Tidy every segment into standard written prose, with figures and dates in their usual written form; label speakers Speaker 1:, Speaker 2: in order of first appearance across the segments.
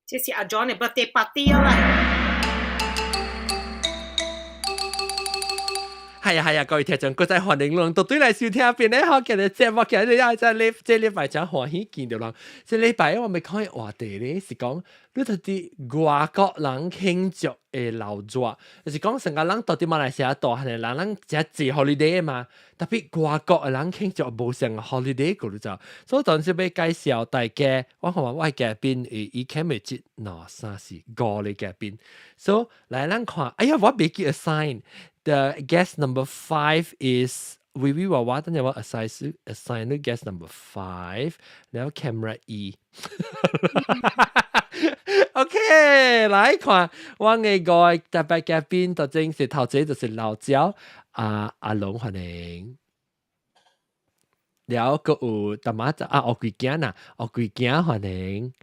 Speaker 1: 這是阿 John 的 birthday party 啊啦。
Speaker 2: 係啊係啊，各位聽眾，閣再歡迎攏都對來收聽邊咧，好，今日節目今日也在禮這禮拜真歡喜見著人。這禮拜我欲講的話題咧，是講你著佇外國人慶祝的流熱，就是講成個人到佇馬來西亞大漢的人，咱誠濟 holiday 嘛，特別外國的人慶祝無相 holiday 個你知，所以當時欲介紹大家，我看我的嘉賓伊以前未這兩三四五個嘉賓，所以來咱看，哎呀，我袂記 assign。The guest number five is 微微娃娃，等陣我 assign 你 guest number five，然後 camera 一。OK，來看我的五个特別嘉賓，頭先是頭一就是老焦阿阿龍歡迎，然後閣有淡仔啊，烏龜囝呐，烏龜囝歡迎，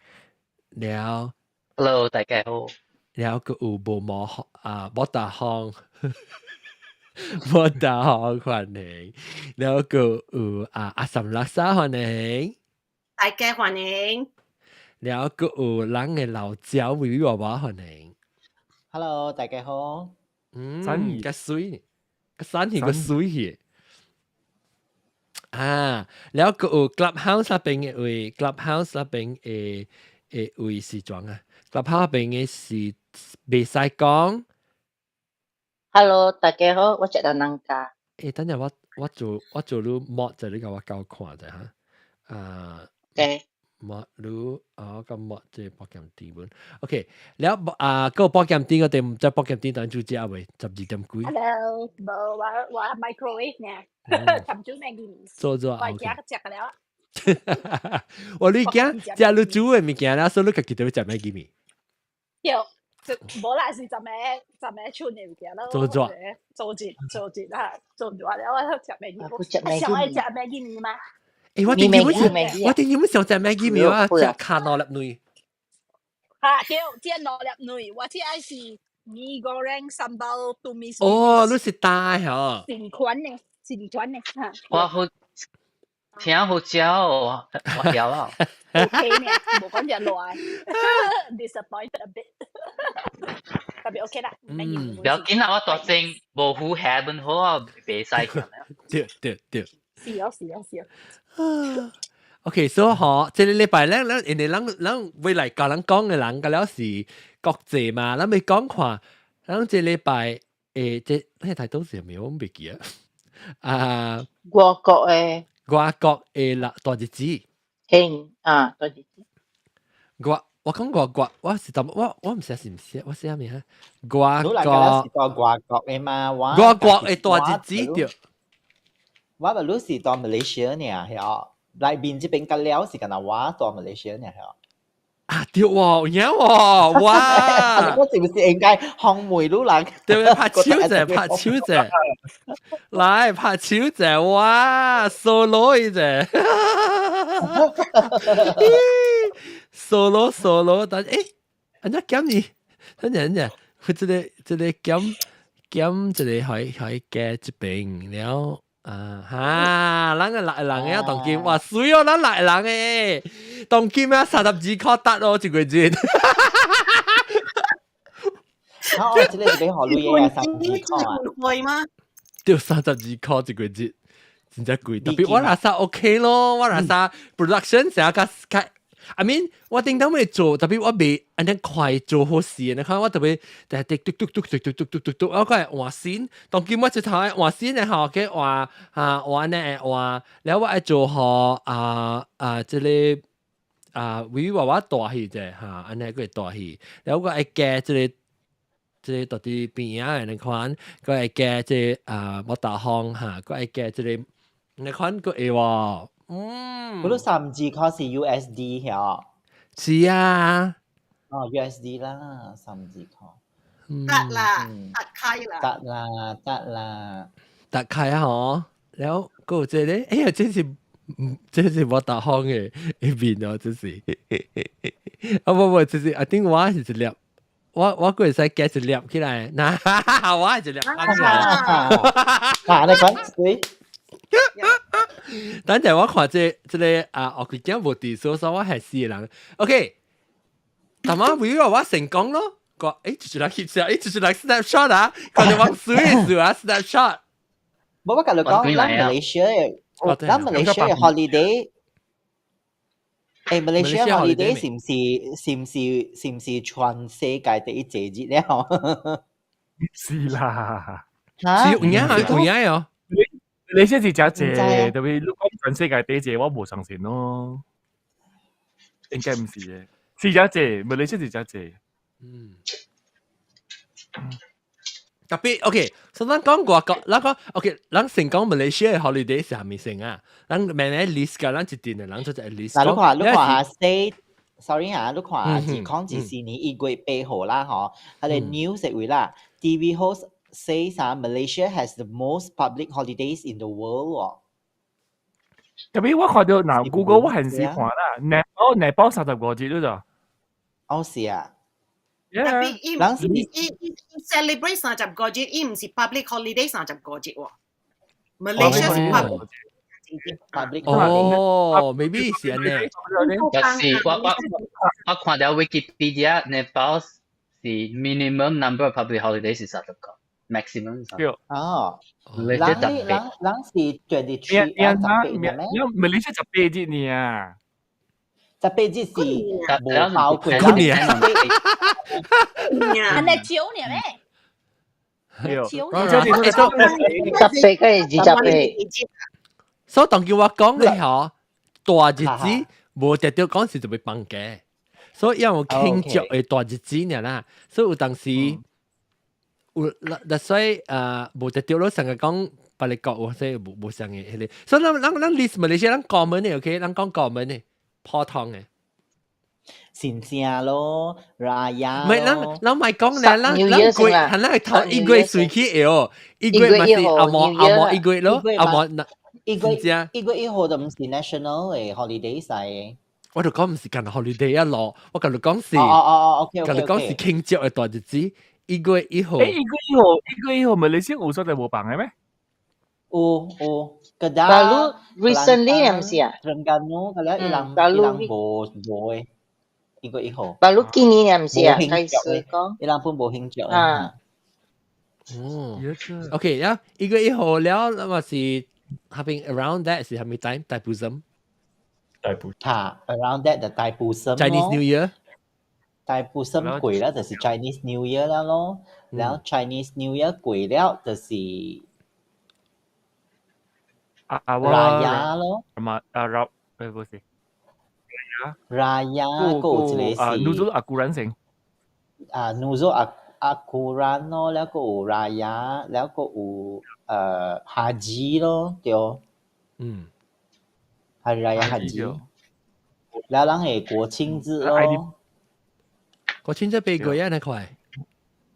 Speaker 2: 了
Speaker 3: Hello，大家好。
Speaker 2: 然後閣有無毛啊，莫大方。莫大方歡迎，然後閣有啊阿三拉沙歡迎，
Speaker 1: 大家歡迎。
Speaker 2: 然後閣有咱的老焦微微娃娃歡迎。
Speaker 4: Hello，大家好。
Speaker 2: 嗯，較媠，個三條個媠去。啊，然後閣有 Clubhouse 那邊的位，Clubhouse 那邊的的位是怎啊？Clubhouse 那邊的是袂使講。
Speaker 5: Hello，大家好，我食到人家。
Speaker 2: 欸，等陣我做你 mod 就你共我交看者哈。啊。
Speaker 5: 對。
Speaker 2: mod 你啊，我個 mod 這個保險店本。OK，了啊，個保險店我哋毋知保險店當煮食未？12點幾。
Speaker 6: Hello，無我我 microwave 呢，尋煮 Maggi 麵。
Speaker 2: 做做
Speaker 6: 我食食了。
Speaker 2: 我你驚食你煮的物件啦，所以你家己都欲食 Maggi 麵。
Speaker 6: 對。就無啦，是十個剩的物件咯。
Speaker 2: 做做
Speaker 6: 做一做一啦，做完了我食 Maggi。
Speaker 5: 你
Speaker 6: 上愛食 Maggi 麵嗎？
Speaker 2: 欸，我頂日我頂日想食 Maggi 麵啊，食卡兩粒卵。
Speaker 6: 哈，對，這兩粒卵，我這愛是 mee goreng sambal tumis。
Speaker 2: 哦，你是大吼？
Speaker 6: 新款的，新款的哈。
Speaker 3: 我好聽好食哦，我曉啊。
Speaker 6: OK 呢，無講只辣，disappointed a bit，特別 OK 啦。
Speaker 2: 嗯，
Speaker 3: 不要緊啦，我大正無糊下本好啊，袂使。
Speaker 2: 對對對。
Speaker 6: 是哦是哦是哦。
Speaker 2: OK，所以嗬，這個禮拜咧，咱因為咱咱未來教人講的人，個了是國際嘛，咱欲講看，咱這禮拜誒，這那台東是咩？我袂記啊。啊，
Speaker 5: 外國的。
Speaker 2: 外國的啦，大日子。
Speaker 5: 興啊，大日子。
Speaker 2: 我我講外國，我是怎我我毋知是毋是，我寫咩啊？外國。
Speaker 4: 你是到外國的嘛？
Speaker 2: 外國的大日子對。
Speaker 4: 我咪你是到馬來西亞呢，係內面這邊個了是敢若我到馬來西亞呢，係
Speaker 2: 啊對喎，有影喎，哇！
Speaker 4: 我是不是應該紅梅魯人？
Speaker 2: 對，拍手者，拍手者，來拍手者，哇！solo 一隻，solo solo，但欸，按怎減你？等陣等陣，佢這個這個減減一個可以可以加這邊了。啊哈！咱個六個人啊，當今哇媠哦，咱六個人誒，當今啊32塊得哦，一個月。
Speaker 4: 啊，我這個是欲予鐳的啊，32塊啊。
Speaker 1: 貴嗎？
Speaker 2: 對，32塊一個月，真正貴。特別我若啥 OK 咯，我若啥 production 成日較較。I mean，我頂當欲做，特別我袂按呢快做好事。你看我特別，但係嘟嘟嘟嘟嘟嘟嘟嘟嘟，我個換線，當今我一頭愛換線的吼，去換啊換呢換，了我愛做予啊啊這個啊微微娃娃大戲者哈，按呢閣會大戲，了我愛加這個這個到底邊仔的你看，閣愛加這個啊莫大風哈，閣愛加這個你看閣會無？嗯，
Speaker 4: 嗰度32塊是 USD 曉？
Speaker 2: 是啊，
Speaker 4: 哦 USD 啦，32塊。
Speaker 1: 得啦，得開啦，
Speaker 4: 得啦，得啦，
Speaker 2: 得開啊！嗬，了閣有這個，哎呀，這是這是莫大風的一面哦，這是，啊不不，這是 I think 我是一粒，我我閣會使加一粒起來，嗱，我係一粒放起來，
Speaker 4: 啊，你講水。
Speaker 2: 等陣我看這這個啊，我佢驚無佇，所以我係四個人。OK，但係會話我成功咯，個就是來翕相，就是來 snapshot 啊，佢哋往水嘅時候啊 snapshot。
Speaker 4: 無我共你講，咱馬來西亞嘅，咱馬來西亞嘅 holiday，馬來西亞 holiday 是毋是全世界第一濟日了？
Speaker 7: 是啦，
Speaker 4: 嚇，
Speaker 2: 是有影啊，有影哦。
Speaker 7: 你先是真濟，特別你講全世界第一濟，我無相信咯。應該毋是嘅，是真濟，馬來西亞是真濟。
Speaker 2: 特別 OK，所以咱講外國，咱講 OK，咱先講馬來西亞 holiday 是啥物先啊？咱慢慢 list 㗎，咱一定的，咱做一個 list。
Speaker 4: 嗱，你看下，say，sorry 嚇，你看2024年1月8號啦，嗬，佢哋 news 會啦，TV host says 啊，Malaysia has the most public holidays in the world 喎。
Speaker 7: 特別我看到嗱，Google 我還是看啦，尼泊35日對咋？
Speaker 4: 哦，是啊。
Speaker 1: 特別伊伊 celebrate 35日，伊毋是 public holiday 三十五日喎。Malaysia 是 public。
Speaker 4: public
Speaker 2: 哦，maybe 是按呢。
Speaker 3: 但是我看到 Wikipedia 尼泊是 minimum number of public holidays 是30個，maximum 是。
Speaker 4: 哦，
Speaker 3: 人
Speaker 4: 人是 23
Speaker 7: 啊，十八咩？馬來西亞18日呢啊？
Speaker 4: 十八日是無包括。
Speaker 2: 過年。
Speaker 6: 按呢少呢咩？
Speaker 7: 少。
Speaker 5: 十八個是28。
Speaker 2: 所以當叫我講嘅嗬，大日子無直接講是就會放假，所以因為我慶祝嘅大日子呢啦，所以有當時有那所以無直接咯，成日講別個國，所以無相嘅彼個，所以咱 list 馬來西亞咱 common 嘅，OK，咱講 common 嘅普通嘅。
Speaker 4: 新正咯，Raya。
Speaker 2: 唔係，咱毋係講咧，咱咱過係咱頭一月隨去會哦，一月嘛是阿毛阿毛一月咯，阿毛那。
Speaker 4: 1月1號就毋是 national 嘅 holiday 曬。
Speaker 2: 我就講毋是干 holiday 啊咯，我共你講是，
Speaker 4: 哦哦哦，OK OK
Speaker 2: 共你講是慶祝嘅大日子，一月一號。
Speaker 7: 1月1號，1月1號，馬來西亞有所在無放嘅咩？
Speaker 4: 有，個
Speaker 5: 大陸 recently 毋是啊？
Speaker 4: Terengganu 個咧，伊人伊人無嘅，1月1號。
Speaker 5: 大陸今年毋是啊？開始講。
Speaker 4: 伊人本無慶祝
Speaker 5: 啊。
Speaker 2: 哦，OK，然後一月一號了，那麼是 having around that 是啥物 time？ Thaipusam。
Speaker 8: 大埔。
Speaker 4: 嚇，around that 就 Thaipusam
Speaker 2: Chinese New Year。
Speaker 4: Thaipusam 過了就是 Chinese New Year 啦咯，然後 Chinese New Year 過了就是
Speaker 7: 啊
Speaker 4: Raya 咯。
Speaker 7: 嘛啊 Ra 不是。
Speaker 4: Raya 閣有一個是。
Speaker 7: 啊，Nuzul Al-Quran 先。
Speaker 4: 啊，Nuzul Al-Quran 咯，了閣有 Raya，了閣有Haji 咯，對。Hari Raya Haji。了人係國慶日咯。
Speaker 2: 國慶節8個月啊，那塊。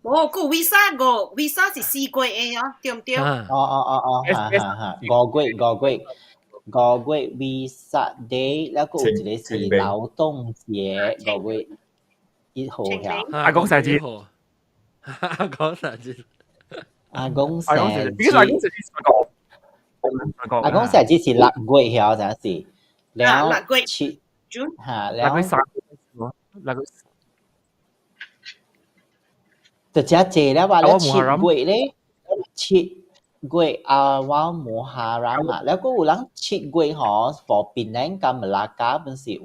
Speaker 1: 哦，個 Wesak 個 Wesak 是4月的哦，對毋對？
Speaker 4: 哦哦哦哦，哈哈哈，5月5月5月 Wesak Day，了閣有一個是勞動節，5月1號呀。
Speaker 7: 阿公生日。
Speaker 2: 阿公生日。
Speaker 4: 阿公生日。
Speaker 7: 阿公生日。
Speaker 4: 阿公生日是6月曉，真是。了
Speaker 1: 6月
Speaker 4: 七。嚇，了。
Speaker 7: 6月3，6月。
Speaker 4: 就遮濟了話，了7月咧，七月啊，我無哈蘭嘛，了閣有人七月吼，for 檳城佮馬拉加本是有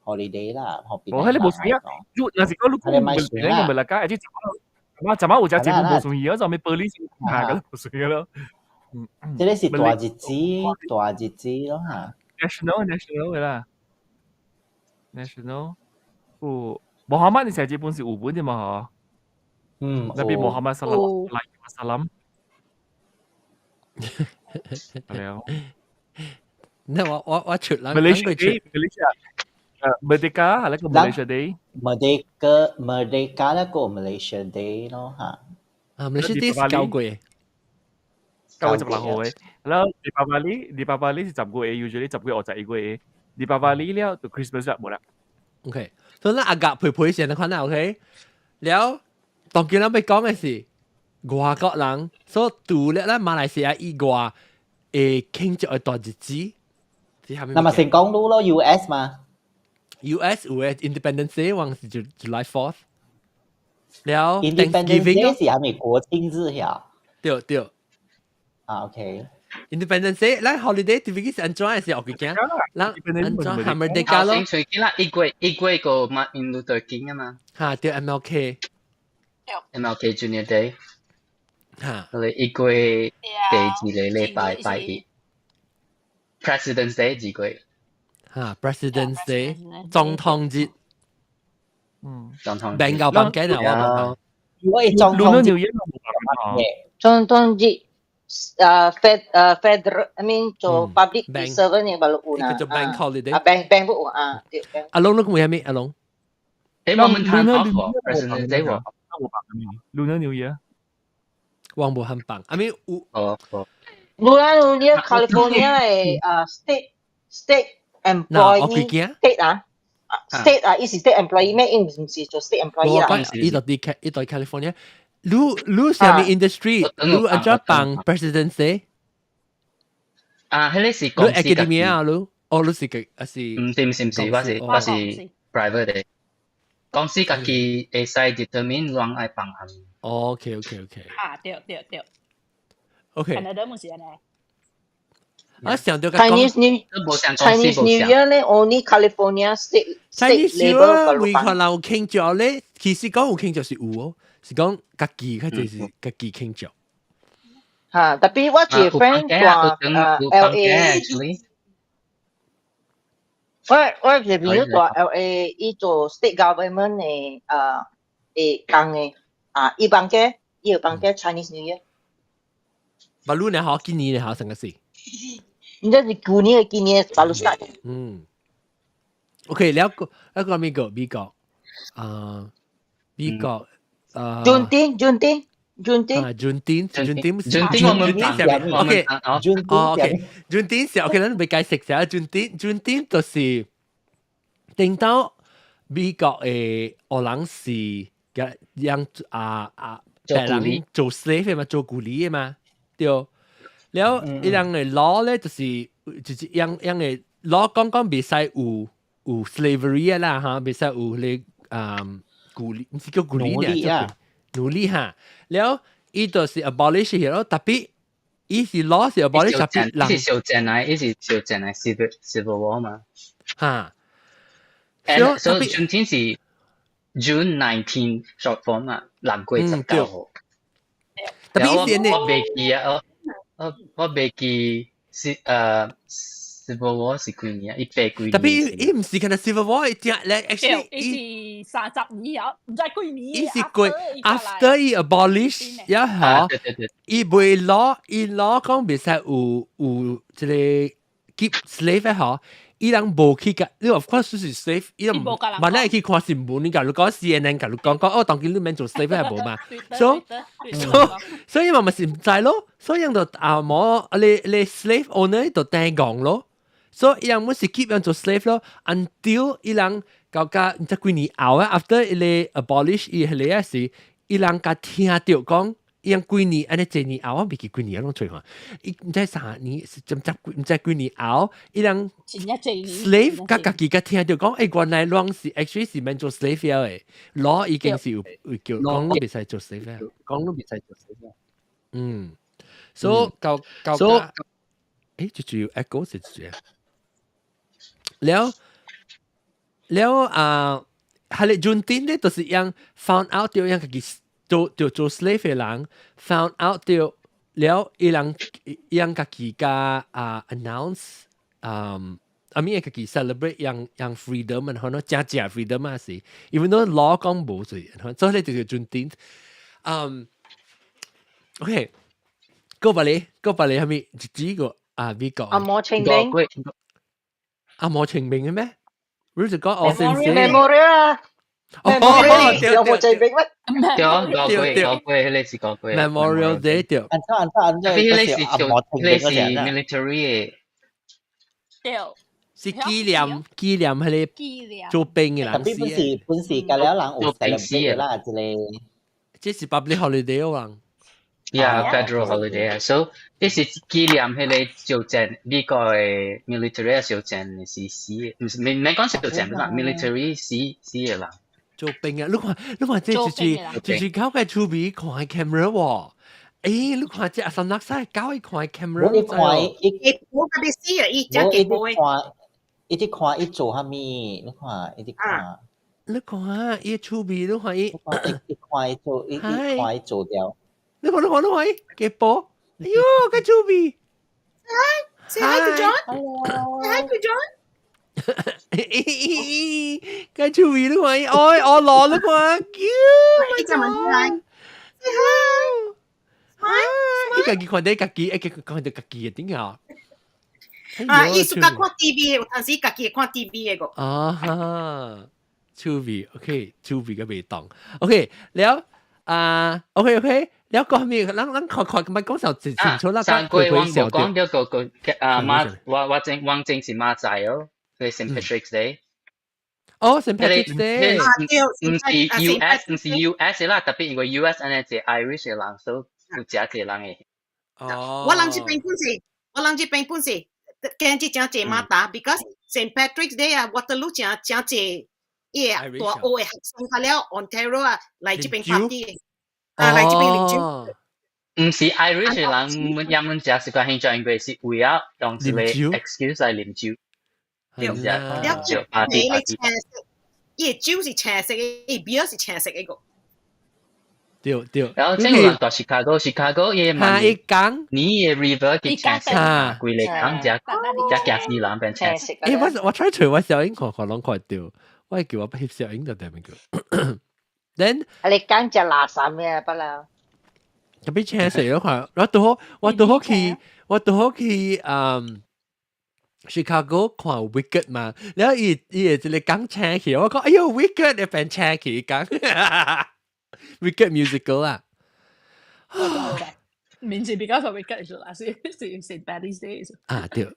Speaker 4: holiday 啦，for 檳
Speaker 7: 哦，彼個無算啊，你若是講你講檳城佮馬拉加，而且我昨晚有隻節目無算啊，就咪玻璃下個無算咯。
Speaker 4: 這個是大日子，大日子咯嚇。
Speaker 7: National 嘅啦，National 有穆罕默德生日本是有本的嘛？嗬。Nabi Muhammad sallallahu alaihi wasallam。係啊。
Speaker 2: 那我出啦，
Speaker 7: Malaysia Day, Malaysia Merdeka 係一個 Malaysia Day。
Speaker 4: Merdeka Merdeka 一個 Malaysia Day 咯嚇。
Speaker 2: 啊，Malaysia Day 是9月。
Speaker 7: 9月16號嘅，然後 Deepavali 是10月，usually 10月或11月。Deepavali 了就 Christmas 啦，無啦。
Speaker 2: OK，所以咱阿甲陪陪先，你看啦，OK。了，當今咱欲講嘅是外國人所除了咱馬來西亞以外，會慶祝嘅大日子。
Speaker 4: 那麼先講路咯，US 嘛。
Speaker 2: US 有嘅 Independence Day 還是 July 4th。了
Speaker 4: Independence
Speaker 2: Thanksgiving
Speaker 4: Day 是係咪國慶日呀？
Speaker 2: 對對。
Speaker 4: 啊，OK。
Speaker 2: Independence Day，咱 holiday 特別是按怎是學幾件？咱按怎係咪得加咯？
Speaker 3: 先隨機啦，1月1月個 Martin Luther King 啊嘛。
Speaker 2: 嚇，對 MLK。
Speaker 3: MLK Junior Day。
Speaker 2: 嚇。
Speaker 3: 我哋1月第二個禮拜拜一。President's Day 2月。
Speaker 2: 嚇，President's Day 總統節。
Speaker 3: 總統。
Speaker 2: 病夠放假啊！我
Speaker 4: 如果係總統節，
Speaker 5: 總統節。Fed federal I mean 做 public servant 嘅 baru 有
Speaker 2: 啦，叫做 bank holiday
Speaker 5: 啊 bank bank 不有啊，對。
Speaker 2: 阿龍你講咩？阿龍，
Speaker 3: 誒我們談好 President Day 喎，
Speaker 7: Lunar New Year，
Speaker 2: 我無很棒，I mean 有
Speaker 3: 哦哦。
Speaker 5: Lunar New Year California 嘅state employee state 啊，state 啊，伊是 state employee 咩？伊唔是做 state employee 啦。
Speaker 2: 伊就佇伊佇 California。你你啥物 industry？你按怎放 President Day？
Speaker 3: 啊，彼個是公司
Speaker 2: academy 啊，你哦，你是個還是？
Speaker 3: 毋是毋是毋是，我是 private 的。公司家己會使 determine 人愛放啥物。
Speaker 2: OK。
Speaker 6: 啊，對對對。
Speaker 2: OK。
Speaker 6: Canada 毋是按呢。
Speaker 2: 啊，上到
Speaker 5: Chinese New Year 咧，only California state
Speaker 2: Chinese New Year 為可能有慶祝咧，其實講有慶祝是有哦。是講家己，較濟是家己慶祝。
Speaker 5: 嚇，tapi 我一個 friend 住LA，我一個朋友住 LA，伊做 state government 的工的，啊，伊放假，伊有放假 Chinese New Year。
Speaker 2: 巴魯呢？好，今年呢？好，成個是。
Speaker 5: 你這是舊年的，今年 baru start。
Speaker 2: 嗯。OK，了個一個美國，美國，啊，美國。
Speaker 5: Juneteenth Juneteenth Juneteenth
Speaker 2: 啊，Juneteenth Juneteenth
Speaker 3: Juneteenth 我們
Speaker 2: OK 哦 OK Juneteenth 是 OK，咱欲解釋下 Juneteenth Juneteenth 就是頂到美國的黑人是嘅讓啊啊白人做 slave 嘛，做奴隸的嘛，對。了，伊人的 law 咧就是樣樣的 law 講講袂使有 slavery 啦哈，袂使有咧啊。奴隸，毋是叫奴隸啊，奴隸哈。了，伊就是 abolish 咯，tapi 伊是 law 是 abolish
Speaker 3: 特別人。是小戰來，伊是小戰來 civil war 嘛。
Speaker 2: 哈。
Speaker 3: 所以 Juneteenth 是 June 19 short form 嘛，6月19號。
Speaker 2: Tapi 伊是
Speaker 3: 我袂記啊，我袂記是Civil War 是幾年啊？一百幾年。
Speaker 2: Tapi 伊毋是干焦 Civil War，伊正咧，actually
Speaker 6: 伊是30年啊，毋知幾年。
Speaker 2: 伊是過 after 伊 abolish 一下，伊袂攞，伊攞講袂使有這個 keep slave 嗬，伊人無去共，你 of course 是 slave，伊人萬一去看新聞，你假如講 CNN，假如講講哦，當今你免做 slave 係無嘛，所以嘛是毋知咯，所以人就啊無你 slave owner 就掟講咯。所以伊人毋是 keep 人做 slave 咯，until 伊人到甲毋知幾年後啊，after 伊個 abolish 伊彼個時，伊人共聽著講，伊人幾年按呢這年後，我袂記幾年攏揣看，伊毋知3年，是毋知毋知幾年後，伊人 slave 共家己共聽著講，欸，原來攏是 actually 是免做 slave 的，law 已經是有叫講袂使做 slave，講攏袂使做 slave。嗯，所以到到所以，欸，就有 echo 是這樣。了了啊，係你 Juneteenth 咧，就是讓 found out 著讓家己做 slave 的人 found out 著了，伊人讓家己共啊 announce，嗯，I mean 家己 celebrate 讓讓 freedom，可能真正 freedom 啊是，even though law 講無罪，所以咧就是 Juneteenth。嗯，OK，過百你過百你係咪幾個啊？美國
Speaker 5: 阿摩清明。
Speaker 2: 阿摩清明嘅咩？你就講我先
Speaker 5: 先。Memorial 啊！
Speaker 2: 哦，
Speaker 5: 有冇清明咩？
Speaker 3: 對，5月5月，彼個是5月。
Speaker 2: Memorial Day 對。
Speaker 4: 按怎按怎按怎，
Speaker 3: 彼個是做，彼個是 military 的。
Speaker 6: 對。
Speaker 2: 是紀念彼個做兵嘅人。
Speaker 4: Tapi 本是本是甲了人有 celebrate 啦，這個。
Speaker 2: 這是 public holiday 哦，人。
Speaker 3: Yeah, federal holiday 啊，所以這是紀念彼个小戰美國的 military 小戰是死，毋是免免講小戰啦，military 死死的人。
Speaker 2: 做兵啊！你看你看，這就是就是搞個趣味看 camera 喎。欸，你看這阿三六西搞伊看 camera。
Speaker 4: 我你看伊，
Speaker 1: 我特別死啊！伊真
Speaker 4: 幾波。一直看伊做啥物，你看一直看。
Speaker 2: 你看伊趣味，你看伊，
Speaker 4: 伊看伊做，伊看伊做掉。
Speaker 2: 你看你看你看，幾波？哎喲，個趣味。
Speaker 1: Say hi to John. Say hi to John.
Speaker 2: 個趣味你看，哎，我攞你看，叫，
Speaker 1: 你就問佢，Say hi。
Speaker 2: 伊家己看到家己，會看到家己的點啊？
Speaker 1: 啊，伊暑假看 TV，有陣時家己會看 TV 的個。
Speaker 2: 啊哈，趣味，OK，趣味個未當，OK，了啊，OK OK，了個咩？咱咱看看，咪講就清楚啦。
Speaker 3: 上個我冇講到個個啊馬，我我正王正是馬仔哦，佢 St Patrick's Day。
Speaker 2: 哦，St Patrick's Day。
Speaker 3: 毋是 US，毋是 US 啦，特別因為 US 按呢隻 Irish 的人，所以有誠濟人會。
Speaker 2: 哦。
Speaker 1: 我人這邊本是，我人這邊本是，今日誠濟馬達，because St Patrick's Day 啊，Waterloo 誠誠濟，伊個大學的學生較了 Ontario 啊，來這邊 party，啊，來這邊啉酒。
Speaker 3: 毋是 Irish 的人，也們食是關慶祝，因為是為了用一個 excuse 來啉酒。
Speaker 1: 對，了
Speaker 3: 酒 party
Speaker 1: 你青色，伊个酒是青色的，伊 beer 是青色的個。
Speaker 2: 對對。
Speaker 3: 然後這個人到 Chicago，Chicago 伊
Speaker 2: 嘛，伊講，
Speaker 3: 你的 river 嘅青色，規个港只只驚死人變青色。
Speaker 2: 欸，我我 try 揣我小英看看攏看著，我叫我翕小英就對面個。Then
Speaker 5: 啊，你講隻垃圾咩不啦？
Speaker 2: 特別青色咯，看我拄好我拄好去我拄好去嗯。Chicago 看 Wicked 嘛，然後伊伊會一個講青去，我講哎喲 Wicked 會變青去講 Wicked musical 啊。
Speaker 6: 名字 because of Wicked 啦，是是 St. Patrick's Day。
Speaker 2: 啊對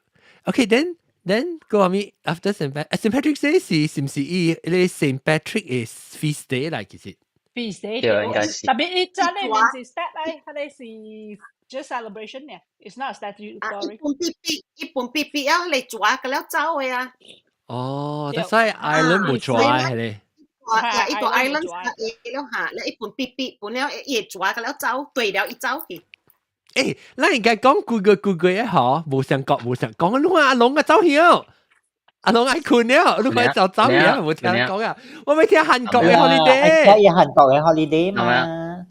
Speaker 2: ，OK，then then 個咪 after St. Patrick's Day 是是毋是伊個 St. Patrick 的 feast day 來其實？
Speaker 6: Feast day
Speaker 3: 對，應該是。
Speaker 6: 特別伊真係名字 stat 來，佢哋是 just celebration 呢，it's not a statutory。
Speaker 1: 啊，一本必必，一本必必啊，你抓個了走的啊。
Speaker 2: 哦，但係 Ireland 無抓係咧。
Speaker 1: 啊，一個 island 了嚇，你一本必必，本了伊會抓個了走，對了一走去。
Speaker 2: 欸，咱應該講幾個幾個一嗬，無相國無相講，你看阿龍啊走去哦，阿龍愛睏了，你看走走去啊，無聽講啊，我欲聽韓國的 holiday，
Speaker 4: 聽韓國的 holiday 嘛。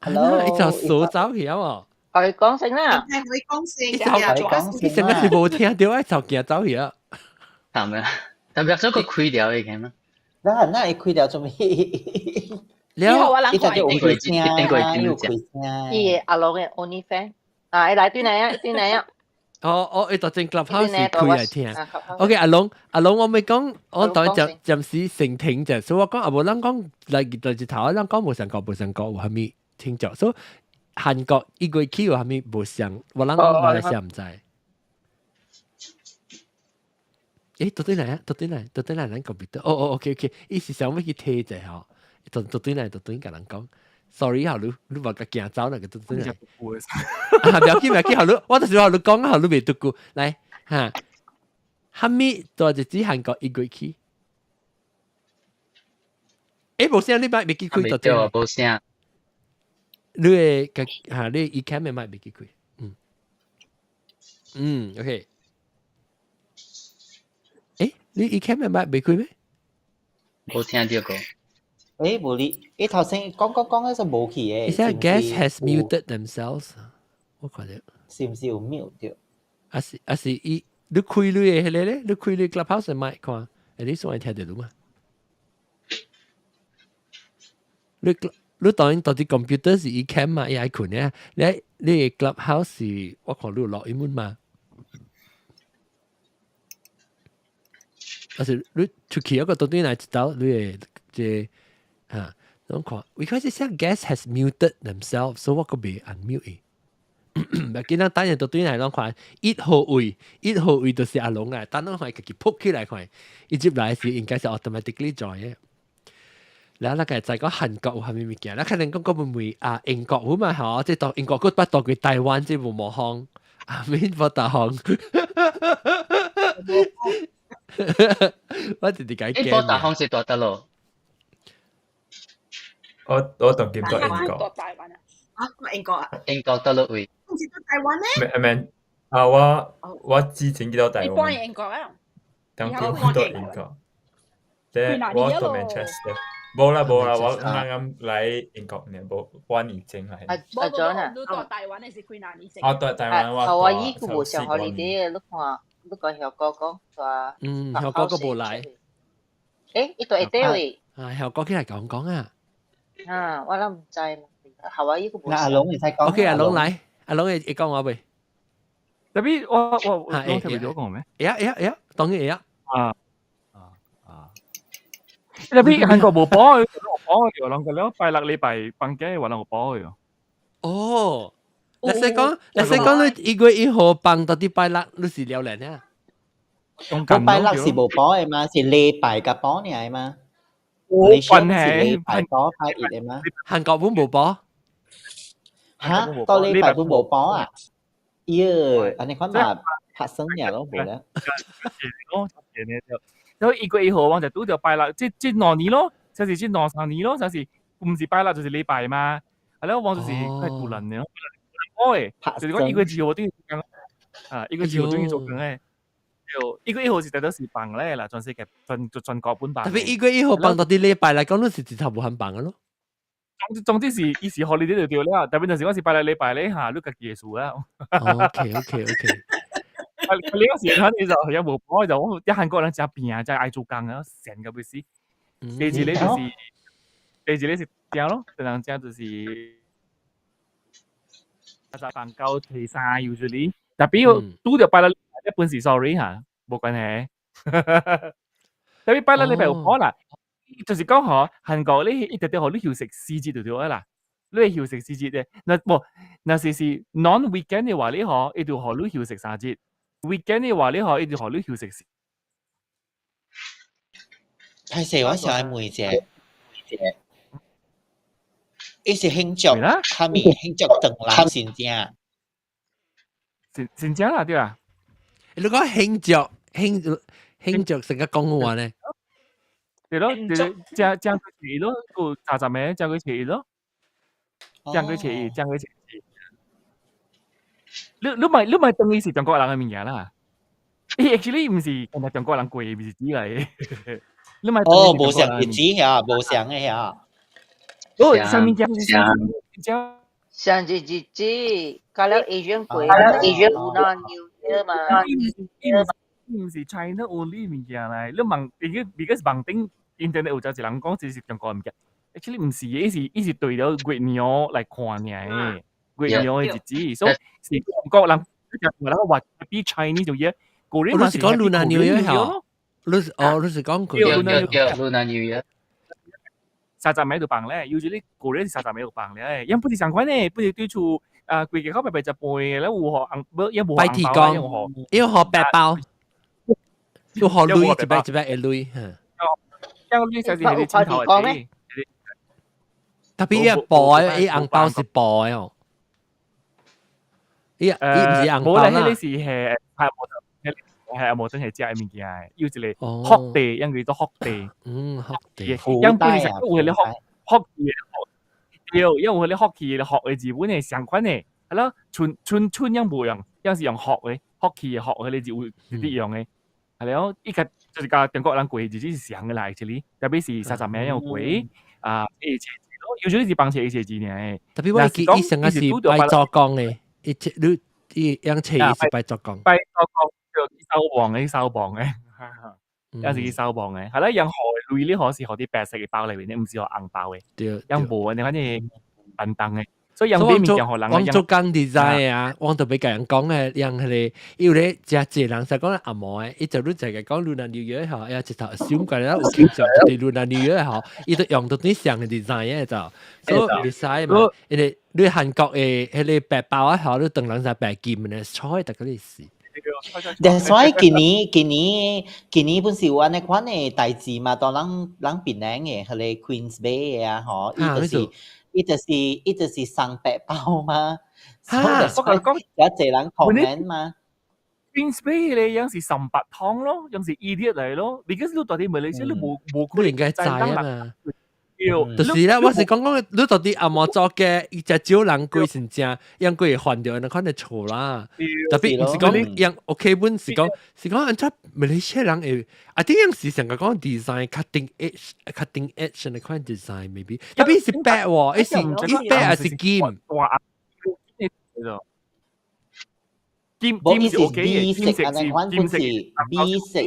Speaker 2: Hello，伊就數走去啊喎。
Speaker 5: 佢講聲啦，
Speaker 1: 佢講聲，
Speaker 2: 伊成個是無聽著，愛就行走去啊。
Speaker 3: 係咪啊？特別咗個開掉已經啦。
Speaker 4: 那那會開掉做咩？
Speaker 2: 了，
Speaker 4: 伊就有開聲，有開聲。
Speaker 5: 伊阿龍的 OnlyFans 啊，伊來對來啊，對來啊。
Speaker 2: 哦哦，伊就正 Clubhouse 開來聽。OK，阿龍，阿龍，我欲講，我當暫暫時先停者，所以我講啊，無咱講來來一頭，咱講無相國無相國有啥物聽著，所以韓國一月起有啥物無相，我咱馬來西亞毋知。欸，到底來啊？到底來？到底來？咱個別的。哦哦，OK OK，伊是想欲去睇者吼，到到底來？到底共人講，sorry 好，你你無共驚走那個到底來。啊，不要緊，不要緊，好，你我就是話你講好，你袂拄過來哈。哈咪大日子韓國一月起？欸，無聲，你麥袂記開到
Speaker 3: 對啊，無聲。
Speaker 2: 你的個哈，你 Ecamm 的麥袂記開，嗯嗯，OK。欸，你 Ecamm 的麥袂開咩？
Speaker 3: 無聽著過。
Speaker 4: 欸，無你，伊頭先講講講嗰陣無去的。
Speaker 2: Is that guest has muted themselves？我看著。
Speaker 4: 是毋是有 mute 著？
Speaker 2: 還是還是伊你開你的彼个咧？你開你 Clubhouse 的麥看，欸，你算會聽著到嗎？你你當然到底 computer 是 Ecamm 嘛，伊愛睏的，你你 Clubhouse 是我看你有錄音嘛？還是你出去一個到底來一道，你會這啊？攏看，because it said guest has muted themselves，所以我閣袂 unmute 伊。唔要緊，咱等下到對來攏看一號位，一號位就是阿龍啊，等咱看家己撲起來看，伊入來時應該是 automatically join 的。然後那個就講韓國有啥物物件，咱可能講講會唔會啊英國有嘛吼，即當英國閣捌當過台灣，這無模仿，阿面無大方。我直直解
Speaker 3: 驚。波大方是大得咯。
Speaker 8: 我當見到英國。
Speaker 1: 啊，英國啊？
Speaker 3: 英國得咯位。
Speaker 1: 唔是到台灣咩？
Speaker 8: 唔係啊，我之前見到台灣。
Speaker 6: 你搬英國啊？
Speaker 8: 當見到英國。即我到 Manchester。無啦無啦，我啱啱來英國呢，無半年前來。
Speaker 5: 阿阿 John 啊，
Speaker 6: 你到台灣的是幾若年前？
Speaker 8: 哦，對台灣我。
Speaker 5: 夏威夷佢無上 holiday 你看，你講效果講話。
Speaker 2: 嗯，效果個無來。
Speaker 5: 欸，伊到下底位。
Speaker 2: 啊，效果起來講講啊。
Speaker 5: 啊，我攏毋知啦。夏威夷佢無。
Speaker 4: 那阿龍會使講。
Speaker 2: OK，阿龍來，阿龍會講話未？
Speaker 7: Tapi 我我特別咗講咩？
Speaker 2: 會啊會啊會啊，當然會啊。
Speaker 7: 啊啊啊！Tapi 韓國無保，無保嘅，人個了拜六禮拜放假，話人有保嘅。
Speaker 2: 哦，你使講，你1月1號放到啲拜六，你是了然啊？
Speaker 4: 個拜六是無保嘅嘛，是禮拜嘅保爾嘛。
Speaker 7: 我
Speaker 4: 你是禮拜保拜一嘅嘛？
Speaker 2: 韓國本無保。
Speaker 4: 嚇？到禮拜本無保啊？耶，按呢款嘛發生爾咯，無咧。
Speaker 7: 咯，所以1月1號我就拄著拜六，這兩年咯，就是這兩三年咯，就是毋是拜六就是禮拜嘛。係咯，我就是快獨人嘅，哦，就是講1月2號等於啊，1月2號等於做工嘅。對，1月1號是大多是放咧啦，全世界全國本放。
Speaker 2: Tapi 1月1號放到啲禮拜來講，你是直頭無肯放嘅咯。
Speaker 7: 總之是伊是予你就對了，特別就是講是拜六禮拜咧嚇，你家己嘅事啦。
Speaker 2: OK。
Speaker 7: 啊，你嗰時間你就有無保就我啲韓國人真病啊，真愛做工啊，成個要死。第二咧就是，第二咧是正咯，第兩正就是，就放到第三 usually，特別拄著拜六一般是 sorry 嚇，無關係。特別拜六禮拜有保啦，就是講嗬，韓國你一直都予你休息四節就對啦，你會休息四節嘅，若無若是 non weekend 嘅話，你嗬，伊就予你休息三節；weekend 嘅話，你嗬，伊就予你休息四。
Speaker 4: 歹勢，我想愛問一下，伊是慶祝啥物？慶祝唐人新正？
Speaker 7: 新正啦，對啊。
Speaker 2: 你講慶祝成個講話咧？
Speaker 7: 對咯，就是正正個初一咯，有30個正個初一咯，正個初一，正個初一。你咪當伊是中國人嘅物件啦。伊 actually 毋是干焦中國人過的日子來。你咪
Speaker 4: 哦，無相日子遐，無相的遐。
Speaker 7: 哦，啥物件？
Speaker 5: 像像日子，搞了 Asian 過，Asian Lunar New Year 嘛。
Speaker 7: 毋是 China only 物件來，你問，because 網頂 internet 有真濟人講這是中國物件，actually 毋是，伊是對著月娘來看爾的，月娘的日子，所以是中國人，人話 Happy Chinese New Year，個人
Speaker 2: 你是講 Lunar New Year 嚇？你是哦，你是講
Speaker 3: 佢對對 Lunar New Year。
Speaker 7: 30暝就放咧，usually 個人是三十暝就放咧，因不是相款呢，不是對厝啊，規個口白白食飯嘅，咧有予紅，無也無
Speaker 2: 拜天公，有予白包，有予鐳一百一百嘅鐳，嚇。
Speaker 7: 這個鐳就是係你鏡頭嘅。
Speaker 2: Tapi 伊薄的，伊紅包是薄的哦。伊伊毋是紅包啦。
Speaker 7: 無啦，彼個是係係無真係食的物件，有一個福袋，樣叫做福袋。
Speaker 2: 嗯，福袋。
Speaker 7: 樣本是有彼個福福氣的，對，因為有彼個福氣的福的字本係相款的，係咯，春春春樣無用，樣是用福的，福氣的福，彼個字有直直用的。係咯，伊個就是佮中國人過日子是相的啦，actually，特別是30暝樣過啊，一切咯，有時是幫切一切字爾。
Speaker 2: Tapi 我記伊上個是拜祖公的，伊你伊樣切伊是拜祖公。
Speaker 7: 拜祖公叫去掃墓的，去掃墓的，也是去掃墓的。係啦，樣予鐳你予是予佇白色的包內面的，毋是予紅包的。
Speaker 2: 對。
Speaker 7: 樣無，你反正便當的。所以樣買物件予人。
Speaker 2: 我做工 design 啊，我特別共人講的，樣彼個，因為咧誠濟人是講阿毛的，伊就你就個講 Lunar New Year 吼，伊一頭想過來有慶祝佇 Lunar New Year 吼，伊就用到啲相的 design 的就，所以 design 嘛，因為你韓國的彼個白包啊吼，你當人是白金的，錯的，逐個意思。
Speaker 4: That's why 今年本是有按呢款的代誌嘛，當咱檳城的，彼个 Queens Bay 的啊，吼，伊就是送白包嘛。
Speaker 2: 哈，
Speaker 4: 我講有濟人 comment 嘛。
Speaker 7: Queens Bay 咧，樣是三白湯咯，樣是 idiot 嚟咯。because 你到底馬來西亞你無
Speaker 2: 你應該知啊嘛。就是咧，我是講講你到底阿毛做嘅，伊只少人貴是正，樣貴會還掉，那款就錯啦。特別毋是講樣 OK 本是講是講按怎馬來西亞人會，啊啲樣是成個講 design cutting edge cutting edge 那款 design maybe，特別是白喎，伊是伊白還是金？
Speaker 7: 哇！金金是 OK
Speaker 4: 嘅，金色是金色米色，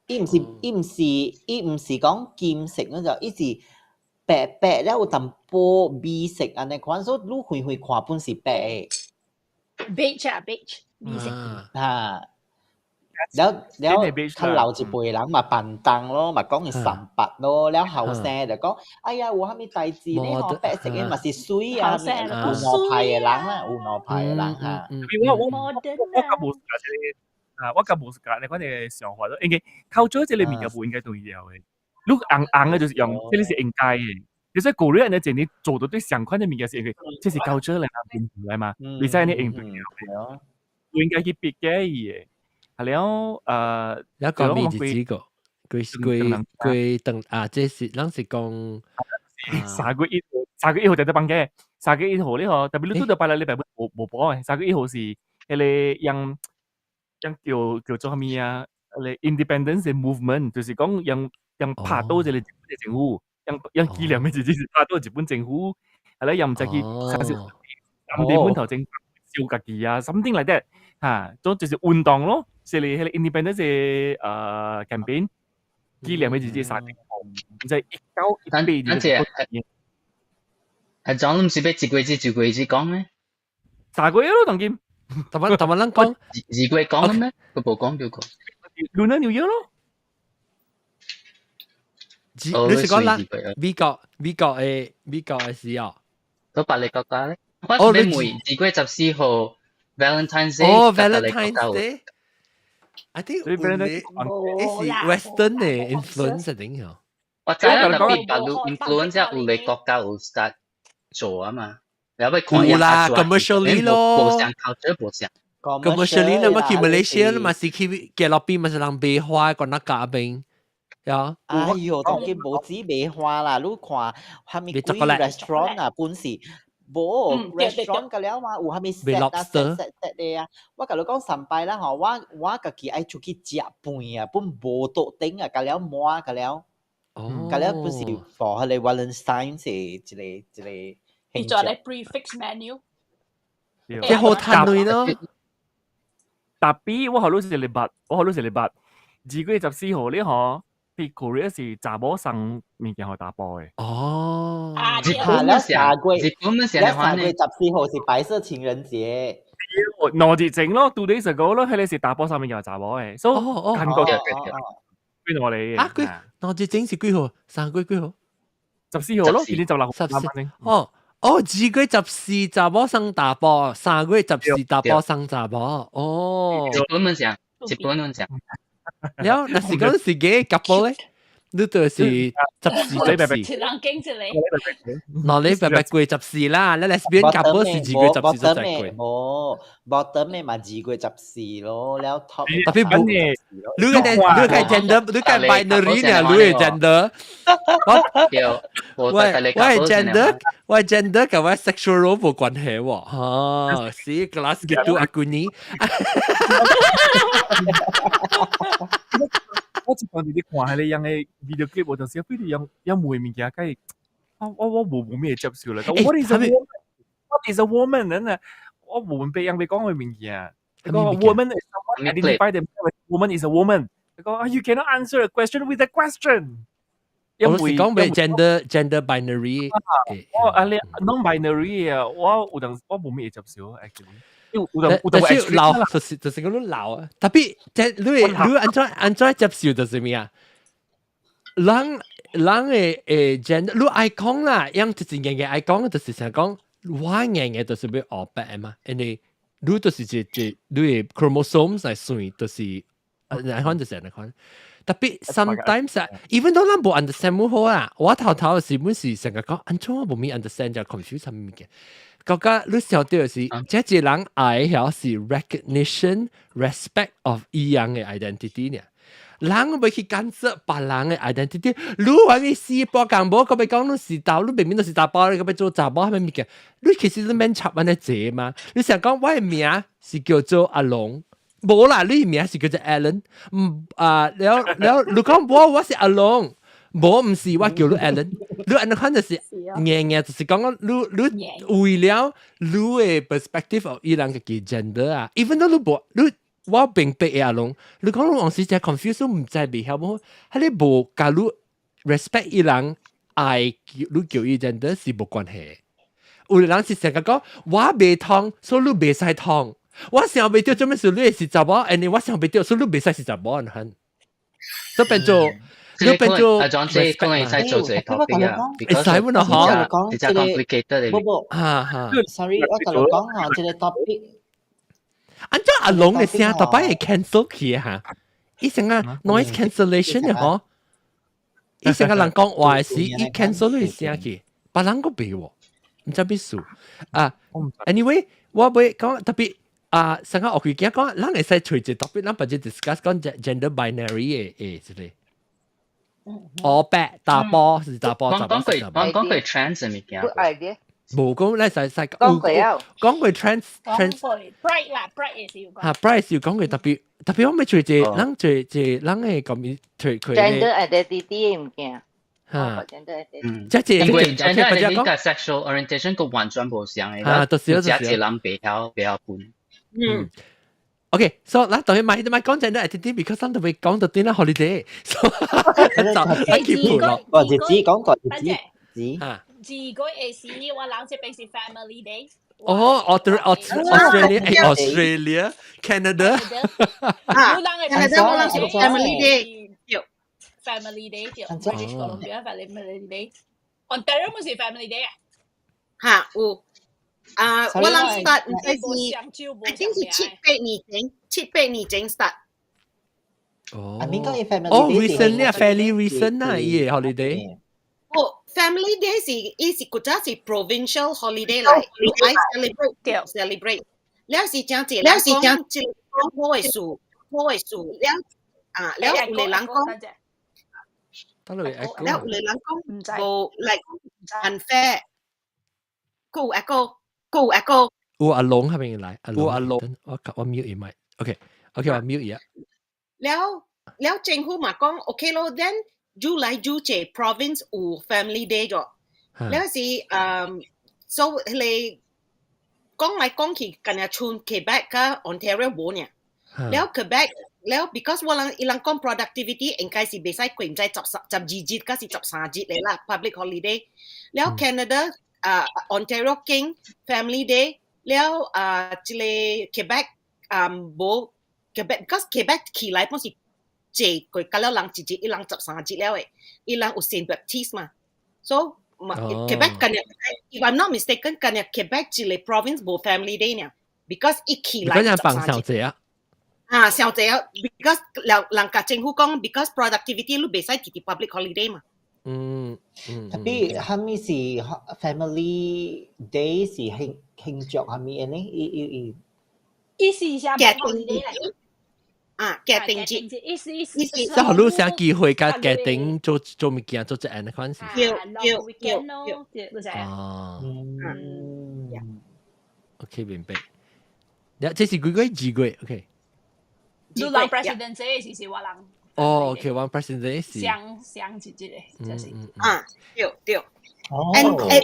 Speaker 4: 伊毋是講金色嗰就，伊是白白了有淡薄米色按呢款，所以你遠遠看本是白
Speaker 6: 的。beige 啊，beige 米色。
Speaker 4: 啊，了了較老一輩人嘛扮當咯，嘛講伊三八咯，了後生就講，哎呀，有啥物代誌呢？吼，白色的嘛是媠啊，有兩派的人啦，有兩派的人哈。
Speaker 7: 我較無啊，我較無是佮你款的想法咯，應該靠咗這个物件無應該重要的。你紅紅的就是用，這个是應該的。其實古人呢，這你做到對相款的物件是因為這是靠咗來變出來嘛，你使你用對了，不應該去逼嘅伊的。係了，
Speaker 2: 一個面是幾個？幾幾幾等啊？這是咱是講
Speaker 7: 3月1號，三月一號就得放假。三月一號咧嗬，特別你拄著拜六禮拜無無補嘅。三月一號是彼个樣樣叫做啥物啊？彼个 Independence Movement，就是講樣樣拍倒這个日本的政府，樣樣紀念的日子是拍倒日本政府，係咧又毋知去三十三點半頭前燒家己啊，something like that 嚇，總就是運動咯，是哩彼个 Independence campaign 紀念的日子3月1號，唔知1918年。
Speaker 3: 咱這阿張，你毋是欲一月至一月至講咩？
Speaker 7: 3月咯，當今。
Speaker 2: 逐擺咱講
Speaker 3: 二月講咩？佢無講到過。
Speaker 7: Lunar New Year 咯。
Speaker 2: 你是講咱美國的時候？
Speaker 3: 都別个國家咧。我是欲問2月14號 Valentine's Day。
Speaker 2: 哦，Valentine's Day。I think 有咧，是 Western 的 influence 定嗬。
Speaker 3: 我知啦，特別大陸 influence 有個國家有 start 做啊嘛。你要看
Speaker 2: 有啦，commercially 咯。
Speaker 3: 無相 culture 無相。
Speaker 2: commercially 你嘛去 Malaysia 你嘛是去吉洛邊嘛是人賣花個那家邊。呀！
Speaker 4: 哎喲，當今無止賣花啦，你看啥物鬼 restaurant 啊，本是無 restaurant 個了嘛，有啥物 set 啊 set set set 的啊。我共你講上擺啦吼，我家己愛出去食飯啊，本無桌頂啊，共了滿共了，共了本是 for 彼個 Valentine 是一个一个。
Speaker 6: 伊做咧 prix fixe menu。
Speaker 2: 這好趁鐳咯。
Speaker 7: 特別我予你一個禮拜，我予你一個禮拜，2月14號咧嗬。佇 Korea 是查某送物件予查埔的。
Speaker 2: 哦，
Speaker 3: 日本
Speaker 4: 了下個
Speaker 3: 日本
Speaker 4: 了3月14號是白色情人節。
Speaker 7: 2日前咯，2 days ago 咯，彼个是查埔送物件予查某的，所以韓國邊度嚟嘅？
Speaker 2: 啊，幾2日前是幾號？3月幾號？
Speaker 7: 14號咯，今年16號。
Speaker 2: 14。哦哦，2月14查某送查埔，3月14查埔送查某。哦，
Speaker 3: 日本們講，日本們講。
Speaker 2: 了，若是講是幾 couple 咧？你就是14十四。
Speaker 6: 一人經一個。
Speaker 2: 2禮拜拜過十四啦，你 lesbian couple 是2月14就再過。
Speaker 4: 無，bottom 的嘛2月14咯，了 top。
Speaker 2: 特別無，你個 gender，你個 binary 呢？你個 gender。我 gender，我 gender 佮我 sexual role 無關係喎。哈，是 kelas gitu aku ni。
Speaker 7: 我一當時咧看彼個樣的 video clip，我就是非得樣樣問物件，該我無咩接受啦。What is a woman? What is a woman？真的，我無明白樣欲講的物件。講 woman is someone identify themselves. Woman is a woman。講 you cannot answer a question with a question。
Speaker 2: 我是講欲 gender binary。
Speaker 7: 我啊你 non-binary 啊，我有當我無咩接受，actually。
Speaker 2: 但是老就是講你老啊，特別即你按怎接受就是咩啊？人的 gender，你愛講啦，樣一真硬嘅愛講，就是想講我硬嘅就是欲黑白嘛，因為你就是一一你的 chromosomes 來算，就是按款就是按款。特別 sometimes 啊，even though 咱無 understand 冇好啊，我頭頭是本是成日講，按怎我無咪 understand 就 confuse 啥物件。覺得你想到的是，這一個人愛曉是 recognition respect of 伊樣的 identity 呢。人袂去干涉別人的 identity。你話你死波講無，佢欲講你是查，你明明都是查埔，你閣欲做查某，啥物物件？你其實你免插按呢濟嘛。你想講我的名是叫做阿龍，無啦，你名是叫做 Alan。唔啊，了了，你講無，我是阿龍。無毋是我叫你 Alan，你按呢款就是硬硬就是講你你為了你的 perspective of 伊人家己 gender 啊，even though 你無你我明白的阿龍，你講你往時真 confuse，毋知袂曉無，係你無共你 respect 伊人愛叫你叫伊 gender 是無關係。有的人是成日講我袂通，所以你袂使通。我想袂著做咩事，你是查某，and 我想袂著，所以你袂使是查某，很，所以變做。你變做
Speaker 3: 阿莊姐可能會使做這個 topic 啊，
Speaker 2: 會使喎嗬，
Speaker 3: 比較 complicated
Speaker 4: 無無，
Speaker 2: 哈哈
Speaker 4: ，sorry，我共你講下這個 topic。
Speaker 2: 按怎阿龍的聲逐擺會 cancel 去哈？伊成個 noise cancellation 的嗬，伊成個人講話時，伊 cancel 你聲去，別人閣袂喎，毋知咩事啊。Anyway，我欲講特別啊，上個學期講，咱會使揣一個 topic，咱別只 discuss 講 gender binary 的誒，這個。哦，白查埔是查埔，
Speaker 3: 講講過講講過 trans 的物件。
Speaker 2: 無講咱使使
Speaker 5: 講過啊，
Speaker 2: 講過 trans trans。
Speaker 6: Pride 啦，Pride 也是有講。
Speaker 2: 嚇，Pride 是有講過特別特別，我欲揣一個，咱揣一個，咱的講揣佢。
Speaker 5: Gender identity 的物件。
Speaker 2: 嚇，
Speaker 5: gender identity。
Speaker 2: 這這
Speaker 3: 因為 gender identity 佮 sexual orientation 個完全無相的。
Speaker 2: 啊，就是
Speaker 3: 這這人袂曉袂曉分。
Speaker 1: 嗯。
Speaker 2: OK，so 咱當然莫莫講 gender identity，because 咱都欲講到對啦 holiday，so 就愛去盤咯。
Speaker 4: 過日子講過日子，子。
Speaker 2: 嚇。
Speaker 6: 二個月時，我人這邊是 Family Day。
Speaker 2: 哦，Australia、Australia、 Canada。
Speaker 1: 啊，Canada 我人是 Family Day。
Speaker 6: Family Day 對，British Columbia Family Day。Ontario 毋是 Family Day 啊？
Speaker 1: 嚇有。啊，我人 start 毋知是，I think 是七八年前，七八年前 start。
Speaker 2: 哦。哦，recently 啊，fairly recent 啊，伊個 holiday。
Speaker 1: 哦，Family Day 是伊是國家是 provincial holiday 來，你愛 celebrate celebrate。了是講這，了是講這講好的事，好的事。了啊，了有個人講，了有個人講無 like unfair，閣有 echo，閣有 echo。
Speaker 2: 有阿龍係咪來？有阿龍，我我 mute 伊麥。OK，OK，我 mute 伊啊。
Speaker 1: 了了政府嘛講 OK 咯，then 愈來愈濟 province 有 family day 咗，了是誒，所以彼個講來講去，干焦賰 Quebec 佮 Ontario 無爾，了 Quebec 了 because 我人伊人講 productivity 應該是袂使過毋知12日，抑是13日咧啦，public holiday。了 Canada 啊 Ontario 揀 family day，了啊這個 Quebec 啊無 Quebec，because Quebec 起來本是濟過，甲了人一日一人十三日了的，伊人有 Saint Baptiste 嘛，so Quebec 干焦，if I'm not mistaken，干焦 Quebec 一個 province 無 family day 爾，because 伊起來
Speaker 2: 嗰陣放傷濟啊。
Speaker 1: 啊，傷濟啊，because 人人共政府講，because productivity 你袂使直直 public holiday 嘛。
Speaker 4: 特別啥物是 family day 是慶慶祝啥物的呢？伊伊伊
Speaker 6: 意思是
Speaker 1: 家庭節啊，家庭節，
Speaker 6: 意思意思
Speaker 1: 意思
Speaker 2: 即係你想機會共家庭做做物件做這按呢款事。
Speaker 1: 對對對
Speaker 6: 對，
Speaker 2: 哦，
Speaker 4: 嗯
Speaker 2: ，OK 明白。這是幾月2月？OK。
Speaker 6: 你人 President 這是我人。
Speaker 2: 哦，OK，阮 President 是。
Speaker 6: 相相一節的，就是。
Speaker 1: 啊，對對。And 較較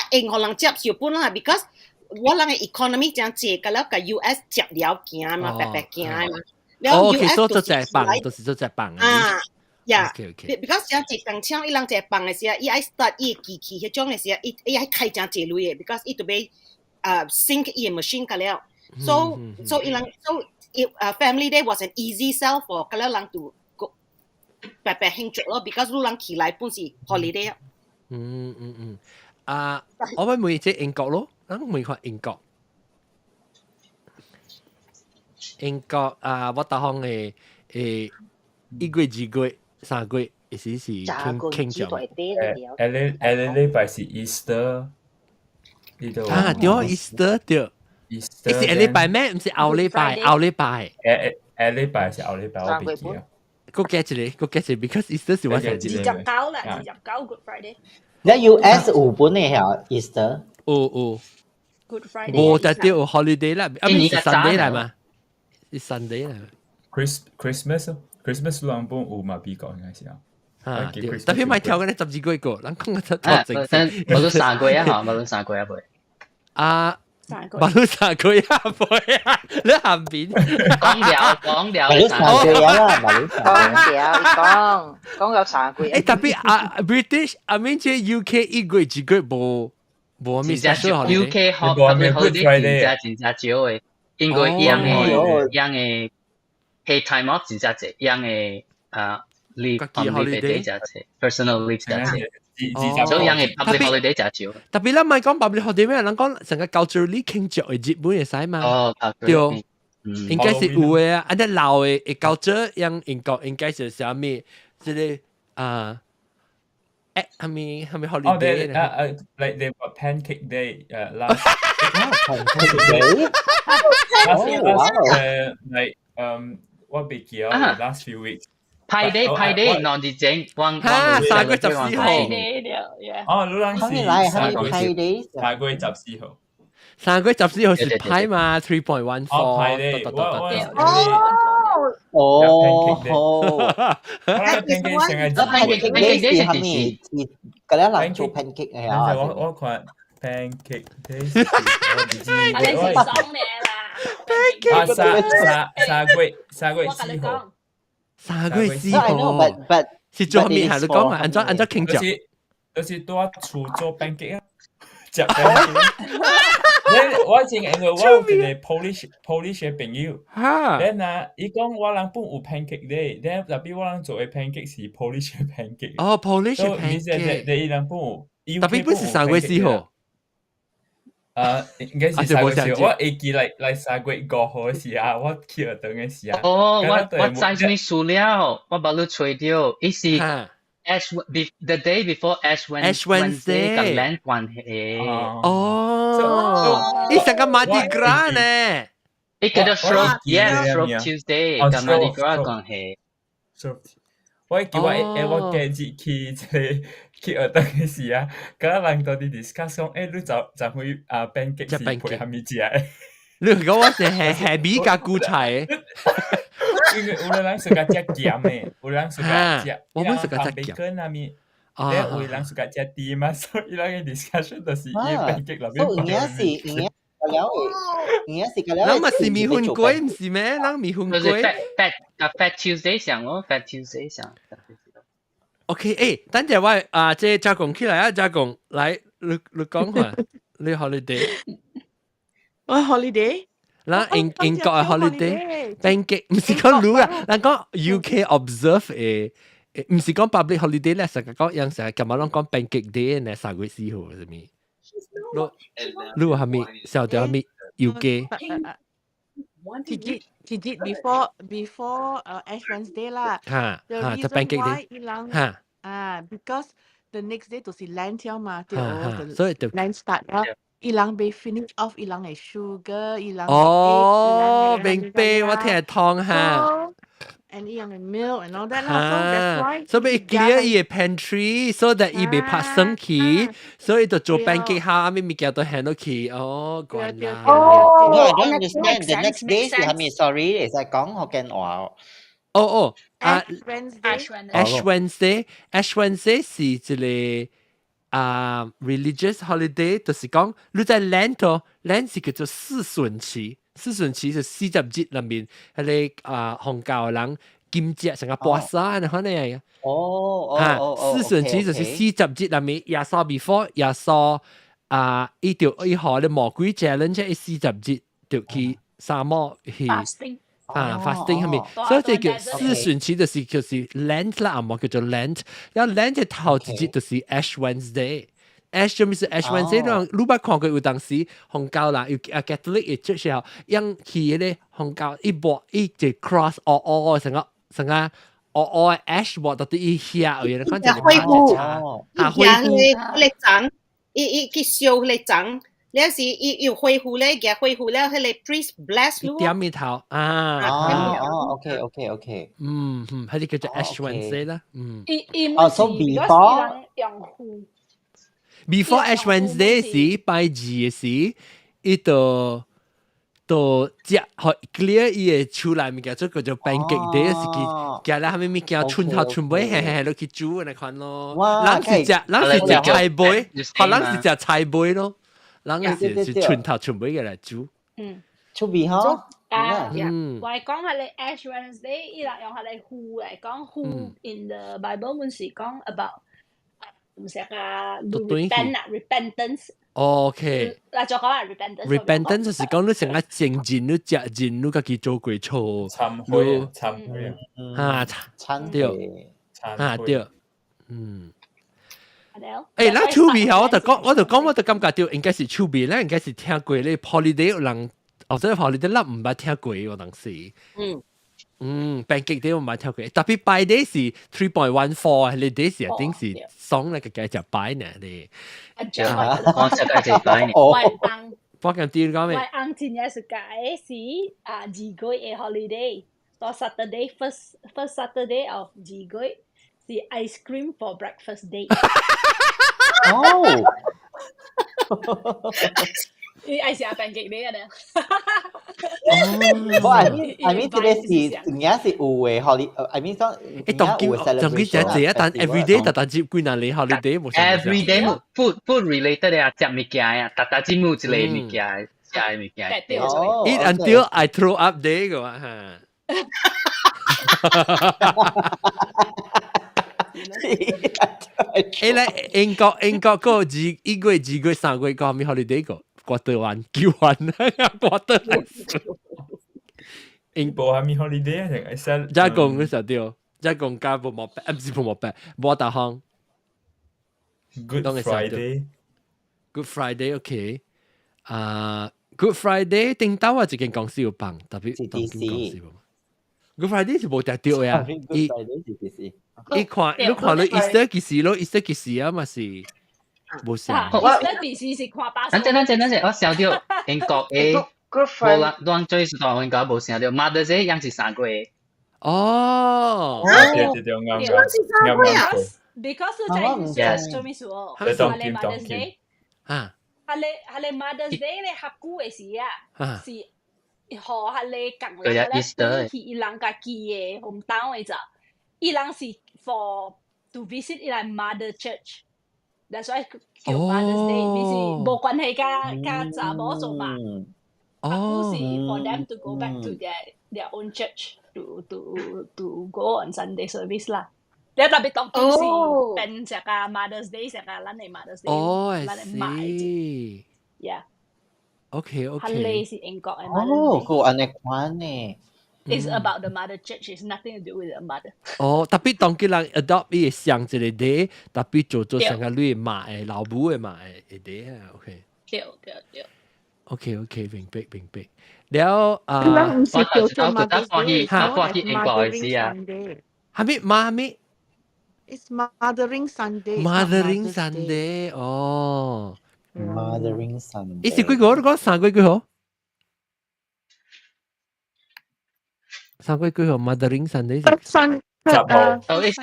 Speaker 1: 會予人接受本啦，because 我人的 economy 真濟，佮了共 US 接了行嘛，白白行嘛。
Speaker 2: 哦，OK，所以做隻放，就是做隻放。
Speaker 1: 啊，呀
Speaker 2: ，OK，OK。
Speaker 1: because 真濟工廠，伊人一放的時候，伊愛 start 伊的機器彼種的時候，伊伊愛開真濟鐳的，because 伊著欲sync 伊的 machine 佮了。So so 伊人 so 伊 family day was an easy sell for 佮了人就白白慶祝咯，because 你人起來本是 holiday 啊。
Speaker 2: 嗯嗯嗯，啊，我欲問這英國咯，咱問看英國。英國啊，我大方嘅1月、2月、3月，是慶慶祝。
Speaker 8: 下個禮拜是 Easter，呢度。
Speaker 2: 啊，對，Easter 對。
Speaker 8: Easter
Speaker 2: 是下禮拜咩？毋是後禮拜，後禮拜。
Speaker 8: 下禮拜是後禮拜，我袂記啊。
Speaker 2: 閣加一個，閣加一個，because Easter 是我上
Speaker 6: 二十九啦，29 Good Friday。
Speaker 4: 你 US 有本嘅嚇 Easter？
Speaker 2: 有有。
Speaker 6: Good Friday。
Speaker 2: 無就對有 holiday 啦，啊，唔是 Sunday 嚟嘛？是 Sunday 嚟。
Speaker 8: Christmas Christmas 兩本有嘛？美國應該是啊。
Speaker 2: 啊，對，特別咪跳緊咧12個月個，人講個頭正。
Speaker 3: 無到3個月啊，無到三個月啊，
Speaker 2: 啊。無到三個月啊，袂啊，你下邊
Speaker 3: 講了講了，
Speaker 4: 無到三個月啦，無
Speaker 5: 講了，講講有三個月。
Speaker 2: 誒，特別啊，British，I mean 這 UK 1月2月無無咩 special
Speaker 3: holiday。UK holiday 真正真正少的，因為伊樣的伊樣的 pay time off 真正濟，伊樣的啊 leave holiday 真濟，personal leave 真濟。所以樣嘅 public holiday 真少。
Speaker 2: 特別咱唔係講 public holiday 咩？人講成個 culturally 慶祝嘅日本會使嘛？
Speaker 3: 哦，
Speaker 2: 對，應該是有嘅啊。啊，啲老的會 culture 樣英國應該是啥物？這個啊，誒，係咪係咪 holiday？
Speaker 8: Like they got pancake day last
Speaker 4: pancake day。
Speaker 8: Last like 我袂記啊，last few weeks。
Speaker 3: Pi Day Pi Day 兩日前，
Speaker 2: 哈，3月14號。
Speaker 8: 哦，你人是
Speaker 4: Pi Day，
Speaker 8: 3月14號。
Speaker 2: 3月14號是 Pi 嘛？3.14。
Speaker 8: Pi Day，
Speaker 4: 哦
Speaker 8: 哦，pancake
Speaker 4: day 是係咪？是嗰啲人做 pancake 嘅啊？
Speaker 8: 我看 pancake day，
Speaker 6: 啊，你是爽咩啦？
Speaker 2: pancake
Speaker 8: 啊，3月4號。
Speaker 2: 3月4號，是做咩？係你講啊？按怎按怎慶祝？
Speaker 8: 就是佇厝做 pancake 啊，食 pancake。我前因為我有一個 Polish 的朋友，then 啊，伊講我人本有 pancake day，then 特別我人做的 pancake 是 Polish 的 pancake。
Speaker 2: 哦，Polish pancake。
Speaker 8: 你伊人本有，
Speaker 2: 特別本是3月4號。
Speaker 8: 啊，應該是三月四號，我會記來3月5號時啊，我去學堂的時啊。
Speaker 3: 哦，我知啥物事了，我捌你揣著，伊是 Ash the day before Ash
Speaker 2: Wednesday
Speaker 3: 佮 Lent 關係。
Speaker 2: 哦，伊成個 Mardi Gras 呢？
Speaker 3: 伊叫做 Shrove yes Shrove Tuesday 佮 Mardi Gras 關係。
Speaker 8: 我記我我今日去這個去學堂的時啊，佮人到佇 discuss 講，你昨昨昏啊 pancake 是配啥物食的？
Speaker 2: 你講我是係係米佮韭菜。
Speaker 8: 因為有人喜歡食鹹的，有人喜歡食，
Speaker 2: 我們喜歡食
Speaker 8: 鹹。啊物，咧有人喜歡食甜嘛，所以咱个 discussion 就是伊 pancake 內面。
Speaker 4: 所以有影是有影了的，有影是了。
Speaker 2: 咱嘛是麵粉粿，毋是咩？咱麵粉粿。
Speaker 3: Fat Fat 啊 Fat Tuesday 上咯，Fat Tuesday 上。
Speaker 2: OK，等陣我啊，這加工起來啊，加工來，你講下，你 holiday。
Speaker 9: 我 holiday。
Speaker 2: 咱英國嘅 holiday pancake 毋是講你啊，咱講 UK observe 嘅，毋是講 public holiday 咧，成日講樣成日琴日攏講 pancake day 呢，3月4號是咪？你你係咪曉得係咪 UK？
Speaker 9: 一日 before Ash Wednesday 啦。
Speaker 2: 嚇嚇，就 pancake
Speaker 9: day。嚇啊，because the next day 就是 Lent 嘛，對，
Speaker 2: 所以就
Speaker 9: Lent start 啦。伊人未 finish off 伊人的 sugar，伊人
Speaker 2: 哦，明白，我聽通哈。
Speaker 9: and 伊人的 milk and all that 啦，so that's why
Speaker 2: 所以 clear 伊的 pantry，so that 伊袂拍生氣，所以就做 pancake 下，咩物件都 handle 去，哦，關啦。
Speaker 4: 哦，No, I don't understand. The next day 是係咪？Sorry，會使講福建話。
Speaker 2: 哦哦，啊
Speaker 9: Ash
Speaker 2: Ash Wednesday，Ash Wednesday 是一個啊 religious holiday，就是講你在 Lent 哦，Lent 是叫做四旬期，四旬期是40日裏面，彼個啊宗教的人禁食成個跋山，你看呢個。
Speaker 4: 哦哦哦
Speaker 2: 四旬期就是四十日裏面，耶穌 before 耶穌啊，伊就伊予咧魔鬼 challenge 伊四十日就去沙漠去。啊，fasting 係咪？所以這叫四旬期就是 Lent 啦，啊，冇叫做 Lent。然後 Lent 嘅頭一日就是 Ash Wednesday， Ash 咩是 Ash Wednesday？你捌看過有當時紅教啦，有啊 Catholic 嘅 church 後，樣去迄個紅教一抹一隻 cross 哦哦成個成個哦哦 ash 抹到底伊遐，有人看一個
Speaker 1: 恢復
Speaker 2: 啊，
Speaker 1: 恢復迄個層，伊伊去燒彼個層。你是伊有恢復咧，嘅恢復了，彼個 priest bless
Speaker 2: 你點面頭啊？
Speaker 4: 哦，OK。
Speaker 2: 嗯嗯，彼個叫做 Ash Wednesday 啦，嗯。
Speaker 6: 伊伊
Speaker 4: 哦，so before
Speaker 6: 用符。
Speaker 2: Before Ash Wednesday 時，拜二嘅時，伊就就食予 clear 伊嘅厝內物件，做叫做 pancake day 是去，寄咧啥物物件，春頭春尾嘿嘿落去煮按呢款咯。人是食，人是食菜尾，可人是食菜尾咯。人是是春頭春尾嘅來煮。
Speaker 6: 嗯，
Speaker 4: 出味嗬。
Speaker 6: 啊，我係講彼個 Ash Wednesday，伊人用彼個符來講符 in the Bible 本是講 about 毋是啊，repent 啊，repentance。
Speaker 2: OK。
Speaker 6: 嗱，再講下 repentance。
Speaker 2: repentance 就是講你成個正人，你食人，你家己做過錯。
Speaker 8: 懺悔，懺悔
Speaker 2: 啊，
Speaker 4: 懺
Speaker 2: 對，啊對，嗯。
Speaker 6: 誒，
Speaker 2: 咱趣味吼，我就講，我就講，我就感覺到應該是趣味，咱應該是聽過咧 holiday 有人，或者 holiday 咱毋捌聽過有當時。嗯，pancake day 我毋捌聽過，特別拜 day 是 3.14，彼 day 是一定是爽咧個計食拜呢咧。
Speaker 3: 我食計食拜呢。
Speaker 6: 我翁，
Speaker 2: 我講啲講咩？
Speaker 6: 我翁真正是解是啊，二月嘅 holiday，到 Saturday first Saturday of 二月是 ice cream for breakfast day。
Speaker 4: 哦，
Speaker 6: 你愛食 pancake 咩啊？
Speaker 4: 我 I mean 這個是真正是有嘅 holiday，I mean 講
Speaker 2: 誒，當今當今真濟啊，但 every day 逐逐接幾若年 holiday 無
Speaker 3: Every day food related 啊，食物件啊，逐逐節目一個物件，食嘅物件。
Speaker 2: Eat until I throw up day 嘅嘛嚇。誒，來英國英國個二1月、2月、3月個咩 holiday 個？過台灣叫完過台灣。
Speaker 8: 英國係咩 holiday 啊？定係 sell？
Speaker 2: 再講嗰時對，再講加無毛病，唔是無毛病，無大項。
Speaker 8: Good Friday。
Speaker 2: Good Friday，OK。啊，Good Friday 頂到我一間公司有放，特別當間公司無。Good Friday 是無定對啊，伊伊看你看你 Easter 幾時咯？Easter 幾時啊？嘛是無啥。
Speaker 6: Easter 幾時是看巴。
Speaker 3: 等陣等陣等陣，我想到英國嘅無啦，當最是當應該無想到 Mother's Day 樣是3月。
Speaker 2: 哦，
Speaker 8: 對對對，啱啱啱啱。
Speaker 6: Because 在做咩事哦？係 Mother's Day
Speaker 2: 啊，
Speaker 6: 係你係你 Mother's Day 咧，合久嘅時啊，是。予彼個共人咧，去伊人家己嘅 hometown 嘅咋，伊人是 for to visit 伊人 mother church。That's why 叫 Mother's Day，你是無關係佮佮查某做嘛。哦，是 for them to go back to their own church to go on Sunday service 啦。你特別當今是變成個 Mother's Day，成個咱的 Mother's Day，
Speaker 2: 哦，
Speaker 6: 咱的媽
Speaker 2: 是。
Speaker 6: Yeah。
Speaker 2: OK。
Speaker 6: 彼個是英國的。
Speaker 4: 哦，閣按呢款呢。
Speaker 6: It's about the mother church. It's nothing to do with the mother.
Speaker 2: 哦，特別當佢人 adopt 伊個上一個 day，特別做做成個你媽的老母的媽的 day 啊，OK。
Speaker 6: 對對對。
Speaker 2: OK，明白明白。了啊，
Speaker 9: 唔是叫做 Mother's Day，
Speaker 3: 我去英國的時啊。
Speaker 2: 係咪媽咪
Speaker 9: ？It's Mothering Sunday.
Speaker 2: Mothering Sunday，哦。
Speaker 4: Mothering Sunday。
Speaker 2: 伊是幾個？你講3月幾號？3月幾號？Mothering Sunday
Speaker 9: 是
Speaker 3: 10號。哦，伊是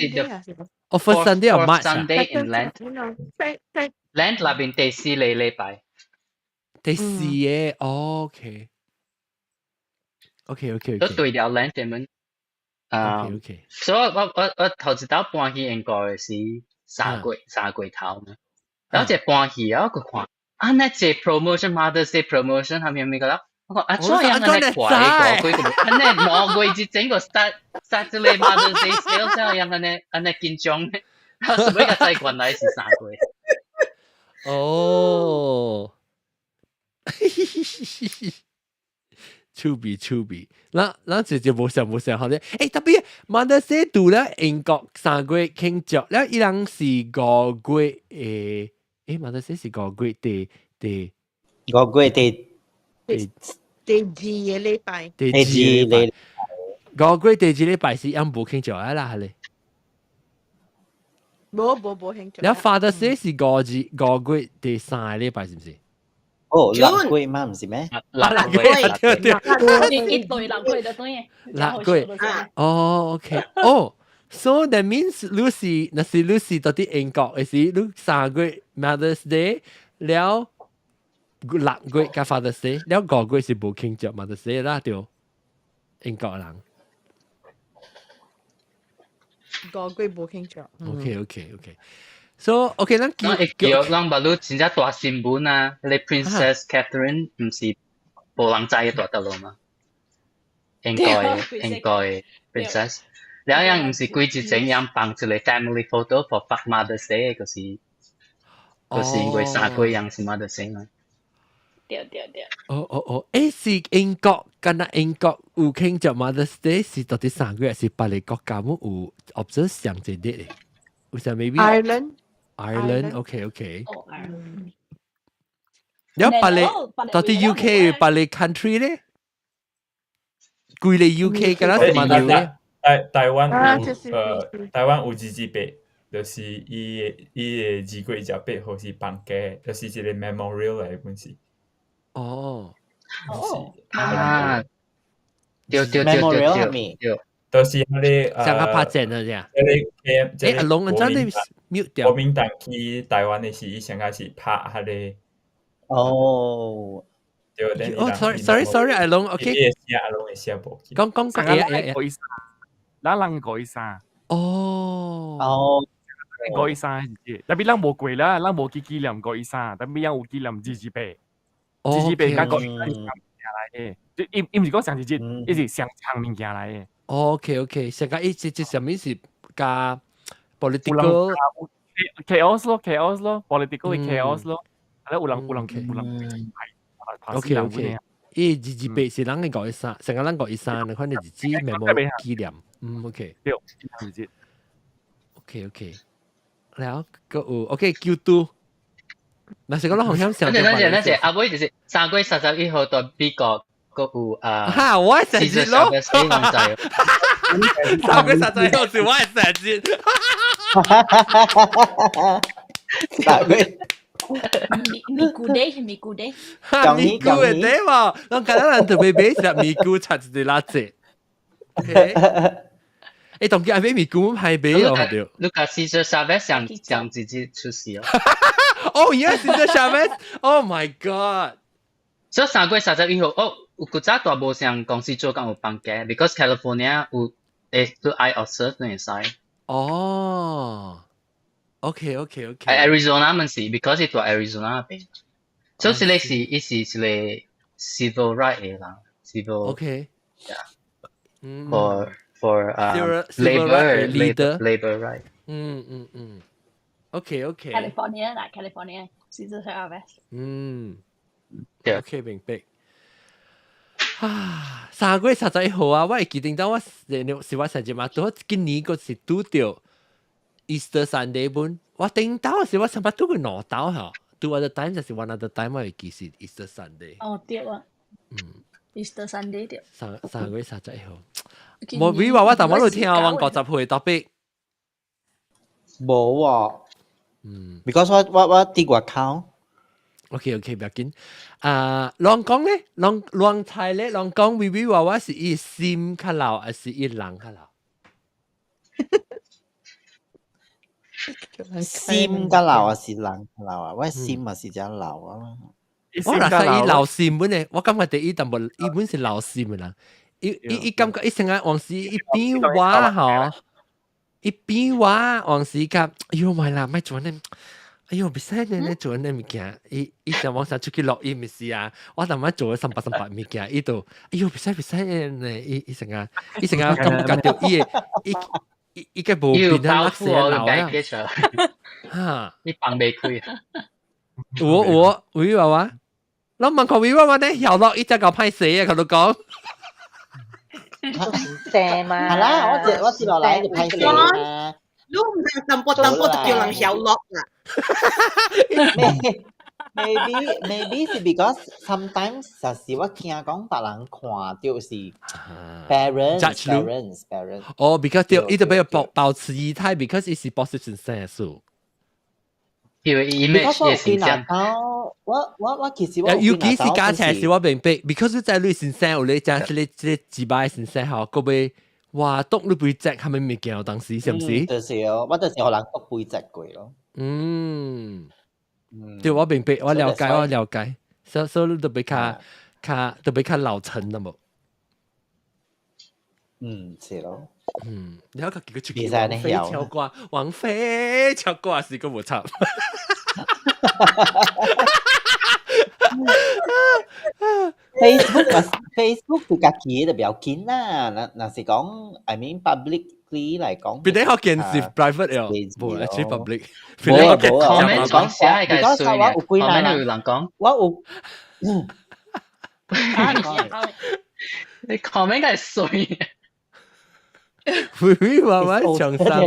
Speaker 2: 哦，First Sunday of March。
Speaker 3: Sunday in Lent。Lent 內邊第四個禮拜。
Speaker 2: 第四個，OK。OK。
Speaker 3: 都對了 Lent 們。啊。
Speaker 2: OK。
Speaker 3: 所以我我我頭一道搬去英國的是3月3月頭嘛。然後這搬去啊，我閣看，啊，那這 promotion Mother's Day promotion 係咪咪個啦？我講啊，怎樣按呢快個幾個？按呢2月之前個 start 這個 Mother's Day sale，怎樣按呢按呢緊張呢？我是欲共知原來是3月。
Speaker 2: 哦，趣味趣味，咱咱直接無想無想好咧。欸，特別 Mother's Day 除了英國3月慶祝，了伊人是5月的。Mother's Day 是五月第第
Speaker 4: 五月第
Speaker 9: 第第二個禮拜，
Speaker 2: 第二禮拜，五月第二禮拜是按無慶祝啊啦，係咧。
Speaker 9: 無無無慶祝。
Speaker 2: 了 Father's Day 是五月第三個禮拜是毋是？
Speaker 4: 哦，六月嘛，毋是咩？
Speaker 2: 六月，對對。
Speaker 6: 一對6月就對。
Speaker 2: 六月。哦，OK，哦。So that means 你是，若是你是到佇英國的時，你3月 Mother's Day 了6月佮 Father's Day，了五月是無慶祝 Mother's Day 啦，對。英國人。
Speaker 9: 五月無慶祝。
Speaker 2: OK。So OK，咱
Speaker 3: 叫叫咱捌你真正大新聞啊！彼个 Princess Catherine 毋是無人知𤆬倒落嗎？英國 Princess。了樣毋是幾日前樣放一個 family photo for Mother's Day，就是因為3月樣是 Mother's Day 嘛。
Speaker 6: 對對對。
Speaker 2: 哦哦哦，是英國，敢若英國有慶祝 Mother's Day 是到底3月，還是別个國家姆有 observe 上一日的？有啥 maybe？
Speaker 9: Ireland。
Speaker 2: Ireland，OK OK。哦，Ireland。了別个到底 UK 別个 country 咧？規个 UK 敢若是 Mother's Day？
Speaker 8: 台灣有228，就是伊的2月28號是放假，就是一個 memorial 來本是。
Speaker 2: 哦。
Speaker 6: 哦。
Speaker 3: 啊。對對對對對對。
Speaker 8: 就是彼个
Speaker 2: 上個拍戰啊，這。
Speaker 8: 彼個
Speaker 2: 阿龍，你真 mute 掉。
Speaker 8: 國民黨去台灣的時，伊上個是拍彼個。
Speaker 4: 哦。
Speaker 8: 對。
Speaker 2: 哦，sorry，sorry，sorry，阿龍，OK。
Speaker 8: 伊會寫阿龍會寫無。
Speaker 2: 講講講，
Speaker 7: 咱人5月3。
Speaker 2: 哦。
Speaker 4: 哦。
Speaker 7: 5月3是，特別咱無過啦，咱無去紀念5月3，特別咱有紀念228，228佮5月3是仝物件來的，就伊伊毋是講仝一日，伊是仝項物件來的。
Speaker 2: OK OK，上個伊這這啥物是佮 political
Speaker 7: chaos 咯，chaos 咯，political chaos 咯，啊有人有人有人
Speaker 2: OK OK，伊228是人的5月3，上個咱5月3，你看日子 memorial 紀念，嗯 OK。
Speaker 7: 對，日子。
Speaker 2: OK OK，了閣有 OK 救度，若是講咱紅險上。
Speaker 3: 等陣等陣，阿尾就是3月31號到美國閣有啊。
Speaker 2: 哈，我的生日咯。3月31號是我的生日。
Speaker 4: 三月。
Speaker 6: 咪咕 day，咪咕 day。
Speaker 2: 哈，咪咕的 day 嘛，咱今日人特別買食咪咕，插一個垃圾。當今愛買咪咕，歹買哦，對。
Speaker 3: 你共 Cesar Chavez 上上一日出世哦。
Speaker 2: 哦，yes，Cesar Chavez，Oh my God！
Speaker 3: 所以3月31號，哦，有古早大無像公司做工有放假，because California 有都愛 observe 會使。
Speaker 2: 哦，OK OK OK。
Speaker 3: Arizona 嘛是，because 伊住 Arizona 邊。所以這個是伊是一個 civil right 的人，civil。
Speaker 2: OK。
Speaker 3: Yeah. For labor
Speaker 2: leader
Speaker 3: labor right。
Speaker 2: 嗯嗯嗯。OK OK。
Speaker 6: California 啦，California Cesar Chavez。
Speaker 2: 嗯。OK 明白。啊，3月31號啊，我會記得到我是我生日嘛，拄好今年閣是拄著 Easter Sunday 本，我頂到是我上擺拄過兩晝吼，拄 other time 就是 one other time 我會記是 Easter Sunday。
Speaker 6: 哦，對啊。Easter Sunday 對。
Speaker 2: 3月31號。無，比如話我淡薄都聽我50歲特別。
Speaker 4: 無喎。Because 我佇外口。
Speaker 2: OK OK，不要緊。啊，人講咧，人人猜咧，人講微微娃娃是伊心較老，還是伊人較老？
Speaker 4: 心較老還是人較老啊？我心嘛是誠老啊。
Speaker 2: 我若是伊老心本咧，我感覺第一淡薄，伊本是老心的人。伊伊伊感覺伊成日往時伊變我吼，伊變我往時較，哎喲咪啦，莫做呢。哎喲，袂使呢，呢做呢物件，伊伊上網上出去錄音咪是啊，我淡薄做咗三百三百物件，伊就，哎喲，袂使袂使呢，伊伊成日，伊成日感覺著伊的，伊伊伊個無變啊，死老啊，哈，
Speaker 3: 你放袂開。
Speaker 2: 我我微娃娃，咱問看微娃娃呢，曉落伊只夠歹勢啊，佢都講。
Speaker 5: 正嘛。
Speaker 4: 係啦，我接我接落來就歹勢啊。
Speaker 1: 你毋通淡薄淡薄就叫人曉落啦。
Speaker 4: Maybe 是 because sometimes 實是我驚講別人看到是 parents parents parents。
Speaker 2: 哦，because 對，伊就比較保持儀態，because 伊是保持先生數。
Speaker 3: 因為 image 嘅形象。
Speaker 4: 我其實我
Speaker 2: 尤其是家庭是我明白，because 在你先生有你講這個幾擺先生吼，個尾哇，篤你背脊係咪物件？當時是毋是？
Speaker 4: 就是哦，我就是予人篤背脊過咯。
Speaker 2: 嗯。對，我明白，我了解，我了解。所以你都比較都比較老成的無？
Speaker 4: 嗯，是咯。
Speaker 2: 嗯，你睇佢幾個出去王菲唱歌，王菲唱歌是個無插。
Speaker 4: Facebook 啊，Facebook 就家己就比較緊啦。若是講，I mean publicly 嚟講，
Speaker 2: 別啲學見是 private 喲，無係 public。
Speaker 4: 無啊無啊，
Speaker 3: 講講寫係個衰嘅，comment 有人講，
Speaker 4: 我有，
Speaker 3: 你 comment 係衰。
Speaker 2: 會會話話長衫。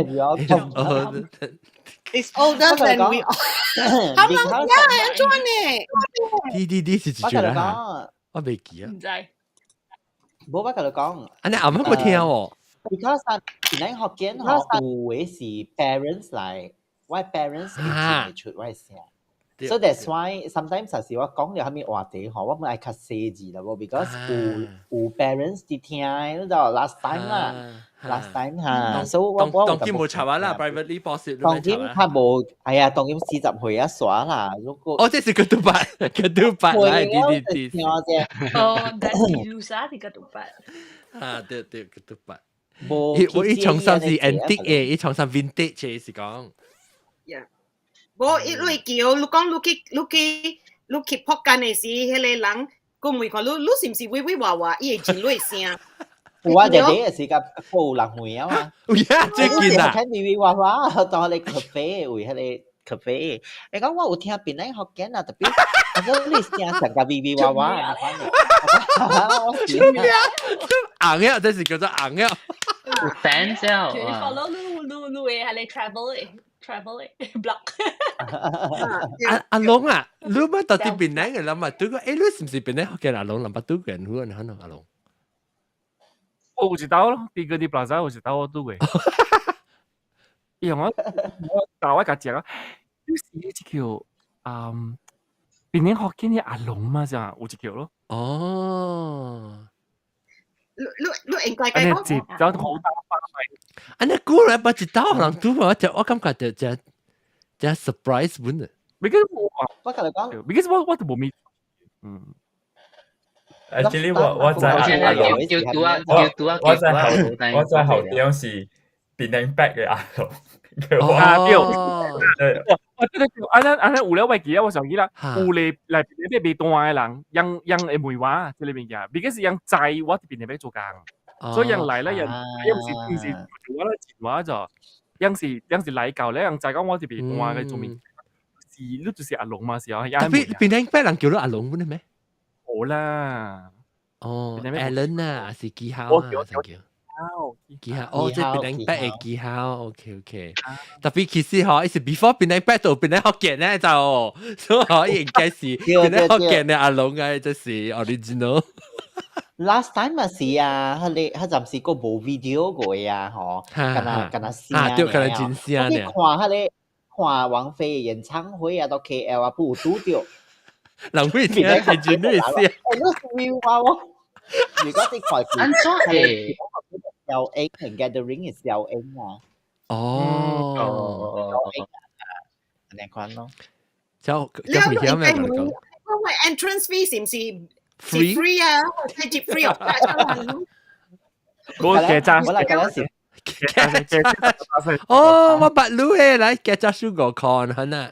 Speaker 1: It's older than we are。他們呀，安怎呢？
Speaker 2: 啲啲啲是一句啦，我未記啊。
Speaker 6: 唔知。
Speaker 4: 無我共你講。
Speaker 2: 啊，你啱啱冇聽喎。
Speaker 4: Because 啊，檳城福建吼，有的是 parents 來，我 parents 會聽會出我的聲。So that's why sometimes 有時我講了啥物話題吼，我們愛較細緻啦，無 because 有 parents 佇聽的，你知道 last time 啦，last time 哈，所以我
Speaker 2: 當今無插啊啦，privately post。
Speaker 4: 當今較無，哎呀，當今40歲啊煞啦，如果
Speaker 2: 哦，這是 ketupat，ketupat 來，啲啲啲。
Speaker 6: 哦，但是 Lusa 是 ketupat。
Speaker 2: 啊，對對，ketupat。
Speaker 4: 無，
Speaker 2: 我伊長衫是 antique 的，伊長衫 vintage 的是講。
Speaker 1: Yeah。無，伊你叫你講你去撲間的時，彼個人講問看你，你是毋是威威娃娃？伊會認你聲。
Speaker 4: 有啊，弟弟也是甲有人問啊嘛。
Speaker 2: 有啊，最近啊。
Speaker 4: 聽威威娃娃到彼個 cafe 位，彼個 cafe。你講我有聽檳城福建啊，特別，啊，你聲像甲威威娃娃啊，
Speaker 2: 出名，紅了，這是叫做紅了。
Speaker 3: 有 fans 了。
Speaker 6: follow 你你你的彼個 travel 的。travel blog。
Speaker 2: 阿阿龍啊，你乜到底檳城嘅諗啊？對個，誒，你是唔是檳城福建阿龍？諗捌對過人好，可能阿龍。
Speaker 7: 我有一道咯，佇嗰啲 plaza 有一道我拄過。伊我教我家食啊，你是一叫嗯，檳城福建的阿龍嘛，是啊，有一叫咯。
Speaker 2: 哦。
Speaker 1: 你你你應該講。
Speaker 7: 接走好大花咪。
Speaker 2: 啊，你估來捌一道人拄我就我感覺就就就 surprise 本啊。
Speaker 7: Because 我
Speaker 4: 我共你講
Speaker 7: ，because 我都無咪，嗯。
Speaker 8: Actually 我在
Speaker 3: 阿龍，
Speaker 8: 我在後點是檳城北的阿龍。
Speaker 7: 啊對，對，啊對對對，按呢按呢有了我記得我想起啦，有嚟來檳城欲賣單的人，𪜶𪜶會問我這個物件，because 𪜶知我佇檳城欲做工，所以𪜶來咧，𪜶𪜶毋是我咧認我就，𪜶是來到咧，𪜶知講我佇賣單嘅做物件，是你就是阿龍嘛是啊，
Speaker 2: Tapi 檳城北人叫你阿龍本咩？
Speaker 7: 無啦，
Speaker 2: 哦，Alan 啊，是記號啊，就叫。記號哦，這檳城北的記號，OK OK。Tapi 其實嗬，伊是 before 檳城北到檳城福建咧就，所以應該是檳城福建的阿龍啊，這是 original。
Speaker 4: Last time 嘛是啊，彼個彼陣時閣無 video 過啊，吼，敢若敢若聲
Speaker 2: 啊，對，敢若真聲
Speaker 4: 呢。我去看彼個看王菲的演唱會啊，到 KL 啊，不有拄著。
Speaker 2: 人會聽係真的聲。
Speaker 4: 欸，你是話喎？如果你看
Speaker 3: 按怎會？
Speaker 4: 小英同 Gathering 係小英啊。
Speaker 2: 哦，
Speaker 4: 小英啊，按呢款咯。
Speaker 2: 就就會曉咩？
Speaker 1: 我個 entrance fee 是毋是 free free 啊？我直接 free of charge。
Speaker 7: 我結賬，
Speaker 4: 我來嗰時。
Speaker 2: 哦，我捌你嘅來結賬數5塊，係呐。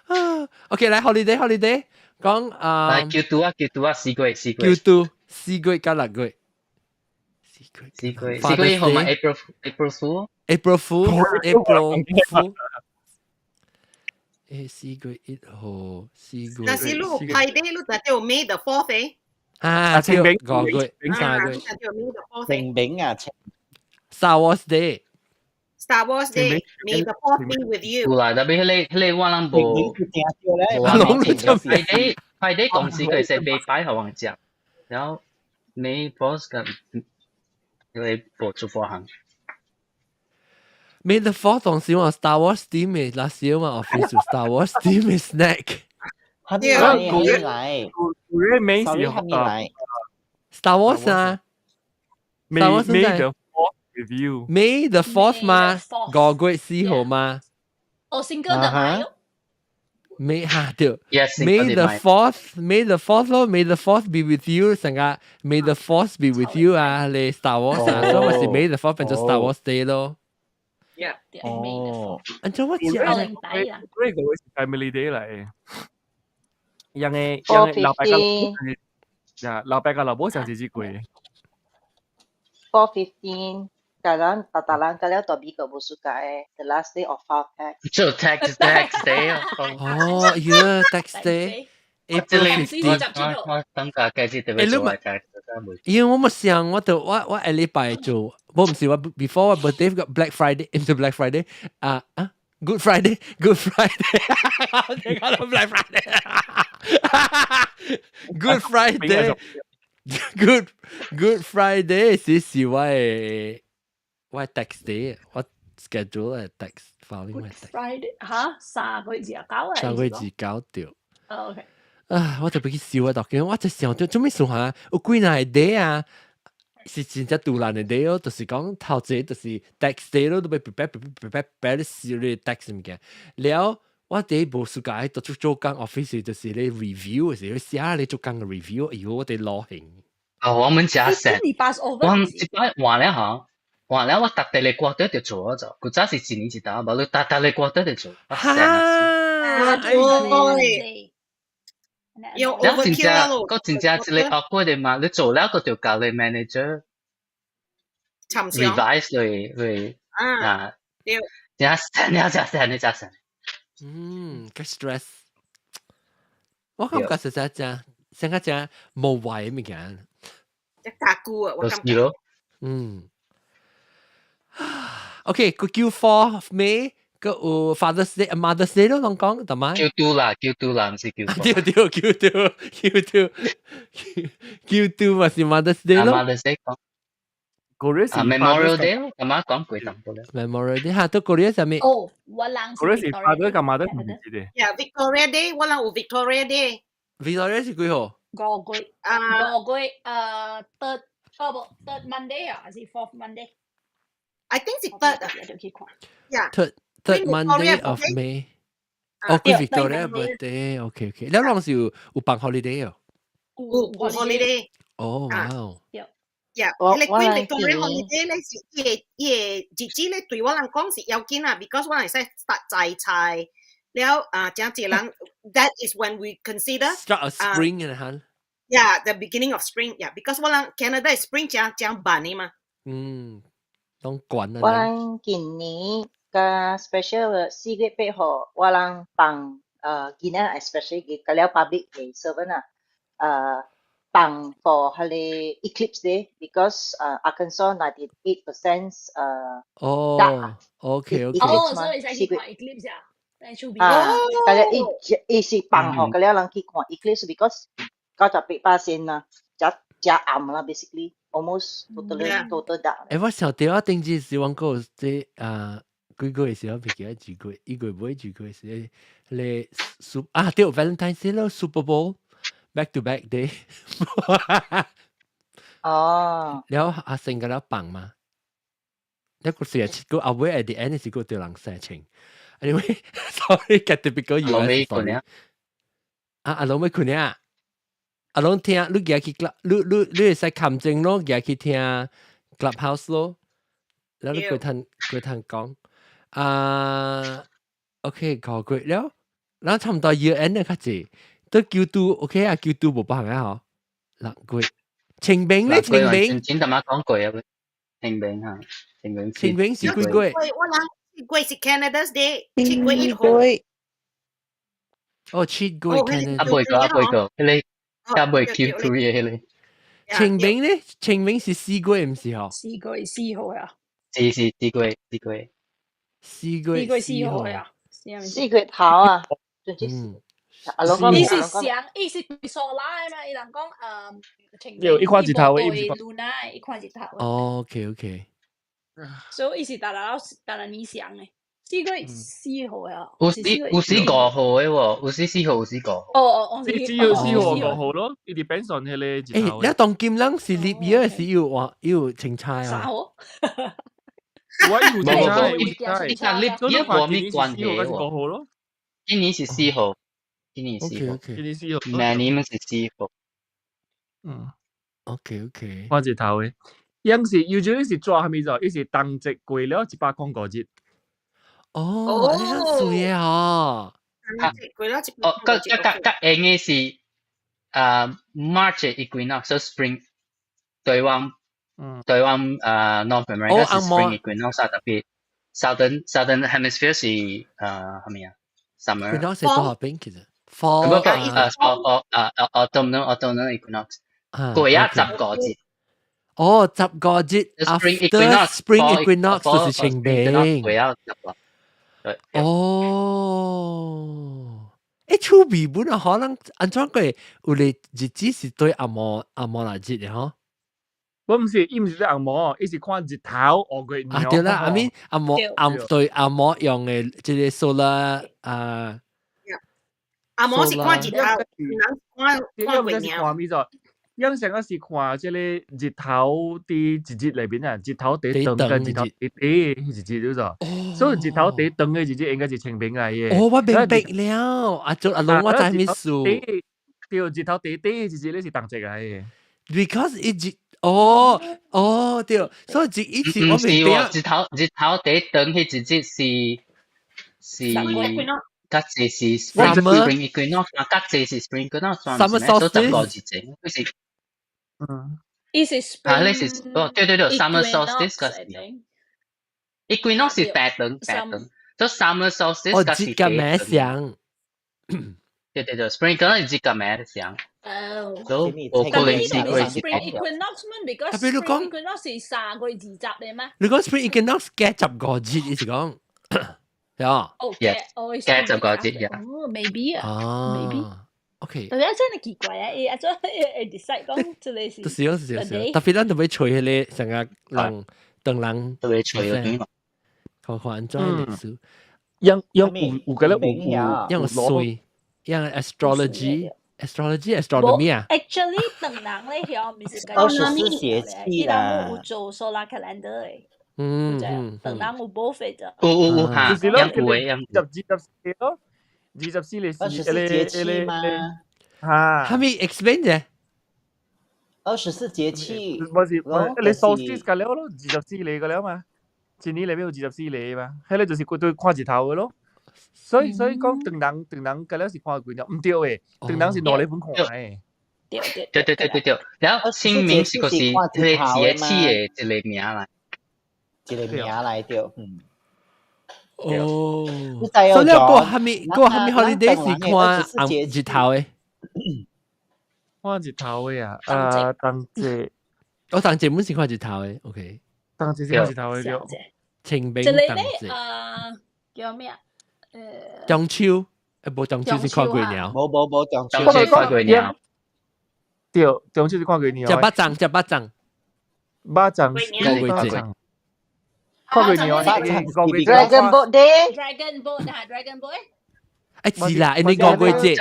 Speaker 2: 啊，OK，來 holiday holiday，講啊，
Speaker 3: 來叫拄啊，叫拄啊，4月4月，
Speaker 2: 叫拄4月加6月，
Speaker 3: 四月4月號嘛，April Fool。
Speaker 2: April Fool，April Fool。誒，4月1號，四月。
Speaker 1: 若是你有派對，你就叫 May the Fourth 誒。
Speaker 2: 啊，清明5月，3月。
Speaker 4: 清明啊，清。
Speaker 2: Star Wars Day。
Speaker 1: Star Wars Day, May the Fourth be with you。
Speaker 3: 有啦，特別彼個我人無無
Speaker 2: 啊，攏你做咩？
Speaker 3: Friday 公司佢是未擺予人食，然後 May boss 個佢無做過行。
Speaker 2: May the Fourth 當時我 Star Wars theme 嘅，那時我 office 有 Star Wars theme 嘅 snack。
Speaker 4: 係咪來？係咪來？
Speaker 7: 古月 May 是
Speaker 4: Sorry，係咪來
Speaker 2: ？Star Wars 啊
Speaker 7: May May the Fourth with you。
Speaker 2: May the Fourth 嘛，5月4號嘛。
Speaker 6: 哦，Cinco de Mayo。
Speaker 2: May 嚇對
Speaker 3: Yes，
Speaker 2: May the Fourth，May the Fourth 咯，May the Fourth be with you，成個 May the Force be with you 啊，你 Star Wars 啊，所以咪是 May the Fourth 變做 Star Wars Day 咯。
Speaker 1: Yeah。
Speaker 4: 哦。
Speaker 2: 按照我知
Speaker 7: 啊，
Speaker 6: 底啊。
Speaker 7: 呢個是 Family Day 嚟，因為因為老爸個呀，老爸個老母上是幾貴。
Speaker 5: 4:15，大人大大人個了大美國無暑假的，the last day of file tax。
Speaker 3: 做 tax day 啊！
Speaker 2: 哦，yeah tax day。April 15。
Speaker 3: 我等下計節特別做 tax。
Speaker 2: 因為我冇想，我就我下禮拜做，我唔是我 before 我 birthday 個 Black Friday into Black Friday 啊啊 Good Friday Good Friday，我聽講到 Black Friday Good Friday Good Friday 是我的 tax day，我 schedule 係 tax filing 我 tax。
Speaker 6: Friday 嚇，3月29啊？
Speaker 2: 3月29對。
Speaker 6: 哦，OK。
Speaker 2: 啊！我特別去笑啊，當我就想到做咩算下有幾若個 day 啊，是真正獨難的 day 咯，就是講頭一個就是 tax day 咯，都欲 prepare prepare prepare prepare 你燒你 tax 物件。了，我第無時間都做做工 office 就是咧 review 的時候寫咧做工嘅 review，哎喲，我哋攞興。
Speaker 3: 啊，我們真善，我一擺換了吼，換了我逐地個歌底就做咗，古早是一年一道，無你逐逐個歌底就做，
Speaker 2: 哈，
Speaker 1: 對。有
Speaker 3: 了真正，閣真正一個惡過的嘛，你做了閣就交你 manager revise 嚟嚟啊，
Speaker 1: 對，
Speaker 3: 真善了，真善，你真善。
Speaker 2: 嗯，個 stress，我感覺實在真，成個真無謂的物件。
Speaker 1: 一加久啊，我感覺。
Speaker 2: 嗯。OK，個 Q4 May 個有 Father's Day、Mother's Day 咯，攏講，同埋。
Speaker 3: Q2 啦，Q2 啦，毋是 Q4。
Speaker 2: 對對，Q2 Q2 Q2 嘛是 Mother's Day 咯。
Speaker 3: Mother's Day 講。
Speaker 7: 嗰時
Speaker 3: 啊，Memorial Day 咯，阿媽講過淡薄咧。
Speaker 2: Memorial Day 嚇，都過咗啥物？
Speaker 6: 哦，我人
Speaker 7: 嗰時 Father 同 Mother 唔知嘅。
Speaker 1: Yeah, Victoria Day，我人有 Victoria Day。
Speaker 2: Victoria 是幾號？
Speaker 6: 5月。
Speaker 1: 啊，5
Speaker 6: 月third 哦無 third Monday 啊，還是 fourth Monday？
Speaker 1: I think 是 third 啊。
Speaker 6: 就去看。
Speaker 1: Yeah.
Speaker 2: Third Monday of May。哦，佢 Victoria birthday，OK OK。你當時有放 holiday 哦？
Speaker 1: 有有 holiday。
Speaker 2: 哦，哇哦。
Speaker 1: Yeah，你 Queen Victoria holiday 咧是伊個伊個日子咧對我人講是要緊啊，because 我人會使摘菜了啊，真濟人，that is when we consider
Speaker 2: start of spring 啊嚇。
Speaker 1: Yeah, the beginning of spring. Yeah, because 我人 Canada spring 正正慢的嘛。
Speaker 2: 嗯，攏懸啊。
Speaker 5: 我人今年個 special 4月8號，我人放囡仔 especially 嘅個了 public 嘅 servant 啊，放 for 彼個 eclipse day because Arkansas 98%
Speaker 2: 哦，OK。
Speaker 6: 哦，所以使去看 eclipse 啊，在厝邊。
Speaker 5: 啊，但係伊伊是放予個了人去看 eclipse because 98%啦，誠誠暗啦，basically almost totally total dark。
Speaker 2: 誒，我想到我頂次是阮講這啊幾個月時候，袂記得幾個月，一個月尾幾個月時，咧 Super 啊對，Valentine's Day 咯，Super Bowl back to back day。
Speaker 5: 哦。
Speaker 2: 了阿成個了放嘛，一個四十七個阿尾 at the end 是個對人寫情。Anyway，sorry，get typical US story。啊，阿老尾困啊。阿攏聽，你行去 club，你會使勘證咯，行去聽 clubhouse 咯，然後你過通過通講，啊，OK，個月了，然後差唔多 year end 較濟，都 Q2 OK 啊，Q2 無別項啊嗬，6月，清明咧，清明，
Speaker 3: 前頭媽講過啊，清明嚇，清明
Speaker 2: 清明是幾月？
Speaker 1: 我人7月是 Canada's Day，7月1號。
Speaker 2: 哦，七月 Canada，
Speaker 3: 啊，未過啊，未過，彼個。也未 Q2 嘅彼個。
Speaker 2: 清明咧，清明是4月毋是嗬？
Speaker 6: 4月4號啊。
Speaker 3: 是是四月四月。
Speaker 2: 四月
Speaker 6: 四月四號啊，
Speaker 5: 四月頭啊，總之啊，攏講
Speaker 6: 伊是上，伊是對數拉嘛，伊人講清
Speaker 7: 有一看日頭的，
Speaker 6: 伊對 lunar 一看日頭。
Speaker 2: 哦，OK OK。
Speaker 6: 所以伊是逐日逐日年上的，4月4號啊。
Speaker 3: 有時有時5號的喎，有時4號，有時5號。
Speaker 6: 哦哦，
Speaker 7: 只要4號5號咯，it depends on 彼個日頭。
Speaker 2: 誒，你當今人是立月是有話有清菜啊？
Speaker 6: 3號。
Speaker 7: 我有清菜，
Speaker 3: 伊甲立月無咩關係喎。
Speaker 7: 5號咯。
Speaker 3: 今年是四號，今年四號，
Speaker 7: 今年四號，
Speaker 3: 明年是四號。
Speaker 7: 嗯
Speaker 2: ，OK OK。
Speaker 7: 看日頭的。樣是 usually 是抓蝦米做？伊是冬節過了105日。
Speaker 2: 哦，按呢算的吼。
Speaker 1: 過了一
Speaker 3: 哦，個個個個應該是啊 March equinox，所以 spring 台灣，台灣啊 North America 是 spring equinox，特別 southern hemisphere 是啊蝦米啊？summer。
Speaker 2: equinox 是多少邊其實？fall
Speaker 3: 不過啊 fall 啊 autumn autumn equinox 過一15個節。
Speaker 2: 哦，15個節，after spring equinox 就是清明。
Speaker 3: 過一十個。
Speaker 2: 哦，誒，趣味本啊，可能按怎過有個日子是對紅毛紅毛來節的吼？
Speaker 7: 我毋是，伊毋是對紅毛，伊是看日頭學月
Speaker 2: 啊，對啦，I mean 紅毛紅對紅毛用的這個 solar 啊，
Speaker 1: 紅毛是看日頭，人看看月亮。
Speaker 7: 看咩做？樣成個是看這個日頭佇一日內面啊，日頭佇長跟日頭佇短彼一日就是，所以日頭佇長的日子應該是清明來的。
Speaker 2: 哦，我明白了，阿祖阿龍我知咩事。
Speaker 7: 對，日頭佇短一日咧是冬節來的。
Speaker 2: Because 一日，哦哦對，所以一次我明白。
Speaker 3: 日頭佇長彼一日是。較濟是 spring equinox，較濟是 spring equinox，
Speaker 2: summer solstice，
Speaker 3: 15個日子，就是
Speaker 6: 伊是 spring，
Speaker 3: 啊，你是哦，對對對，summer solstice 個是，equinox 是白燈白燈，所以 summer solstice
Speaker 2: 哦，節嘅名相，
Speaker 3: 對對對，spring 可能是節嘅名相。
Speaker 6: 哦，
Speaker 3: 所以我可能是會是
Speaker 6: spring equinox 嘛，because spring equinox 是3月20的嗎？
Speaker 2: 你講 spring equinox 加15個節，你是講？係啊，
Speaker 6: 哦，
Speaker 3: 加15個節呀。
Speaker 6: 哦，maybe 啊，maybe。
Speaker 2: OK。
Speaker 6: 但係真係奇怪啊！伊啊，做會 decide 講這個是。
Speaker 2: 都是咯，是是，特別咱特別吹彼個成個人，當人
Speaker 3: 特別吹嗰啲。
Speaker 2: 看看按怎歷史。
Speaker 7: 用用有有個咧有
Speaker 2: 用水，用 astrology。astrology astronomy 啊
Speaker 6: ？Actually，當人咧曉毋是
Speaker 4: 24節氣啦。
Speaker 6: 有做 solar calendar 的。當人有 both 的。
Speaker 3: 有有有嚇，
Speaker 7: 就是咯，
Speaker 3: 有的
Speaker 7: 二十四咯，24日是
Speaker 4: 24節氣嗎？
Speaker 7: 嚇，
Speaker 2: 係咪 explain 啫？
Speaker 4: 24節氣，
Speaker 7: 唔是，你 solstice 個了咯，24日個了嘛，一年裏面有24日嘛，彼個就是佢對看日頭的咯。所以講，唐人唐人個了是看幾日，毋對的，唐人是2禮本看的。
Speaker 6: 對對
Speaker 3: 對對對對對，然後清明是個是彼個節氣的一個名來，
Speaker 4: 一個名來對，嗯。
Speaker 2: 哦，所以你過蝦米過蝦米 holiday 是看日頭的？
Speaker 7: 看日頭的啊，啊，冬節。
Speaker 2: 我冬節本是看日頭的，OK。
Speaker 7: 冬節是看日頭的對。
Speaker 2: 清明冬節。
Speaker 6: 啊，叫咩啊？
Speaker 2: 中秋，誒，無中秋是看月亮。
Speaker 4: 無無無中秋
Speaker 3: 是看月亮。
Speaker 7: 對，中秋是看月亮。
Speaker 2: 食肉粽，食肉粽。
Speaker 7: 肉粽，
Speaker 2: 五月節。
Speaker 7: 看月亮，五月節。
Speaker 5: Dragon Boat Day。
Speaker 6: Dragon Boat 啊，Dragon Boat。
Speaker 2: 誒是啦，因為五月節，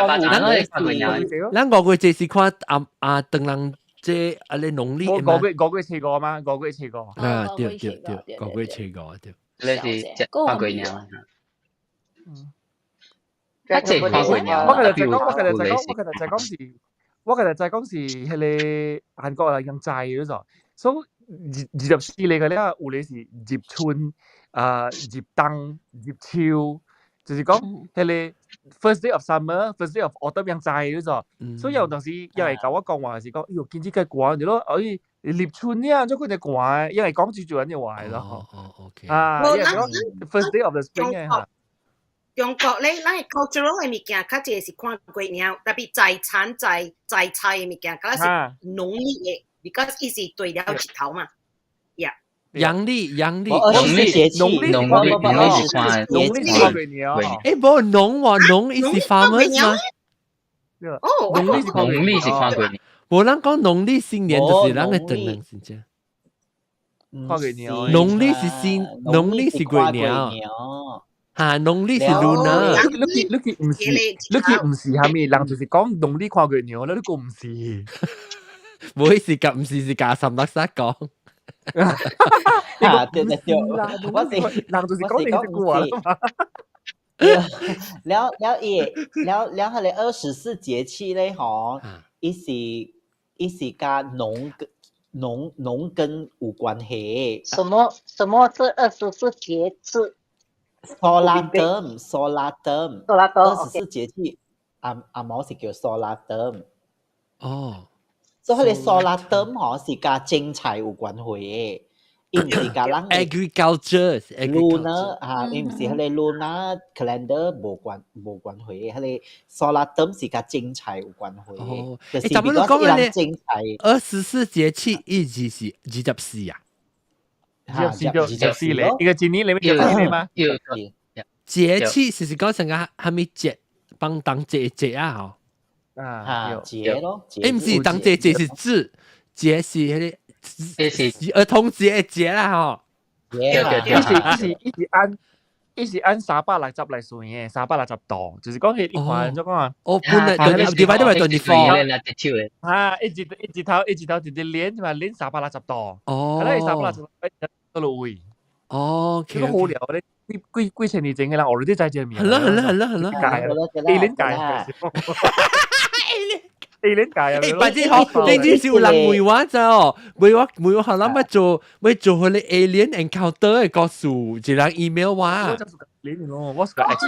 Speaker 2: 咱五月節是看啊啊，當人這啊咧農曆。
Speaker 7: 五月5月初5嘛，5月初5。
Speaker 2: 啊，對對對，5月初5對。
Speaker 3: 你是食看月亮。嗯，較濟看月亮。
Speaker 7: 我其實就講，我其實就講，我其實就講是，我其實就講是彼個韓國人用制嗰種，所以24日個咧，有咧是入春啊，入冬、入秋，就是講彼個 first day of summer、first day of autumn 樣制嗰種。所以有陣時有會共我講話是講，哎喲，今日較寒，你咯，哎，立春啊，做幾隻寒，因為講住做緊嘅話咯。
Speaker 2: 哦，OK。
Speaker 7: 啊，因為講 first day of the spring 嘅嚇。
Speaker 1: 中國咧，咱的 cultural 的物件較濟是看月亮，特別在產在在菜的物件，敢若是農曆的，because 伊是對了日頭嘛。Yeah。
Speaker 2: 陽曆陽曆，
Speaker 4: 二十四節氣，
Speaker 7: 農曆
Speaker 3: 農曆是看
Speaker 7: 農曆是看月娘。
Speaker 2: 欸，無農喎，農伊是 farmers 嗎？
Speaker 1: 哦，
Speaker 3: 農曆是看月娘。
Speaker 2: 無人講農曆新年就是咱嘅正人先正。
Speaker 7: 看月娘。
Speaker 2: 農曆是新，農曆是月娘。嚇，農曆是 lunar。
Speaker 7: 你你唔是，你唔是蝦米？人就是講農曆看月娘，你講唔是。
Speaker 2: 唔好意思，夾唔是是夾三六三講。
Speaker 4: 啊，對對對，我是
Speaker 7: 人就是講你這句話啦嘛。
Speaker 4: 了了伊，了了彼个24節氣咧，吼，伊是佮農耕有關係。
Speaker 5: 什麼是二十四節氣
Speaker 4: ？Solar term，solar term，
Speaker 5: solar term，
Speaker 4: 二十四節氣，阿阿毛是叫 solar term。
Speaker 2: 哦。
Speaker 4: 所以彼个 solar term 吼是佮種菜有關係的，伊毋是佮人
Speaker 2: agriculture
Speaker 4: lunar 啊，伊毋是彼个 lunar calendar 無關係，彼个 solar term 是佮種菜有關係。
Speaker 2: 哦，
Speaker 4: 就是
Speaker 2: 欸，咱們講
Speaker 4: 咧，種菜
Speaker 2: 24節氣一直是24啊？24
Speaker 7: 咧，一個一年裡面24嗎？
Speaker 2: 節氣是講成個蝦米節，幫當節節啊？吼。
Speaker 4: 啊，節咯，
Speaker 2: 欸，毋是當節節是字，節是彼个
Speaker 3: 是
Speaker 2: 兒童節的節啦，吼。
Speaker 3: 對對對，
Speaker 7: 伊是按360來算的，360度，就是講彼一款怎講啊？
Speaker 2: 哦，本來 divide by 24。
Speaker 7: 啊，一日頭一日頭直直連嘛，連三百六十度。
Speaker 2: 哦。
Speaker 7: 啊，你360度倒落位。
Speaker 2: 哦，
Speaker 7: 這個好料咧，幾幾幾千年前的人，我哋都知這個名。
Speaker 2: 係啦係啦係啦係啦。
Speaker 7: A 鏈界。A 鏈界啊！
Speaker 2: 欸，反正吼，你只是有人問我咋哦？問我問我，可能欲做欲做彼個 alien encounter 的故事，一人 email 我。
Speaker 7: 我是個 X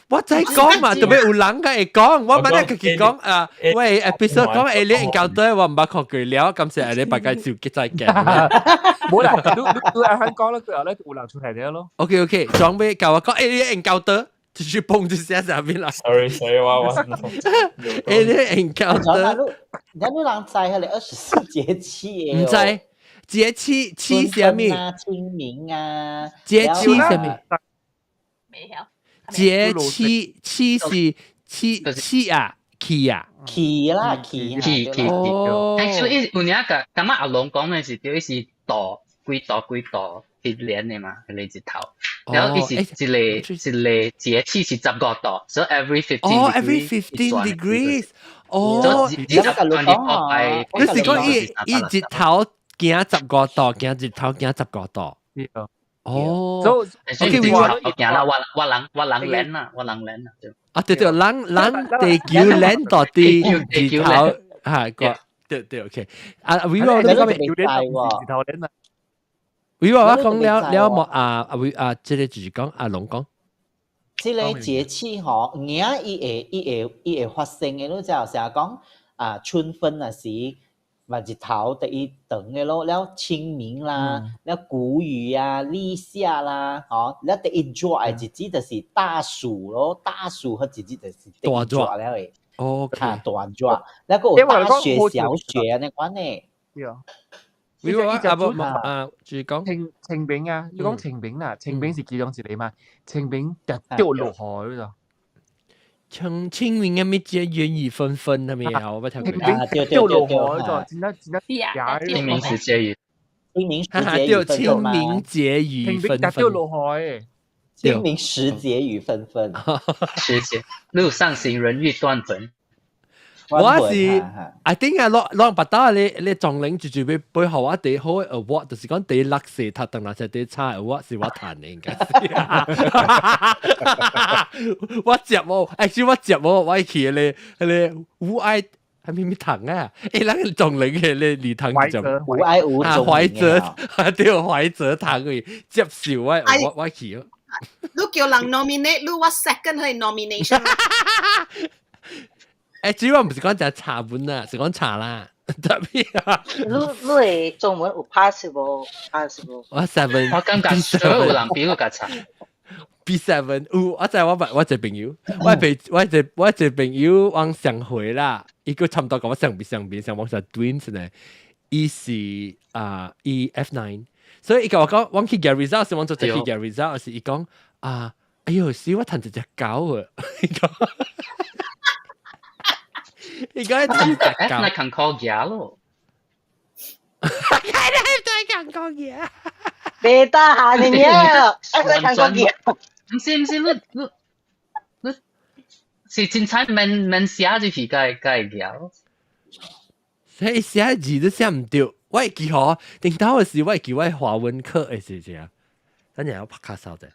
Speaker 2: 我知講嘛，特別有人會講，我捌咧家己講啊，喂，episode 講 alien encounter，我毋捌看過了，感謝你大家就再見。
Speaker 7: 冇啦，你你啱啱講啦，最後咧有人出嚟咗咯。
Speaker 2: OK OK，裝備教我講 alien encounter。繼續蹦就寫上面啦。
Speaker 8: Sorry sorry，我
Speaker 2: alien encounter。
Speaker 4: 你你人知彼个24節氣
Speaker 2: 毋知節氣氣啥物？
Speaker 4: 清明啊，
Speaker 2: 節氣啥物？
Speaker 6: 未曉。
Speaker 2: 節氣氣是氣氣啊，氣啊，
Speaker 4: 氣啦氣
Speaker 3: 氣氣。
Speaker 2: 哦。
Speaker 3: Actually，有影個感覺阿龍講的是對，伊是度幾度幾度去連的嘛，彼個日頭。然後伊是一個一個節氣是15度，所以 every 15
Speaker 2: 哦，every 15 degrees，哦，
Speaker 3: 你是
Speaker 2: 講伊伊日頭行十五度，行日頭行十五度。哦，
Speaker 3: OK，我行啦，我人連啦，我人連啦。
Speaker 2: 啊，對對，人地球連到啲日頭，係個對對 OK。啊，維我你講
Speaker 7: 日頭連啊。
Speaker 2: 維我我講了了無啊啊維啊，這個就是講阿龍講。
Speaker 4: 這個節氣吼，有影伊會發生的，你知有成日講啊，春分啊時，嘛日頭第一長的咯，了清明啦，了穀雨啊、立夏啦，吼，了第一熱的日子就是大暑咯，大暑彼日子就是第一熱了的，
Speaker 2: 哦，
Speaker 4: 哈，大熱，了閣有大雪、小雪按呢款的。
Speaker 7: 對啊。
Speaker 2: 你話啊無啊，就是講
Speaker 7: 清明啊，你講清明啦，清明是其中一個嘛，清明就掉落雨嗰度。
Speaker 2: 清明嘅咩節煙雨紛紛係咪啊？我捌聽過。
Speaker 4: 啊，對
Speaker 7: 掉落雨嗰度，真真真
Speaker 3: 清明時節雨，
Speaker 4: 清明時節雨紛紛
Speaker 2: 清明節雨紛紛。
Speaker 7: 掉落雨。
Speaker 4: 清明時節雨紛紛。
Speaker 3: 時節路上行人欲斷魂。
Speaker 2: 我是 I think 啊，攞攞白刀你撞領住住俾背後我第好嘅 award，就是講第六世讀等下就第差 award 是我彈嘅應該是。我接喎，actually 我接喎，我去咧烏愛係咩咩堂啊？欸，那個撞領嘅咧禮堂就
Speaker 4: 吳愛吳
Speaker 2: 啊，懷澤對懷澤堂嘅接受我去。
Speaker 1: 你叫人 nominate，你我 second 去 nomination。
Speaker 2: 欸，主要唔是講食茶本啊，是講茶啦，特別啊。
Speaker 5: 你你的中文有 pass 無？pass 無？
Speaker 2: 我 seven，
Speaker 3: 我感覺所有人比我較差。
Speaker 2: B7 有，我知我一個朋友，我一個朋友往上回啦，伊閣差不多共我相比相比，相往上 twins 呢。伊是啊伊 F9，所以伊共我講，我去 get result 時，我做就去 get result 時，伊講啊，哎喲，死我趁一隻狗啊！伊講，伊講趁一隻狗。
Speaker 3: F9 看考嘢咯。
Speaker 2: 係啦，對看考嘢。
Speaker 5: 別得閒你啊，F9 看考嘢。
Speaker 3: 唔是唔是，你你你是凊彩免免寫入去，該該會。
Speaker 2: 所以寫字都寫唔對，我會記嗬，頂頭嘅時我會記我華文課嘅時陣，等陣我拍卡手者。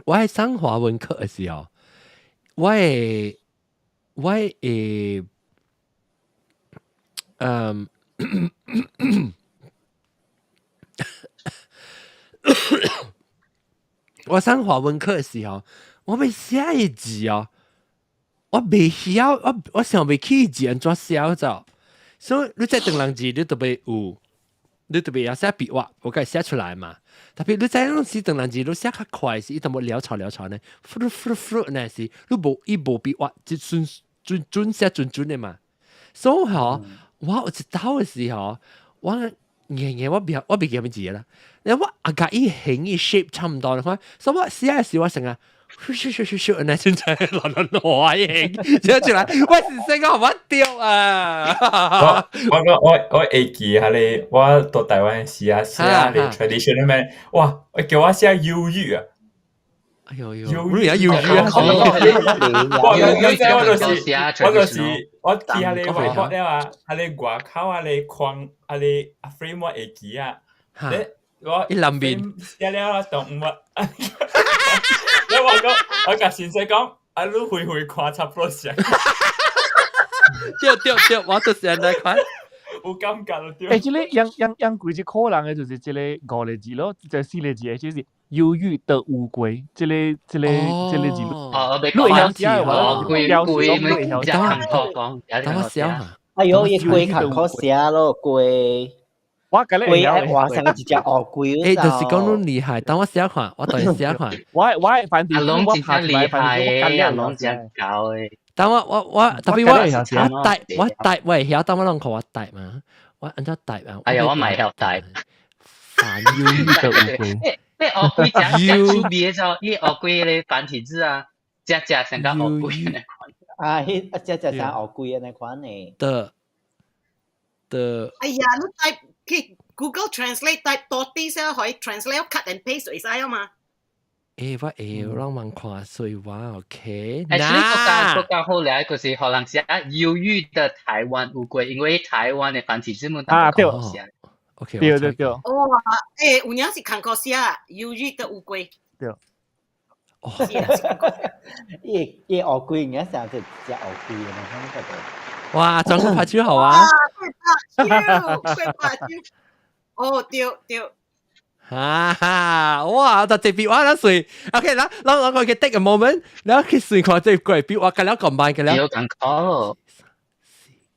Speaker 2: 我喺上華文課嘅時候，我會嗯，我上華文課嘅時候，我欲寫一字哦。我袂曉，我想袂起字按怎寫就，所以你這唐人字你特別有，你特別要寫筆畫，我該寫出來嘛。特別你這種時唐人字你寫較快時，伊淡薄潦草潦草呢，呼呼呼那是，你無伊無筆畫，就準準準寫準準的嘛。所以吼，我有一道的時候，我硬硬我袂我袂記啥物字啦。你我啊共伊形伊 shape 差唔多，你看，所以我寫的時我成日。咻咻咻咻咻，那現在亂亂亂形，寫出來，我是說講我丟啊！
Speaker 8: 我我我我會記下咧，我到台灣時啊寫咧 traditional 咩？哇！我叫我寫憂鬱啊！
Speaker 2: 哎呦呦，憂鬱啊憂鬱啊！
Speaker 8: 我我我就是我就是我記下咧外國了啊，下咧外口啊咧框啊咧 frame 我會記啊，我
Speaker 2: 一兩邊
Speaker 8: 寫了動物。你我講，我共先生講，啊，你回回看差不多像。
Speaker 2: 對對對，我就是按呢款。
Speaker 8: 有感覺咯對。
Speaker 7: 欸，這個養養養幾隻可能的，就是這個五個字咯，這四個字，就是憂鬱的烏龜，這個這個這個字。
Speaker 3: 哦，
Speaker 7: 你會曉寫的話，
Speaker 3: 龜龜咪只看可講，
Speaker 2: 等我寫下。
Speaker 4: 哎喲，伊龜較好寫咯，龜。
Speaker 7: 我甲你
Speaker 4: 龜愛畫成一隻烏龜。
Speaker 2: 欸，就是講你厲害，等我寫看，我等你寫看。
Speaker 7: 我我反正
Speaker 3: 阿龍真正厲害的，阿龍真高的。
Speaker 2: 等我我我特別我我帶我帶我會曉，等我攏看我帶嘛，我按怎帶啊？
Speaker 3: 哎呀，我嘛會曉帶。
Speaker 2: 煩憂鬱的烏龜。
Speaker 3: 欸，欸，烏龜誠誠趣味的，伊烏龜咧繁體字啊，隻隻像甲烏龜按呢款。
Speaker 4: 啊，彼隻隻像烏龜按呢款的。
Speaker 2: 的的。
Speaker 1: 哎呀，你 type 去 Google Translate type tortoise 可以 translate cut and paste 會使啊嘛？
Speaker 2: 欸，我會讓人看，所以我 OK。
Speaker 3: 欸，其實國家國家好來，就是予人寫憂鬱的台灣烏龜，因為台灣的繁體字母
Speaker 7: 啊對
Speaker 2: ，OK，
Speaker 7: 對對對。
Speaker 1: 哇，欸，有影是艱苦寫憂鬱的烏龜。
Speaker 7: 對。
Speaker 2: 哦。
Speaker 4: 伊伊烏龜應該像一隻烏龜咁樣覺得。
Speaker 2: 哇，轉個拍手好啊！
Speaker 1: 會拍手，會拍手。哦，對對。
Speaker 2: 哈哈，哇！就這筆畫啦水，OK 啦，咱咱個去 take a moment，然後去算看這個筆畫，佮了 combine 佮了。
Speaker 3: 有艱苦。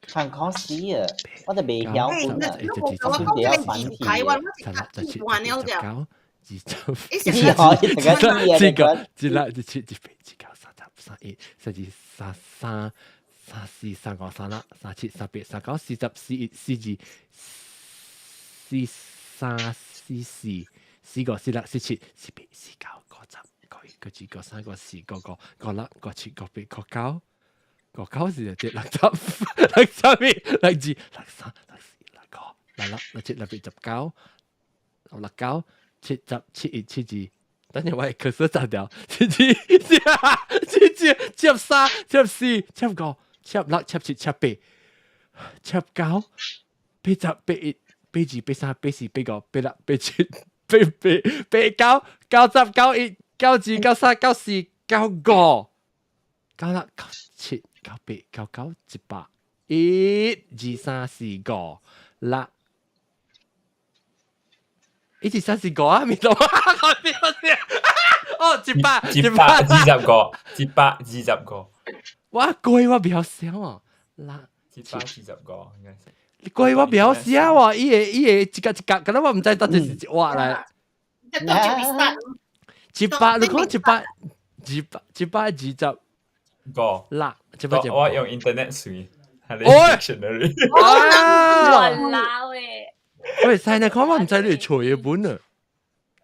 Speaker 4: 艱苦死啊！我都袂曉本啊，
Speaker 1: 我講這個字台灣，我是完了了。
Speaker 2: 二十，二十，這個，一六、一七、一八、一九、三十、三一、三二、三三、三四、三五、三六、三七、三八、三九、四十、四一、四二、四三、四四、四五、四六、四七、四八、四九、五十、五一、五二、五三、五四、五五、五六、五七、五八、五九、五九是六十、六十一、六二、六三、六四、六五、六六、六七、六八、十九、六九、七十、七一、七二，等陣我會咳嗽雜掉，七二、七七、七三、七四、七五、七六、七七、七八、七九、八十、八一、八二、八三、八四、八五、八六、八七、八八、八九、九十、九一、九二、九三、九四、九五、九六、九七、九八、九九、一百、一、二、三、四、五、六。一二三四五啊，咪到啊，哦，一百，
Speaker 8: 一百二十個，一百二十個。
Speaker 2: 我貴我袂曉寫哦，六
Speaker 8: 一百二十個應該是。
Speaker 2: 貴我袂曉寫喎，伊個伊個一格一格，敢若我毋知到底是一畫來。一百，你講一百，二百，一百二十
Speaker 8: 個
Speaker 2: 六，一百
Speaker 8: 我用 internet 算。係 dictionary。
Speaker 2: 啊！
Speaker 6: 哇老誒！
Speaker 2: 喂，細你講我毋知你係揣嘅本啊！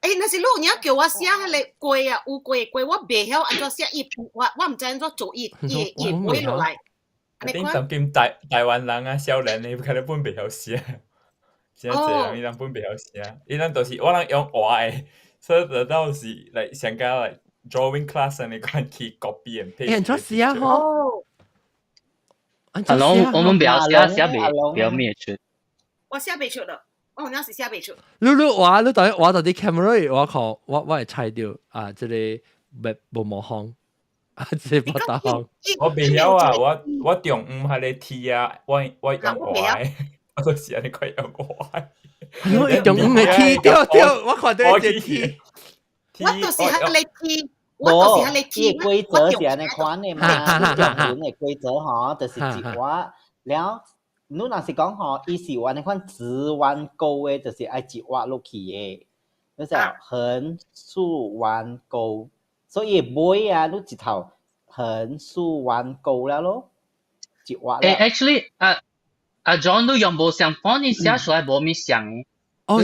Speaker 1: 欸，若是你有影叫我寫彼个過啊，有過過，我袂曉按怎寫伊，我毋知按怎做伊伊伊背落來。
Speaker 8: 頂當今台灣人啊，少年的可能本袂曉寫，真濟人伊人本袂曉寫，伊人就是我人用畫的，所以就到是來上加來 drawing class 按呢款去 copy and paste。
Speaker 2: 按怎寫吼？
Speaker 3: 阿龍，我們袂曉寫，寫袂袂曉滅出。
Speaker 1: 我寫袂出了。我有影是寫袂出。
Speaker 2: 你畫，你到底畫到啲 camera，我看我會猜到啊，這個無無方，啊，這個無大方。
Speaker 8: 我袂曉啊，我中午彼个 T 啊，我用畫的，我都是按呢款用畫的。
Speaker 2: 我中午的 T 對對，我看到一個 T。
Speaker 1: 我就是彼个 T，我就是彼个 T。
Speaker 4: 伊規則是按呢款的嘛，中文的規則吼，就是一畫了。你若是講吼，伊是按呢款直彎勾的，就是愛一畫落去的，就是橫豎彎勾，所以尾啊，你一頭橫豎彎勾了咯，一畫。
Speaker 3: 欸，actually，啊啊 John 你用無相 font，你寫出來無物像的。
Speaker 2: 哦，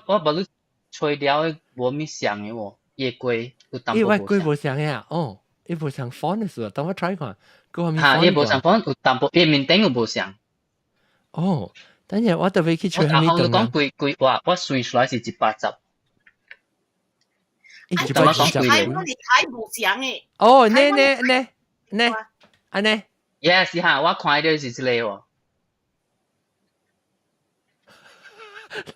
Speaker 3: 我無你吹掉的無物像的喎，伊的規有淡薄。
Speaker 2: 伊規無像的啊，哦，伊無像 font 的時候，等我 try 看。
Speaker 3: 嚇，伊無相 font 有淡薄，伊面頂有無相。
Speaker 2: 哦，等下我特別去吹。
Speaker 3: 我講規規畫，我算出來是110。
Speaker 2: 120。
Speaker 1: 睇我哋睇無相的。
Speaker 2: 哦，呢呢呢呢，按呢
Speaker 3: ？Yes，嚇，我看到是這個喎。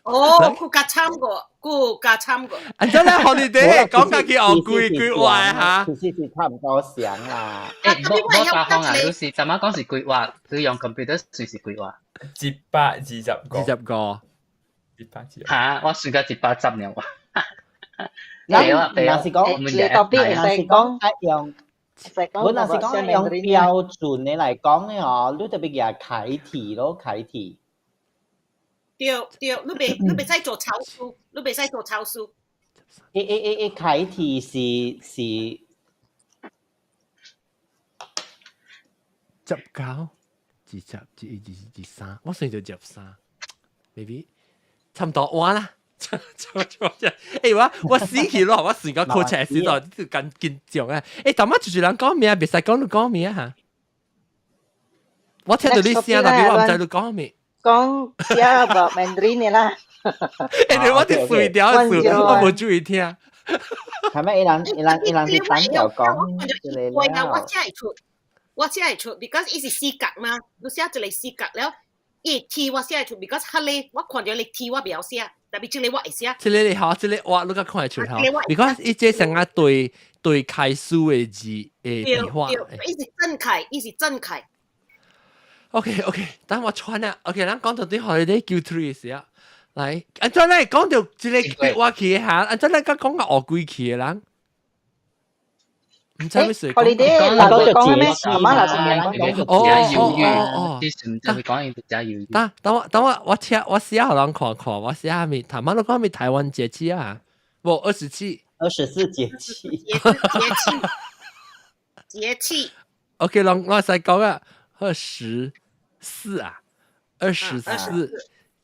Speaker 1: 哦，閣較慘過，閣較慘過。
Speaker 2: 啊，真係 holiday 講緊佢學規規劃嚇。
Speaker 4: 其實是差唔多相啦。
Speaker 3: 欸，無無大方啊，就是怎麼講是規劃，你用 computer 算是規劃。
Speaker 8: 120個。
Speaker 2: 20個。
Speaker 8: 120。
Speaker 3: 嚇，我算到110了。
Speaker 4: 對啊，若是講，若是講愛用，我若是講用標準的來講的吼，你特別舉楷體咯，楷體。
Speaker 1: 對對，你袂使做草書，你袂使做草書。
Speaker 4: 伊伊伊伊楷體是
Speaker 2: 19、20、21、22、23，我算就23，maybe 差唔多完啦。差差差差！欸，我死去咯，我算個考試時就緊緊張啊！欸，頭仔就是人講咩，袂使講你講咩嚇？我聽到你聲，但係我毋知你講咩。
Speaker 5: 講寫 about Mandarin 的啦。
Speaker 2: 欸，我佇隨條數，我無注意聽。
Speaker 4: 係咪？伊人是單調講，
Speaker 1: 這個了。我寫會出，我寫會出，because 伊是四格嘛，你寫一個四格了，伊 T 我寫會出，because 彼个我看著你 T 我袂曉寫，但係這個我會寫。
Speaker 2: 這個你好，這個我你較看會出吼，because 伊這成啊對對楷書的字的筆畫。
Speaker 1: 伊是正楷，伊是正楷。
Speaker 2: OK OK，等我穿啊。OK，咱講到啲 holiday Q3 時啊，來，按怎咧講到這個我去嚇，按怎咧講講個學鬼去的人，毋知欲說。
Speaker 5: holiday 講講咩？阿媽若是
Speaker 2: 哦哦哦，
Speaker 3: 等講伊比較猶豫。
Speaker 2: 等等我等我我寫我寫予人看看，我寫啥物？頭仔你講啥物台灣節氣啊？無27，
Speaker 4: 24節氣。
Speaker 1: 節氣節氣。
Speaker 2: OK，攏我使講啊，24啊，24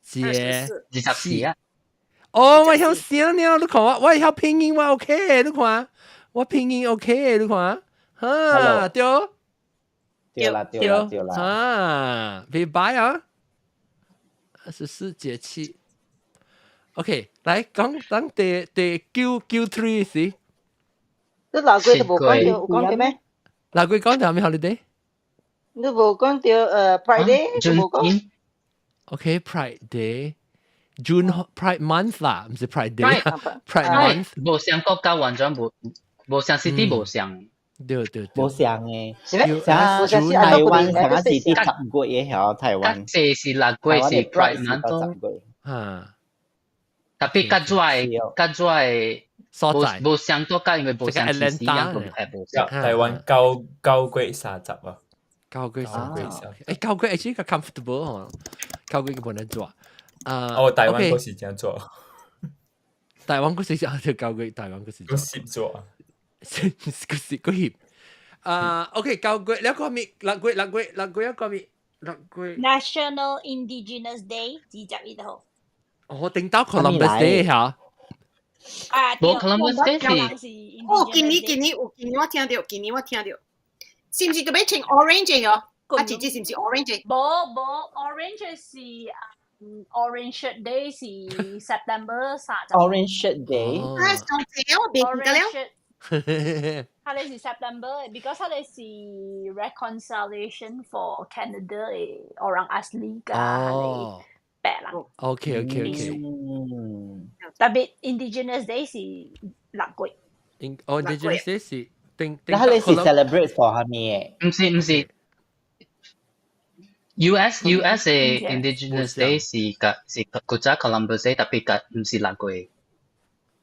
Speaker 2: 節
Speaker 3: 24啊！
Speaker 2: 哦，我曉寫了，你看我，我會曉拼音，我 OK，你看，我拼音 OK，你看，哈，對，
Speaker 4: 對啦，對啦，對啦，
Speaker 2: 啊，別擺啊，24節氣，OK，來講講第九 Q3 是，
Speaker 5: 你老鬼都無講著，有講著咩？
Speaker 2: 老鬼講著啥物 holiday？
Speaker 5: 你無講著Pride Day，無講。
Speaker 2: OK，Pride Day，June Pride Month 啦，毋是 Pride Day，Pride Month。
Speaker 3: 無相國家完全無，無相 city 無相。
Speaker 2: 對對對。
Speaker 4: 無相的。
Speaker 5: 是咩？
Speaker 4: 像台灣上是佇10月的曉台灣。
Speaker 3: 較濟是6月是 Pride Month
Speaker 4: 咯。
Speaker 2: 嚇。
Speaker 3: 特別較熱的，較熱的
Speaker 2: 所在。
Speaker 3: 無相國家，因為無相時時樣都係無相。
Speaker 8: 台灣9月30啊。
Speaker 2: 9月30，欸，9月 actually 較 comfortable 吼，9月佢無能做。啊，
Speaker 8: 哦，台灣閣是這樣做。
Speaker 2: 台灣閣是啊，對，9月台灣閣是。
Speaker 8: 閣濕做。
Speaker 2: 閣濕閣翕。啊，OK，9月了個咪，6月6月6月一個咪。6月。
Speaker 6: National Indigenous Day 21號。
Speaker 2: 哦，頂到 Columbus Day 嚇。
Speaker 6: 啊，
Speaker 3: 無 Columbus Day 是。
Speaker 1: 哦，今年今年有，今年我聽到，今年我聽到，是毋是特別穿 orange 嘅？啊，姐姐是毋是 orange？
Speaker 6: 無無，orange 是 Orange Shirt Day 是 September 30。
Speaker 4: Orange Shirt Day。
Speaker 1: 啊，上次我未記得了。
Speaker 6: 佢哋是 September，because 佢哋是 reconciliation for Canada 嘅 orang asli 加佢白人。
Speaker 2: OK。
Speaker 6: 特別 Indigenous Day 是6月。
Speaker 2: 哦，Indigenous Day 是定
Speaker 4: 定。那你是 celebrate for 蝦米？
Speaker 3: 唔是唔是。US 嘅 Indigenous Day 是個是古早 Columbus Day，特別個唔是6月。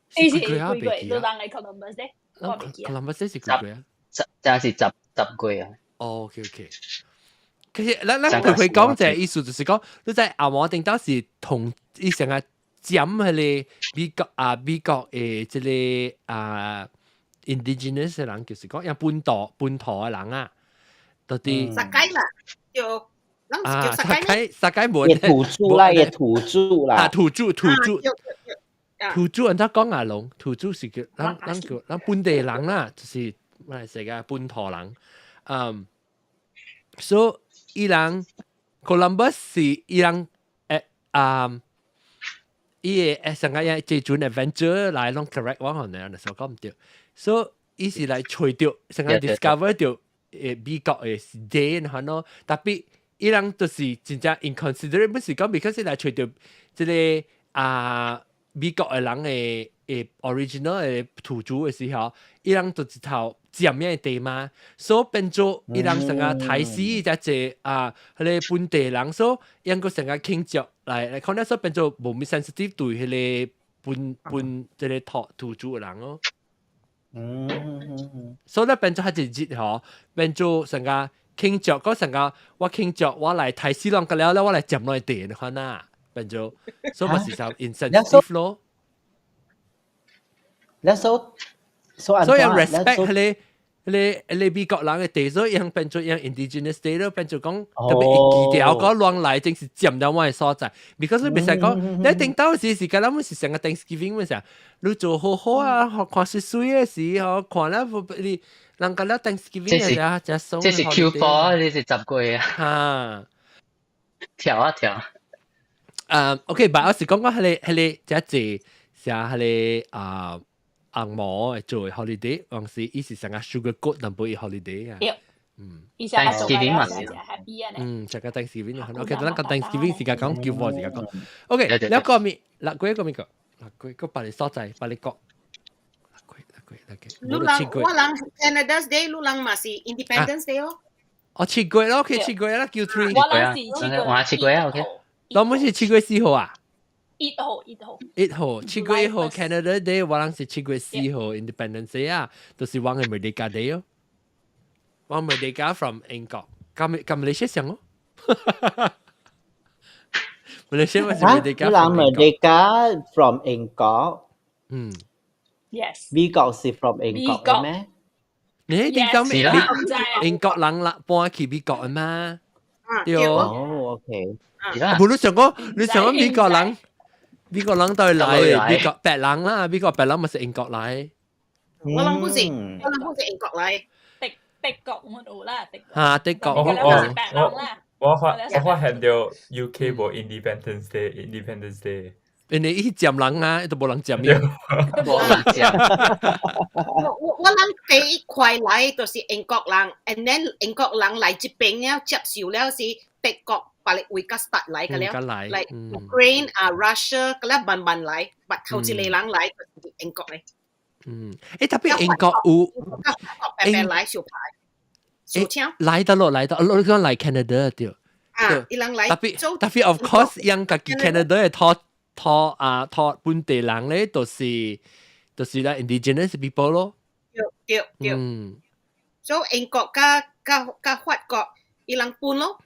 Speaker 6: 是幾月啊？幾月？都人係 Columbus Day。
Speaker 2: Columbus Day 是幾月啊？
Speaker 3: 十，真是十月啊。
Speaker 2: 哦，OK。其實咱咱佢會講這意思，就是講你在阿摩頂到是同伊成個佔彼个美國啊美國的這个啊 indigenous 的人，就是講用本土的人啊，到底。
Speaker 1: 撒該啦，就。
Speaker 2: 啊，撒該撒該無
Speaker 4: 土著啦，也土著啦。
Speaker 2: 啊，土著土著土著，人家講阿龍，土著是叫咱咱叫咱本地人啦，就是馬來西亞本土人。嗯，所以伊人 Columbus 是伊人啊，伊會上個這陣 adventure 來攏 correct 我可能，所講毋對，所以伊是來揣著，上個 discover 著美國的 day 可能，特別伊人就是真正 inconsiderate，不是講，because 來揣著這个啊美國的人的 original 的土著的時候，伊人就一頭佔咩地嘛，所以變做伊人成個刣死只隻啊，彼个本地人，所以伊個成個慶祝來來看咧，所以變做無咪 sensitive 對彼个本本這个土著的人哦。所以咧變做較一日吼，變做成個慶祝，嗰成個我慶祝，我來刣死人個了了，我來佔落地，你看呐，變做所以嘛是就 insensitive 咯。
Speaker 4: 那所所
Speaker 2: 所以 respect 彼个美國人的地，所以樣變做樣 indigenous day 咯，變做講特別會記得講亂來，真是佔到我的所在。because 你袂使講，你頂到時時間，咱們是成個 Thanksgiving 咪時，你做好好啊，看水水的時候，看了不你人家了 Thanksgiving 嘅時候，真爽。
Speaker 3: 這是 Q4，這是10月啊。
Speaker 2: 哈，
Speaker 3: 跳啊跳。
Speaker 2: OK，但我是講講彼个這濟，像彼个啊。紅毛做 holiday，還是伊是成個 sugar coat 淡薄 holiday 啊。
Speaker 6: 嗯，
Speaker 3: Thanksgiving 嘛是。
Speaker 2: 嗯，這個 Thanksgiving，OK，咱講 Thanksgiving 時間講叫我時間講。OK，兩個咪，6月個咪個，6月個別个所在，別个國。6月6月6月。
Speaker 1: 你人我人 Canada's Day，你人嘛是 Independence Day 哦。
Speaker 2: 哦，7月咯，OK，七月啦，Q3。
Speaker 6: 我人是七月。
Speaker 3: 我7月啊，OK。
Speaker 2: 老母是7月4號啊。
Speaker 6: 1號1號。
Speaker 2: 1號，7月1號 Canada Day，我人是7月4號 Independence Day 啊，就是我嘅 Merdeka Day 哦。我 Merdeka from 英國，咁咁馬來西亞上哦。馬來西亞咪是 Merdeka。
Speaker 4: 你人 Merdeka from 英國。
Speaker 2: 嗯。
Speaker 6: Yes。
Speaker 4: 美國是 from 英國嘅咩？
Speaker 2: 你點講咩？英國人啦，搬去美國啊嘛。對
Speaker 4: 哦，OK。
Speaker 2: 無你想講，你想講美國人？美國人都係來，美國白人啦，美國白人咪是英國來。
Speaker 1: 我諗不是，我諗不是英國來。
Speaker 6: 德國我有啦，德國。
Speaker 2: 嚇，德國。
Speaker 8: 我發現到 UK 無 Independence Day，Independence Day。
Speaker 2: 因為伊佔人啊，都無人佔伊。
Speaker 3: 無人佔。
Speaker 1: 我諗第一塊來就是英國人，and then 英國人來這邊了，接受了是德國。別个位較 start 來個了，like Ukraine 啊 Russia 個了慢慢來，但頭一個人來就是英國咧。
Speaker 2: 嗯，特別英國有
Speaker 1: 白白來小牌，小請
Speaker 2: 來得咯，來得，你講來 Canada 對。
Speaker 1: 啊，伊人來
Speaker 2: 特別特別，of course，因家己 Canada 的土土啊土本地人咧，就是咧 indigenous people 咯。
Speaker 1: 對對對。所以英國佮法國，伊人分咯。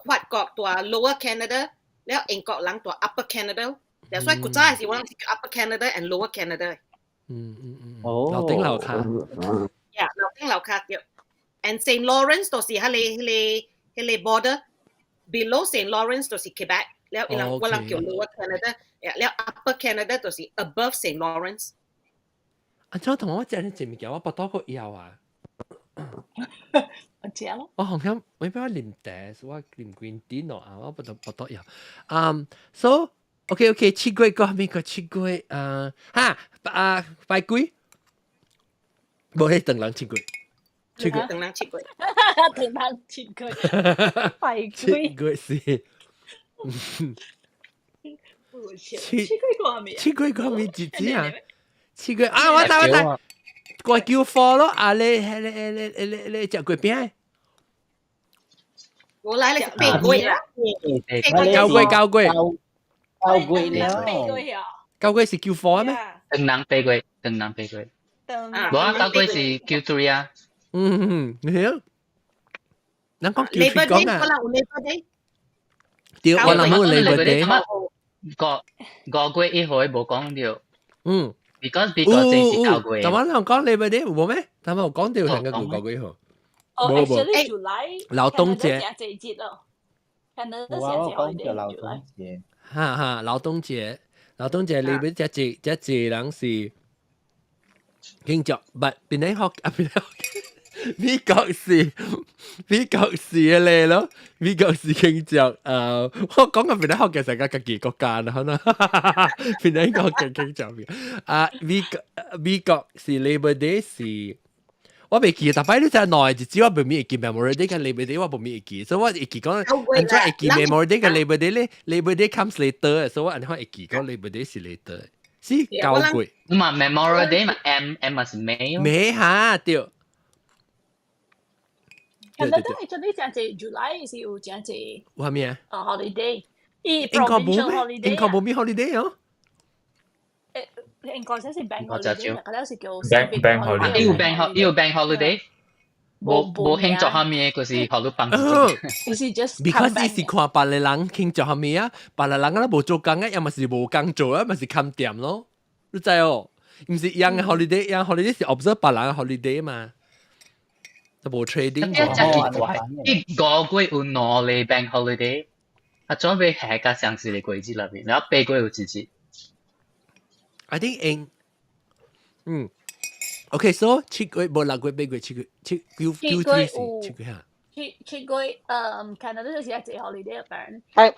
Speaker 1: 法國蹛 Lower Canada，了英國人蹛 Upper Canada，所以古早時我人是 Upper Canada and Lower Canada。
Speaker 4: 哦。
Speaker 2: 樓頂樓跤。
Speaker 1: Yeah，樓頂樓跤對。And Saint Lawrence 就是彼个 border。below St. Lawrence 就是 Quebec，了伊人我人叫 Lower Canada，了 Upper Canada 就是 above St. Lawrence。
Speaker 2: 啊，怎同我食呢隻物件，我不多個要啊。
Speaker 6: 我知咯。
Speaker 2: 我好像我不要啉茶，我啉 green tea 咯啊，我不多不多要。嗯，so OK，7月個咩個7月啊？哈啊，拜鬼，無係等人七月，七月
Speaker 1: 等人七月，
Speaker 6: 等人七月，拜
Speaker 2: 七月是。
Speaker 6: 七月個咩？
Speaker 2: 七月個咩日子啊？七月啊！我知我知，個叫貨咯，啊你你你你你你食月餅？
Speaker 1: 我來你8月啦，9
Speaker 2: 月9月
Speaker 4: 9月了，9
Speaker 2: 月是叫貨咩？
Speaker 3: 等人8月，等人8月。無啊，9月是 Q3 啊。
Speaker 2: 嗯，你睇，人講 Q3 講啊。對，我諗冇 Labor Day。
Speaker 3: 5月1號無講到。
Speaker 2: 嗯。
Speaker 3: Because 美國正是9月。
Speaker 2: 頭晚人講 Labor Day 冇咩？頭晚有講到成個9月1號。
Speaker 6: 哦，actually July
Speaker 2: 勞動節。
Speaker 6: 節咯。
Speaker 4: 我講叫勞動節。
Speaker 2: 哈哈，勞動節，勞動節裏邊這這這這人是慶祝，but 邊啲學啊邊啲學？美國是美國是嘅咧咯，美國是慶祝我講個邊啲學嘅世界家己國家啦，可能邊啲學嘅慶祝啊？美國是 Labor Day 是。我未記，但擺你真耐日子我未會記 Memorial Day 跟 Labor Day 我無會記，所以我會記講，按怎會記 Memorial Day 跟 Labor Day 咧？Labor Day comes later，所以我按怎會記講 Labor Day 是 later，是9月。
Speaker 3: 嘛 Memorial Day 嘛 M M 嘛是 May。
Speaker 2: May 哈對。
Speaker 6: 其實都係做啲正濟 July 是有正濟。
Speaker 2: 話咩啊？
Speaker 6: 啊 holiday，伊
Speaker 2: 英國冇咩？英國冇咩 holiday 哦？
Speaker 6: 誒，英國這是 bank holiday，嗰啲是叫
Speaker 8: bank holiday。
Speaker 3: 有 bank 有 bank holiday，無無慶祝下面，就是學你放。
Speaker 6: 是 just
Speaker 2: because 伊是看別個人慶祝下面啊，別個人啊無做工啊，要麼是無工做啊，麼是看店咯，你知哦？毋是一樣嘅 holiday，一樣 holiday 是 observe 別人嘅 holiday 嘛。就無 trading。
Speaker 3: 真奇怪，伊5月有兩個 bank holiday，啊，準備下個上一個季節內面，然後8月有一日。
Speaker 2: I think 應，嗯，OK，so 7月無6月8月7月七九九 three 是7月哈。
Speaker 6: 七月，Canada 就是一個 holiday 版。
Speaker 5: 台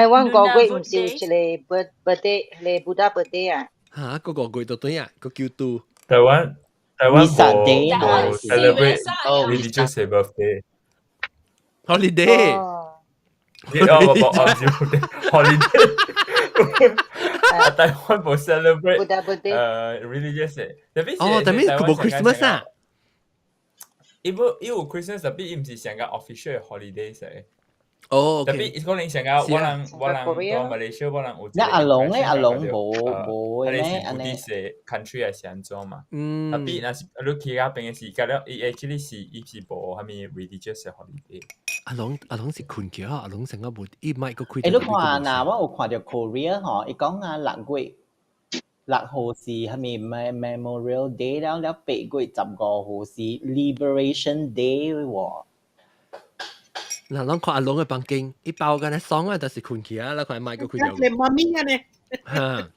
Speaker 5: 灣5月毋是有一個 birthday，個 Buddha birthday 啊？
Speaker 2: 嚇，個5月就對啊，個九度。
Speaker 8: 台灣無 celebrate religious birthday。
Speaker 2: holiday。
Speaker 8: 哦，無無，唔是 holiday。台灣無 celebrate religious 嘅，特別
Speaker 2: 哦，特別佢無 Christmas 啊。
Speaker 8: 伊無伊有 Christmas，特別伊毋是上個 official holiday 嚟。
Speaker 2: 哦，
Speaker 8: 特別可能上個我人到馬來西亞，我人有。
Speaker 4: 那阿龍咧，阿龍無無咩？
Speaker 8: 安尼。是 country 係是按怎嘛？嗯。特別若是你去嗰邊嘅時，甲了伊 actually 是伊是無啥物 religious holiday。
Speaker 2: 阿龍是困覺，阿龍成個無伊麥個開。
Speaker 4: 欸，你看嗱，我有看到 Korea 吼，伊講啊6月6號是啥物 Memorial Day 了了，8月15號是 Liberation Day 喎。
Speaker 2: 嗱，攏看阿龍嘅房間，伊包緊咧爽啊，就是困去啊，你看麥個開掉。
Speaker 1: 你媽咪啊呢？
Speaker 2: 嚇！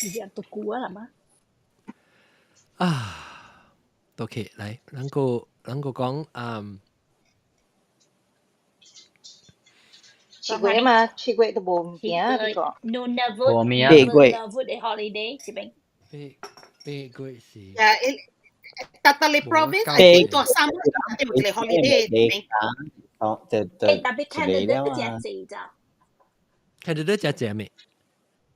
Speaker 6: 而家讀古啊，係嘛？
Speaker 2: 啊，OK，來，咱個講，嗯。
Speaker 5: 7月嘛，7月都無物件呢個。
Speaker 6: Nunavut，
Speaker 3: 無物啊。
Speaker 4: 8月。
Speaker 6: Nunavut 嘅 holiday 這邊。
Speaker 2: 八月是。
Speaker 1: 誒，特特你 province 係多三個有一個 holiday 這邊。
Speaker 4: 哦，對對。
Speaker 6: 誒，特別 Canada 都真濟咋。
Speaker 2: Canada 真濟咩？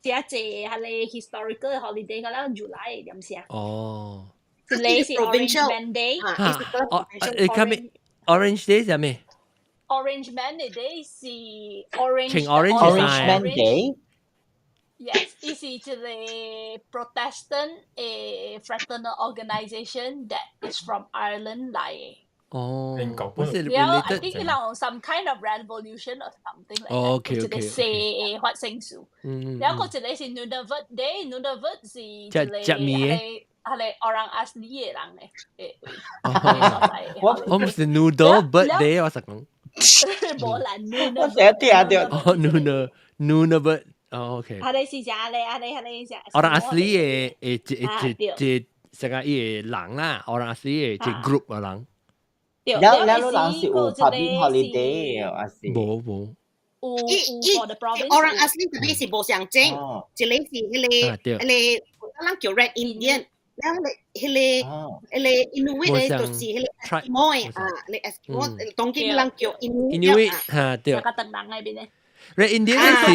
Speaker 6: 真濟係你 historical holiday 個啦，July 點先？
Speaker 2: 哦。
Speaker 6: 一個是 Orange Man Day。
Speaker 2: 哦，你睇咩？Orange Day 係咩？
Speaker 6: Orange Man Day 是 Orange
Speaker 2: Orange
Speaker 4: Orange Man Day。
Speaker 6: Yes，伊是一個 Protestant 的 fraternal organization that is from Ireland 來的。
Speaker 2: 哦，
Speaker 8: 英國
Speaker 2: 不是
Speaker 6: 然後 I think 伊人 some kind of revolution or something like that。一個細的發生事。然後一個是 Nunavut Day，Nunavut 是一個係個 Orang Asli 的人的。
Speaker 2: 我我唔是 Noodle Birthday，我實講。
Speaker 6: 無啦，
Speaker 4: 我成日聽到。
Speaker 2: 哦，Nuna Nunavut，哦，OK。
Speaker 6: 係你是啥咧？係你係你啥
Speaker 2: ？Orang asli 嘅誒一一一成個伊個人啦，Orang asli 嘅一 group 嘅人。
Speaker 4: 了了，你人是有 public holiday 還是？
Speaker 2: 無無。
Speaker 6: 有
Speaker 1: 伊伊 orang asli 特別是無相爭，一個是彼個彼個，咱叫 Red Indian，然後彼個彼個 Inuit 咧就是彼個 Eskimo 的啊，你 Eskimo 當今人叫
Speaker 2: Inuit 嚇對。
Speaker 6: 個唐人嗰邊咧。
Speaker 2: Red Indian 是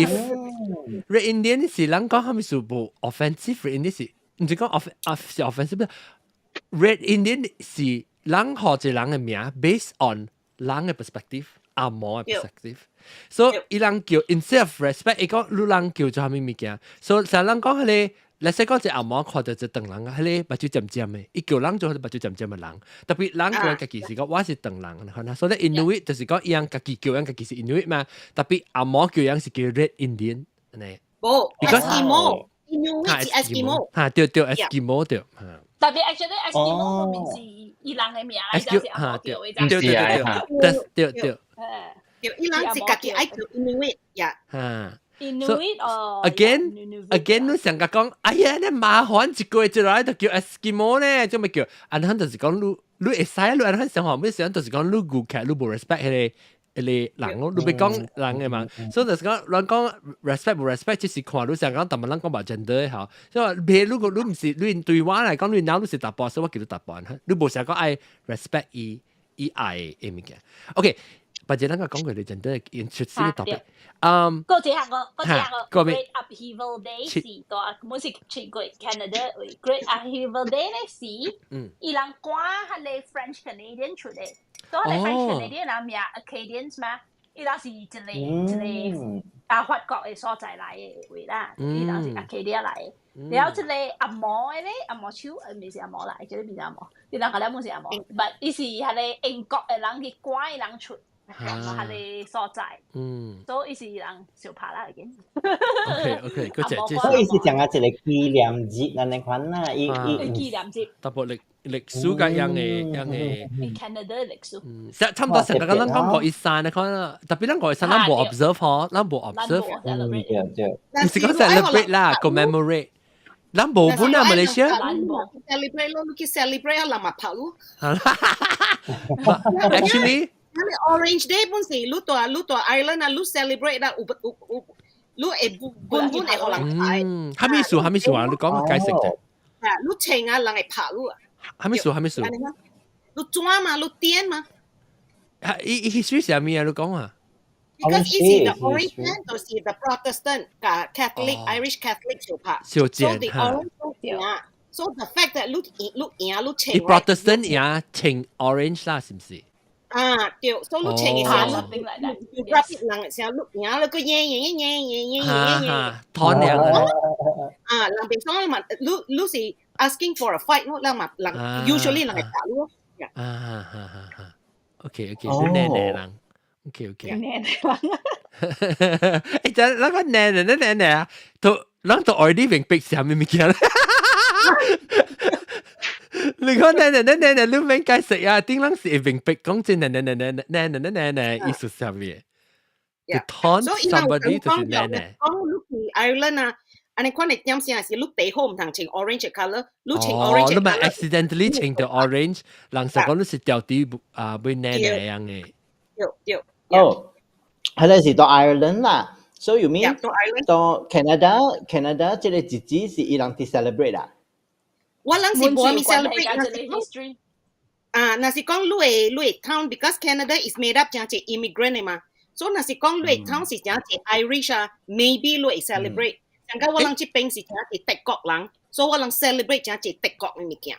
Speaker 2: Red Indian 是人講係咪是無 offensive？Red Indian 是毋是講 off 是 offensive？Red Indian 是人學一人嘅名，based on 人嘅 perspective，紅毛嘅 perspective。所以伊人叫 instead of respect，伊講你人叫做啥物物件？所以成人講彼個，你使講一紅毛看到一唐人啊，彼個目睭尖尖嘅，伊叫人做彼個目睭尖尖嘅人。特別人叫家己是講我是唐人，可能所以 Inuit 就是講伊人家己叫人家己是 Inuit 嘛。特別紅毛叫人是叫 Red Indian，呢。
Speaker 1: 無，Eskimo，Inuit 是 Eskimo。
Speaker 2: 嚇對對，Eskimo 對。
Speaker 6: 特別 actually Eskimo 唔是伊人嘅名，就是紅毛叫嘅。
Speaker 2: 對對對對對對。
Speaker 1: 對，伊人是家己愛叫 Inuit 呀。
Speaker 2: 嚇。
Speaker 6: Inuit 哦。
Speaker 2: Again again，你上個講，哎呀，你麻煩一個一來就叫 Eskimo 咧，做咩叫？按呢就是講你你會使，你按呢想法，咩想就是講你顧客，你無 respect 彼個彼個人咯，你別講人嘅嘛。所以就是講，人講 respect 無 respect，只是看你想講，但係咱講把 gender 吼。所以譬如如果你毋是你對我來講，你腦你是查埔，所以我叫你查埔。你無想講愛 respect 伊伊愛嘅物件。OK。或者咱個講過你 gender interesting topic。
Speaker 6: 過這下個，過這下個 Great Upheaval Day 是大，每是全國 Canada 位 Great Upheaval Day 咧是，伊人趕彼個 French Canadian 出來，所以 French Canadian 人名 Acadians 嘛，伊人是一個一個啊法國嘅所在來嘅位啦，伊人是 Acadia 來嘅。然後這個紅毛嘅咧，紅毛手，毋是紅毛來，這個毋是紅毛，伊人個了毋是紅毛，but 伊是彼個英國嘅人去趕伊人出。彼個所在，所以伊是人相拍啦已經。
Speaker 2: OK OK，嗰隻
Speaker 4: 所以是講啊，一個紀念日按呢款啦，伊伊
Speaker 6: 紀念日，
Speaker 2: 特別歷歷史嘅樣嘅樣嘅。
Speaker 6: Canada 歷史。
Speaker 2: 嗯，差唔多成個咱講過一山，你看啦，特別咱過一山，咱無 observe 嗬，咱無 observe。
Speaker 4: 嗯，對對。
Speaker 2: 唔是講 celebrate 啦，commemorate。咱無本啊，馬來西亞。
Speaker 1: celebrate 咯，你去 celebrate 啊，人嘛拍咯。
Speaker 2: Actually。
Speaker 1: Orange Day 本是你蹛你蹛 Ireland 啊，你 celebrate 啦，有有有，你會本本會予人拍。
Speaker 2: 嗯，啥物事啥物事啊？你講解釋者。
Speaker 1: 啊，你穿啊，人會拍你啊。
Speaker 2: 啥物事啥物事？
Speaker 1: 你轉嘛，你點嘛？
Speaker 2: 啊，伊伊 history 是啥物啊？你講啊？
Speaker 1: Because 伊是 the Orange Man，就是 the Protestant 佮 Catholic Irish Catholic 相拍。
Speaker 2: 相戰
Speaker 1: So the Orange 贏，So the fact that 你贏你贏你穿。
Speaker 2: 伊 Protestant 贏穿 orange 啦，是毋是？
Speaker 1: 啊，對，所以你穿嘅時候，你 graphic 人嘅時候，你贏了個贏贏贏贏贏贏贏，
Speaker 2: 討厭啊！
Speaker 1: 啊，人別講嘛，你你是 asking for a fight 咯，人嘛人 usually 人會打你咯。
Speaker 2: 啊哈哈哈，OK OK，你靚靚人，OK OK。
Speaker 6: 靚靚人。
Speaker 2: 誒，就那個靚靚靚靚啊，都人都 already 明白是啥物物件啦。你講靚靚靚靚靚，你免解釋啊！頂人是會明白講真靚靚靚靚靚靚靚靚意思是啥物？To taunt somebody 就是靚靚。
Speaker 1: 講你去 Ireland 啊，按呢款的點聲是你地好毋通穿 orange colour，你穿 orange
Speaker 2: 你咪 accidentally 穿到 orange，人實講你是掉啲啊，會靚靚樣嘅。
Speaker 1: 對對。
Speaker 4: 哦，係咧是到 Ireland 啦，so you mean 到 Canada，Canada 這個日子是伊人佇 celebrate 啊？
Speaker 1: 我人是無咪 celebrate 啊，若是講你的你的 town，because Canada is made up 誠濟 immigrant 的嘛，所以若是講你的 town 是誠濟 Irish 啊，maybe 你會 celebrate。像講我人這邊是誠濟德國人，所以我人 celebrate 誠濟德國的物件。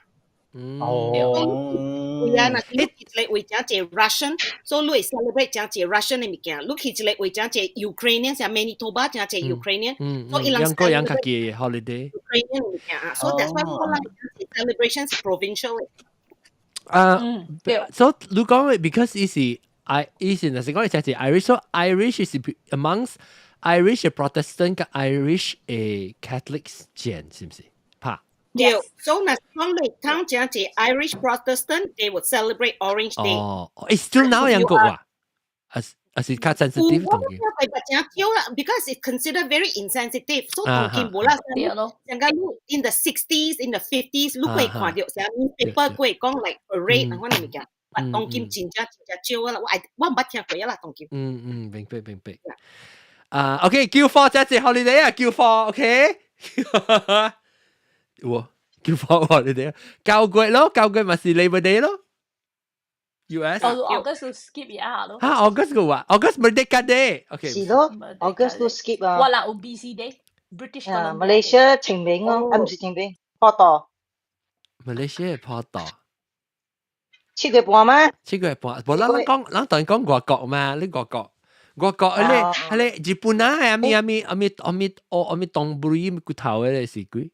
Speaker 4: 哦。
Speaker 1: 對啊，若是你去一個位誠濟 Russian，所以你會 celebrate 誠濟 Russian 的物件。你去一個位誠濟 Ukrainian，像 Manitoba 誠濟 Ukrainian，所以伊人
Speaker 2: 兩個人家己 holiday。
Speaker 1: Ukrainian 物件啊，所以 that's why 我人 celebration 是 provincial 的。
Speaker 2: 啊，所以你講 because 伊是 I 伊是若是講伊是 Irish，so Irish 是 amongst Irish Protestant 佮 Irish 的 Catholics 間，是毋是？拍。
Speaker 1: 對，所以若講你當誠濟 Irish Protestant，they would celebrate Orange Day。
Speaker 2: 哦，誒，still now 樣個啊？啊是較 sensitive
Speaker 1: 當今。我聽真少啦，because it's considered very insensitive，所以當今無啦。
Speaker 6: 對咯。
Speaker 1: 像個你 in the 60s, in the 50s，你會看到啥 newspaper 會講 like parade 那款物件。當今真正真正少啦，我毋捌聽過啦，當今。
Speaker 2: 嗯嗯，明白明白。啊，OK，Q4 這隻 holiday 啊，Q4，OK。有 Q4 holiday，9月咯，9月咪是 Labor Day 咯。US
Speaker 6: 哦，August skip 一下咯。
Speaker 2: 嚇，August 個話，August Merdeka Day，OK。
Speaker 5: 是咯，August 都 skip 啊。
Speaker 6: 我啦有 BC Day，British
Speaker 5: 啊，Malaysia 清明咯，啊唔是清明，破道。
Speaker 2: Malaysia 破道。
Speaker 5: 7月半嗎？
Speaker 2: 7月半，無咱講，咱當然講外國嘛，你外國。外國彼個日本啊，係咪咪咪咪咪哦咪東布骨頭嘅是鬼？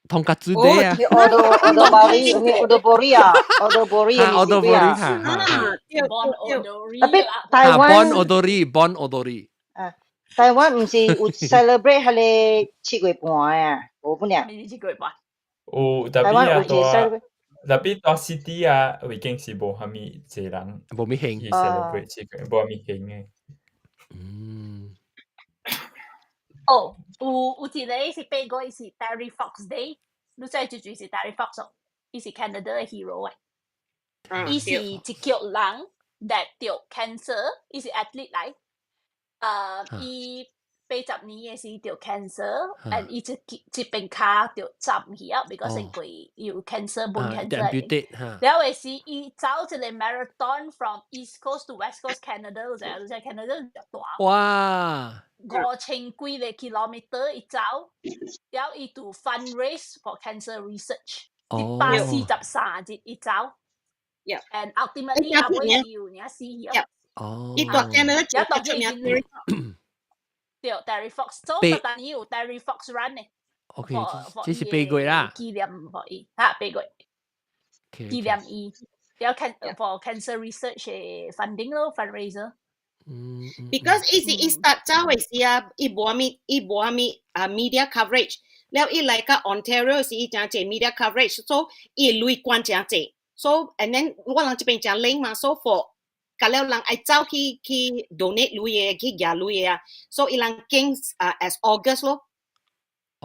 Speaker 2: 通卡子 day 啊！
Speaker 5: おどおどばり、おどぼり啊，おどぼり
Speaker 2: 啊，おどぼり哈哈。
Speaker 5: 特別台灣。
Speaker 2: Bon Odori，Bon Odori。
Speaker 5: 啊，台灣唔是有 celebrate 彼個七月半啊？無本啊？
Speaker 6: 7月半。
Speaker 8: 有，特別啊，大特別大 city 啊，已經是無蝦米濟人，
Speaker 2: 無咩興
Speaker 8: 去 celebrate 這個，無蝦米興嘅。
Speaker 6: 哦，有一個是8月是 Terry Fox Day，你知就就是 Terry Fox，伊是 Canada 嘅 hero 嘅。伊是一叫人 that 得 cancer，伊是 athlete 來。伊80年嘅時得 cancer，and 伊這邊跤就斬去啊，because 因為有 cancer bone cancer。了後時伊走一個 marathon from East Coast to West Coast Canada，就係就 Canada 就大。
Speaker 2: 哇！5000
Speaker 6: 幾個 kilometer 伊走，了伊就 fundraise for cancer research，143日伊走。And ultimately 後尾有領死去。
Speaker 2: 哦。
Speaker 1: 伊大 Canada 就出名。
Speaker 6: 對，Terry Fox 做特但有 Terry Fox Run 呢。
Speaker 2: OK，這是8月啦。
Speaker 6: 紀念予伊，嚇八月。紀念伊，了 can for cancer research 嘅 funding 咯，fundraiser。
Speaker 1: Because 伊是伊 start 走嘅時啊，伊無蝦米啊 media coverage，了伊來到 Ontario 時，伊誠濟 media coverage，所以伊錢捐誠濟，so and then 我人這邊誠冷嘛，so for 甲了人愛走去 donate 錢嘅，去寄錢嘅啊，所以伊人揀啊 as August 咯，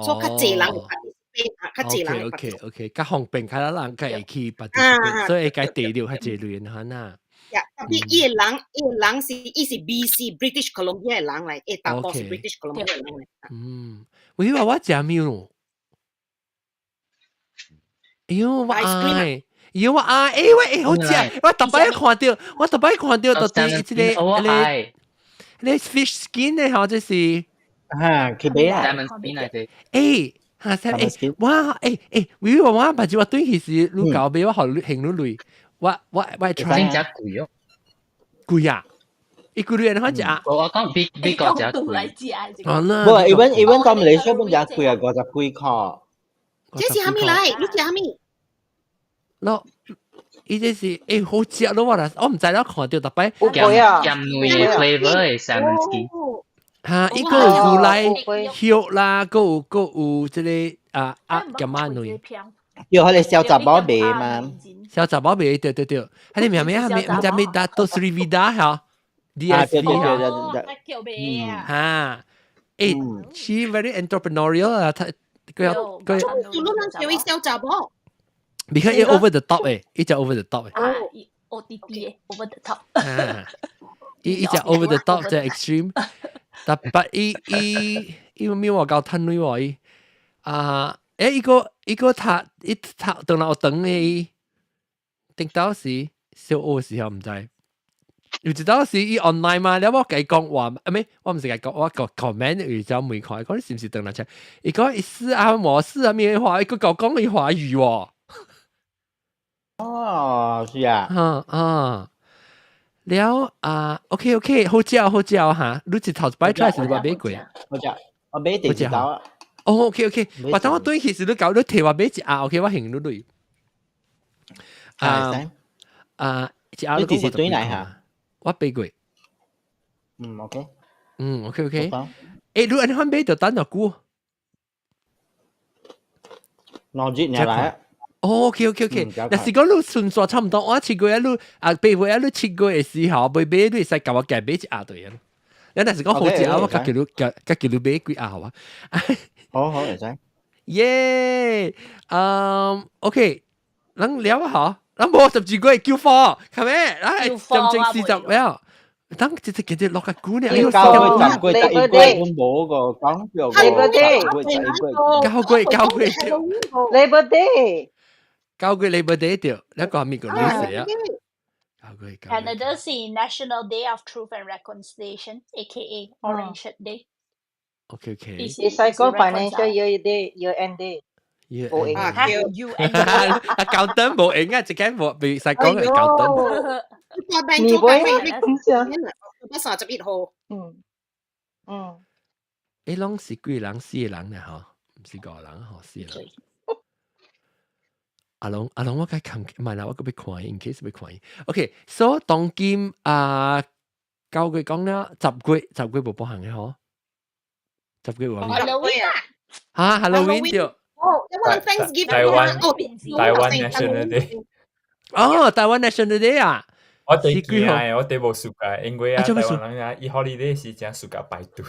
Speaker 1: 所以較濟人會 participate 啊，較濟人會
Speaker 2: OK，較方便，較人較會去 participate，所以會該地了較濟錢哈呐。
Speaker 1: 呀，特別伊個人是伊是 BC British Columbia 嘅人嚟，伊大部是 British Columbia 嘅人嚟。
Speaker 2: 嗯，喂，話我食咩咯？哎喲，我愛，喲我愛，欸喂，好食！我特擺看到，我特擺看到到底這個這個，你 fish skin 咧，嗬，這是
Speaker 4: 哈，去買啊
Speaker 3: ，salmon skin 嚟嘅。
Speaker 2: 欸，哈，欸，哇，欸欸，喂，我把這我對其實你搞買我好興你類。我 try。
Speaker 3: 真正貴哦。
Speaker 2: 貴啊！一個月的話食。
Speaker 3: 我講比比較較貴。
Speaker 2: 哦，那。
Speaker 4: 無，even 到馬來西亞本較貴啊，50幾塊。
Speaker 1: 這是蝦米來？你食蝦米？
Speaker 2: 喏，伊這是欸好食咯，我啦，我毋知了看到逐擺。
Speaker 5: 貴啊！
Speaker 3: 鹹味 flavor 的 salmon skin。
Speaker 2: 哈，伊個有牛奶葉啦，閣有這個啊啊鹹仔卵。
Speaker 4: 有彼個小雜某賣嘛？
Speaker 2: 小雜某賣，對對對，彼個名咩啊？毋知咩 Dato Sri Vida 嚇，DSV
Speaker 6: 嚇。
Speaker 2: 哈，欸，she very entrepreneurial 啊，她佢
Speaker 1: 做攏人叫伊小雜某。
Speaker 2: because 伊 over the top 誒，伊隻 over the top 誒。
Speaker 6: 啊，OTT 誒，over the top。
Speaker 2: 伊隻 over the top 隻 extreme，但 but 伊伊伊咩話夠趁鐳喎伊啊！欸，伊個讀伊讀當來學堂嘅，頂到時小學時候毋知，有一當時伊 online 嘛，了我共伊講話，啊咩？我毋是共伊講，我個 comment 有走問看，講你是毋是當來聽？伊講伊是啊，模式啊，咩話？伊閣共講伊華語喎。
Speaker 4: 哦，是啊。
Speaker 2: 啊啊，了啊，OK OK，好食好食哈！你一頭一擺 try 是你捌買過？
Speaker 4: 好食，我買第一道。
Speaker 2: 哦，OK OK，我當我轉去時你搞你提我買一盒，OK，我還你鐳。啊啊，一盒
Speaker 4: 你幾時轉來哈？
Speaker 2: 我買過。
Speaker 4: 嗯，OK。
Speaker 2: 嗯，OK OK。欸，你按呢款買就等偌久？
Speaker 4: 2日爾來。
Speaker 2: 哦，OK。若是講你順數差唔多，我7月你啊8月啊，你7月嘅時候，買買你會使共我夾買一盒對啊。你若是講好食啊，我家己你家家己你買幾盒啊。
Speaker 4: 好好會使。
Speaker 2: 耶，嗯，OK，咱聊啊嗬，咱無12月叫貨，係咪？咱係正正40了。等這這記得落個姑娘，
Speaker 4: 9月10月11月冇個講叫
Speaker 5: Labor Day
Speaker 4: 10月11月。
Speaker 2: 9月9月
Speaker 5: Labor Day。
Speaker 2: 9月 Labor Day 對，那個係咪個女士啊？9月9月。
Speaker 6: Canada 是 National Day of Truth and Reconciliation, aka Orange Shirt Day。
Speaker 2: OK。
Speaker 5: 會使講 Financial Year Day, Year End Day。
Speaker 2: 冇
Speaker 5: 閒
Speaker 6: 嚇 U N
Speaker 2: 啊，教燈冇閒啊，一間冇，袂使講係教燈。
Speaker 5: 你會
Speaker 1: 我31號。
Speaker 5: 嗯嗯。
Speaker 2: 誒，攏是幾人？四個人呢？嗬，毋是五個人，嗬，四個人。阿龍，阿龍，我該看，唔係啦，我閣欲看，in case 欲看。OK，so 當今啊，9月講了，十月十月無包含嘅嗬，十月有咩？
Speaker 6: Halloween
Speaker 2: 啊，Halloween 對。
Speaker 1: 哦，因為 Thanksgiving
Speaker 8: 台灣台灣 National Day。
Speaker 2: 哦，台灣 National Day 啊！
Speaker 8: 我哋驚的，我哋無暑假，因為啊，台灣人啊，伊 holiday 是誠暑假排隊，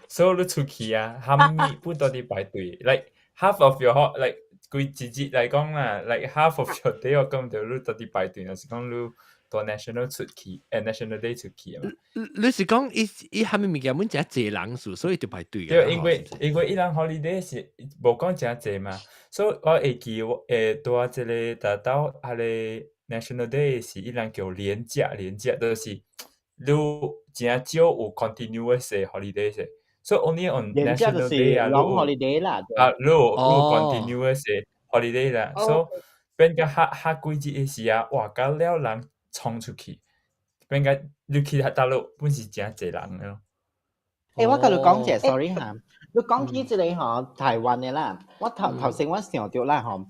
Speaker 8: 所以你出去啊，蝦米本都佇排隊，like half of your like 規一日來講啦，like half of your day 我感覺你都佇排隊，若是講你到 national 出去，national day 出去啊嘛。
Speaker 2: 你是講伊伊蝦米物件，阮誠濟人數，所以就排隊。
Speaker 8: 對，因為伊人 holiday 是無講誠濟嘛，所以我會記我會拄啊這個達到彼個 National Day 是伊人叫連假，連假就是你誠少有 continuous 的 holiday 者，所以 only on National Day 啊，
Speaker 4: long holiday 啦。
Speaker 8: 啊，你有 continuous 的 holiday 啦，所以變甲較較幾日的時啊，哇，到了人衝出去，變甲你去大陸本是誠濟人的咯。
Speaker 4: 欸，我共你講者，sorry 哈，你講起這個吼，台灣的啦，我頭頭先我想著啦吼，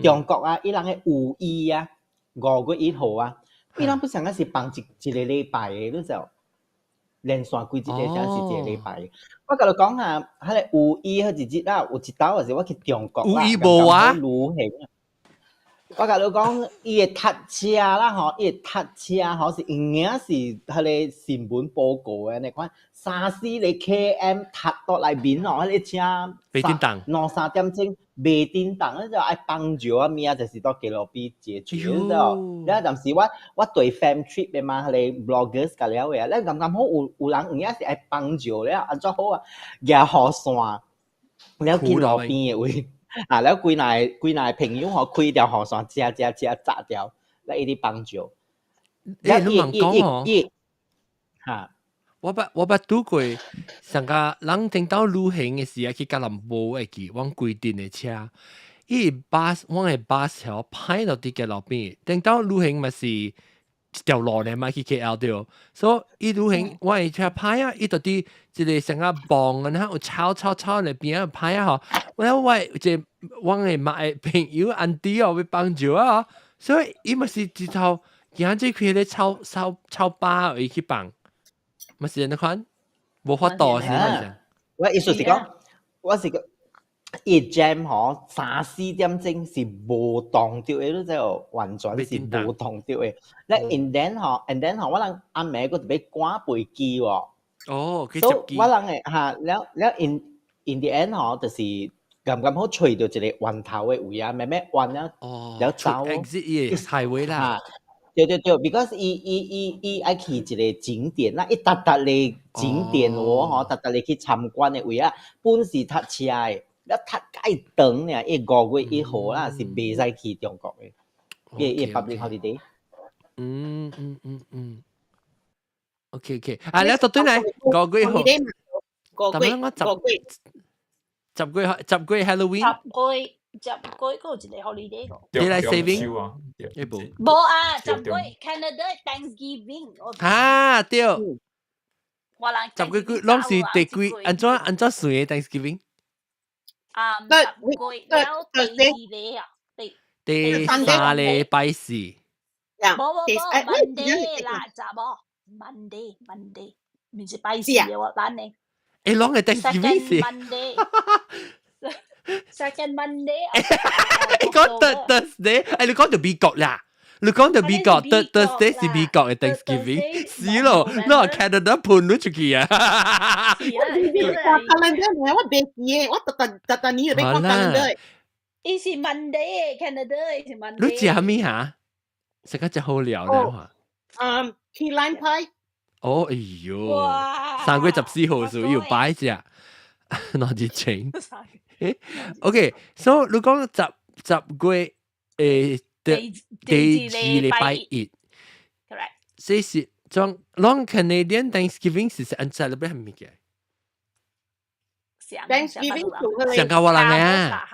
Speaker 4: 中國啊，伊人的五一啊，5月1號啊，伊人不像個是放一一個禮拜的，你就連續幾日才是一個禮拜。我共你講啊，彼個五一彼一日啊，有一晝是我去中國
Speaker 2: 五一無啊？
Speaker 4: 旅行。我共你講，伊會塞車啦吼，伊會塞車吼是有影是彼個新聞報告的，你看三四個 km 塞到內面哦，彼個車
Speaker 2: 袂振動
Speaker 4: 兩三點鐘袂振動，你就愛幫助啊物啊，就是到街路邊解決，你知道？了當時我對 fam trip 的嘛，彼個 bloggers 甲了的啊，了剛剛好有有人有影是愛幫助了，按怎好啊？舉雨傘，了去路邊的位。啊！了幾若幾若朋友吼開條雨傘，遮遮遮紮掉，來伊咧幫助。
Speaker 2: 欸，你問講哦，
Speaker 4: 嚇！
Speaker 2: 我捌拄過，上個人聽到旅行的時啊，去吉隆坡會記，阮規陣的車，伊 bus 阮的 bus 吼歹到佇街路邊，聽到旅行嘛是一條路呢嘛去 KL 對，所以伊旅行阮的車歹啊，伊就佇一個上個磅啊，有草草草那邊啊歹啊吼，我我一個阮的媽的朋友 auntie 哦，欲幫助啊，所以伊嘛是一頭行這開咧草草草巴伊去放。嘛是按呢款，無法度是咪？
Speaker 4: 我意思是講，我是講，伊 jam 吼三四點鐘是無動著的，你知無？完全是無動著的。咧 and then 吼，and then 吼，我人暗暝閣特別趕飛機喎。
Speaker 2: 哦，去
Speaker 4: 接
Speaker 2: 機。
Speaker 4: 我人會哈了了 in the end 吼，就是剛剛好揣著一個彎頭的位啊，慢慢彎了，了走。
Speaker 2: exit 伊 highway 啦。
Speaker 4: 對對對，because 伊伊伊伊愛去一個景點，那伊逐逐個景點喎吼，逐逐個去參觀的位啊，本是塞車的，了塞介長爾，伊5月1號啦是袂使去中國的，伊伊 public holiday。
Speaker 2: 嗯嗯嗯嗯。OK，啊，你到對嚟5月1號，
Speaker 1: 五月
Speaker 2: 五月10月10月 Halloween。
Speaker 6: 10月10月閣有一個 holiday 個。
Speaker 2: Daylight saving
Speaker 8: 欸
Speaker 2: 無。
Speaker 6: 無啊，十月 Canada Thanksgiving。
Speaker 2: 啊對。
Speaker 6: 我人
Speaker 2: 十月幾攏是第幾？按怎按怎算的 Thanksgiving？
Speaker 6: 啊，十月了第二個啊，第
Speaker 2: 第三禮拜四。
Speaker 6: 無無無，Monday 啦，查某 Monday Monday，毋是拜四的我等呢。
Speaker 2: 欸，攏係 Thanksgiving 是。
Speaker 6: Monday。Second Monday。
Speaker 2: 講 Thursday，你講到美國啦。你講到美國，Thursday 是美國嘅 Thanksgiving，是咯，你話 Canada 判咗出去啊？
Speaker 1: 我 calendar 呢，我袂記嘅，我特特特特年就欲看 calendar。
Speaker 6: 伊是 Monday，Canada 是 Monday。
Speaker 2: 你食咩嚇？食個真好料咧嚇。
Speaker 1: 嗯，key lime pie。
Speaker 2: 哦，哎呦，3月14號時要擺隻，攞啲錢。OK，so 你講10月第二禮拜一
Speaker 6: ，correct。
Speaker 2: 這是將啷 Canadian Thanksgiving 是按 celebrate 係物件？
Speaker 1: Thanksgiving
Speaker 2: 上個我人啊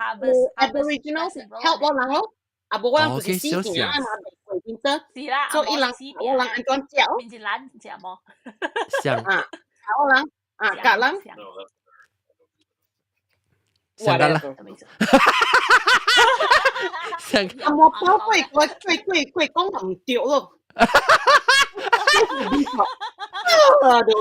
Speaker 1: ，Aboriginal help 我人咯，啊無我人就是死命啊嘛，過winter，
Speaker 6: 是啦，
Speaker 1: 所以伊人我人按怎食？
Speaker 6: 變成懶食無？
Speaker 2: 上
Speaker 1: 啊，我人啊，格人。
Speaker 2: 上個啦，上
Speaker 1: 啊，我包過過過過過講唔對咯。啊對，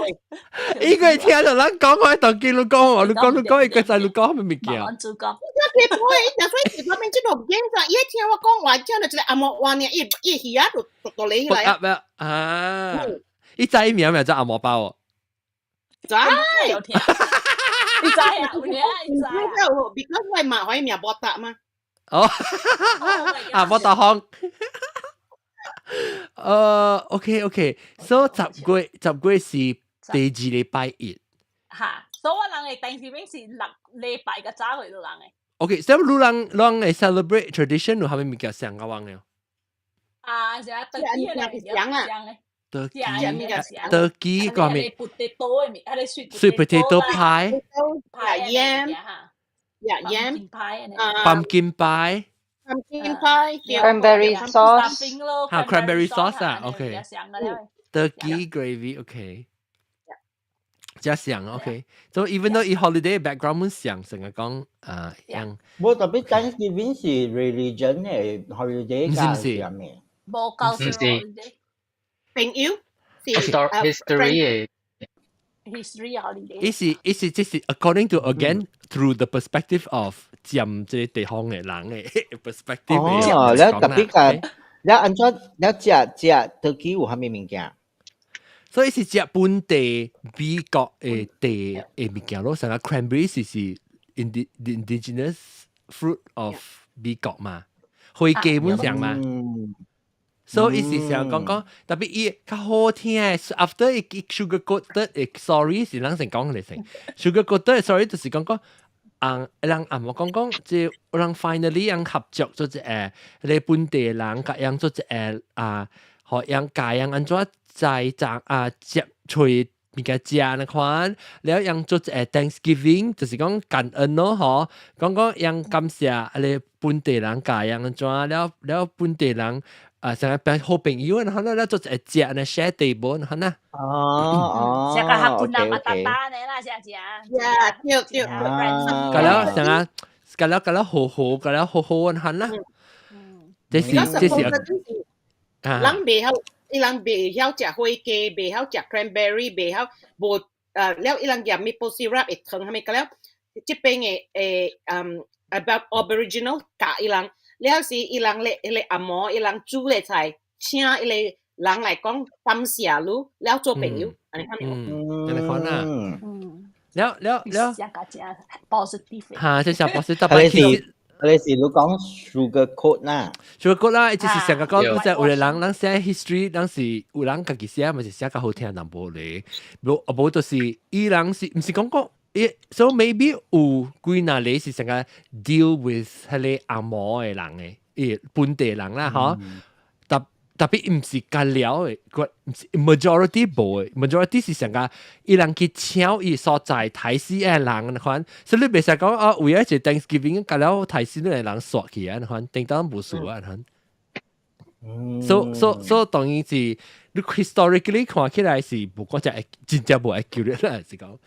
Speaker 2: 伊個聽到咱講我當見你講，你講你講，伊個在你講咩物件？
Speaker 6: 我主講。
Speaker 1: 我這不會，所以這邊這個 game 上，伊聽我講話，聽到這個阿莫話呢，伊伊魚仔就就就嚟起來
Speaker 2: 啊！啊，伊知名名叫阿莫包哦。
Speaker 1: 知。
Speaker 6: 有聽。你知啊？有聽，你知啊
Speaker 1: ？Because 我馬懷名無搭嘛。
Speaker 2: 哦，啊，無搭方。OK OK，so 10月10月是第二禮拜一。
Speaker 6: 嚇，所以我人嘅 Thanksgiving 是六禮拜嘅早去到人嘅。
Speaker 2: OK，所以你人人會 celebrate tradition 有蝦米物件上個網嘅？
Speaker 6: 啊，是啊，turkey 咧，
Speaker 1: 上啊
Speaker 2: ，turkey turkey 個咩
Speaker 6: ？potato 嘅物，係你
Speaker 2: sweet potato pie，
Speaker 1: yam， yam
Speaker 2: pumpkin pie。
Speaker 1: pumpkin pie，
Speaker 5: cranberry sauce，
Speaker 2: 嚇 cranberry sauce 啊，OK。Turkey gravy，OK。真像 OK。So even though 伊 holiday background 像成日講啊樣。
Speaker 4: 無特別 Thanksgiving 是 religion 嘅 holiday
Speaker 2: 唔是唔是？
Speaker 6: 無教
Speaker 3: 唔是。
Speaker 1: 朋友
Speaker 3: history 嘅。
Speaker 6: history holiday。
Speaker 2: 伊是伊是這是 according to again through the perspective of 佔這個地方嘅人嘅 perspective。
Speaker 4: 哦，你特別個，你按怎你食食 turkey 有蝦米物件？
Speaker 2: 所以是食本地美國嘅地嘅物件咯，成個 cranberry 是 indigenous fruit of 美國嘛，會基本上嘛。所以是想講講，特別伊較好聽嘅，after 伊 sugar coated 嘅 sorry 是人先講嚟先，sugar coated sorry 就是講講。啊，人啊，我講講，即人 finally 人合作做一個，你本地人佮人做一個啊，予人教人按怎栽種啊，接揣物件食那款，了人做一個 Thanksgiving，就是講感恩咯，嗬，講講人感謝你本地人教人按怎，了了本地人啊，成日變好朋友，然後咧做一個食呢 share table，然後呢。
Speaker 4: 哦哦，
Speaker 6: 食個 Hakuna Matata 呢啦，食食。
Speaker 1: 呀，對對，
Speaker 2: 佮了成日，佮了佮了好好，佮了好好按啦。這是這是
Speaker 1: 啊，人袂曉，伊人袂曉食火雞，袂曉食 cranberry，袂曉無了伊人夾 maple syrup 會糖啥物，佮了這邊的about Aboriginal 教伊人，了是伊人咧，彼個阿嬷，伊人煮的菜，請彼個人來講感謝你，了做朋友，按呢款。
Speaker 2: 嗯，按呢款啊。了了了。
Speaker 6: 食個真 positive。
Speaker 2: 嚇，這是 positive，特別
Speaker 4: 其實你是你講 sugar coat 啦
Speaker 2: ，sugar coat 啦，就是成個講，就是有個人人寫 history，人是有人家己寫，嘛是寫較好聽淡薄咧。無無就是伊人是毋是講講？so maybe 有幾若個是成個 deal with 彼個紅毛的人的，伊本地人啦，嗬。特特別毋是甲了的，個毋是 majority 無的，majority 是成個伊人去搶伊所在刣死的人款，所以你袂使講哦，為咗一 Thanksgiving 甲了刣死的人煞去啊款，叮當無數啊款。So so so 當然是你 historically 看起來是無講只真正無 accurate 啦，是講。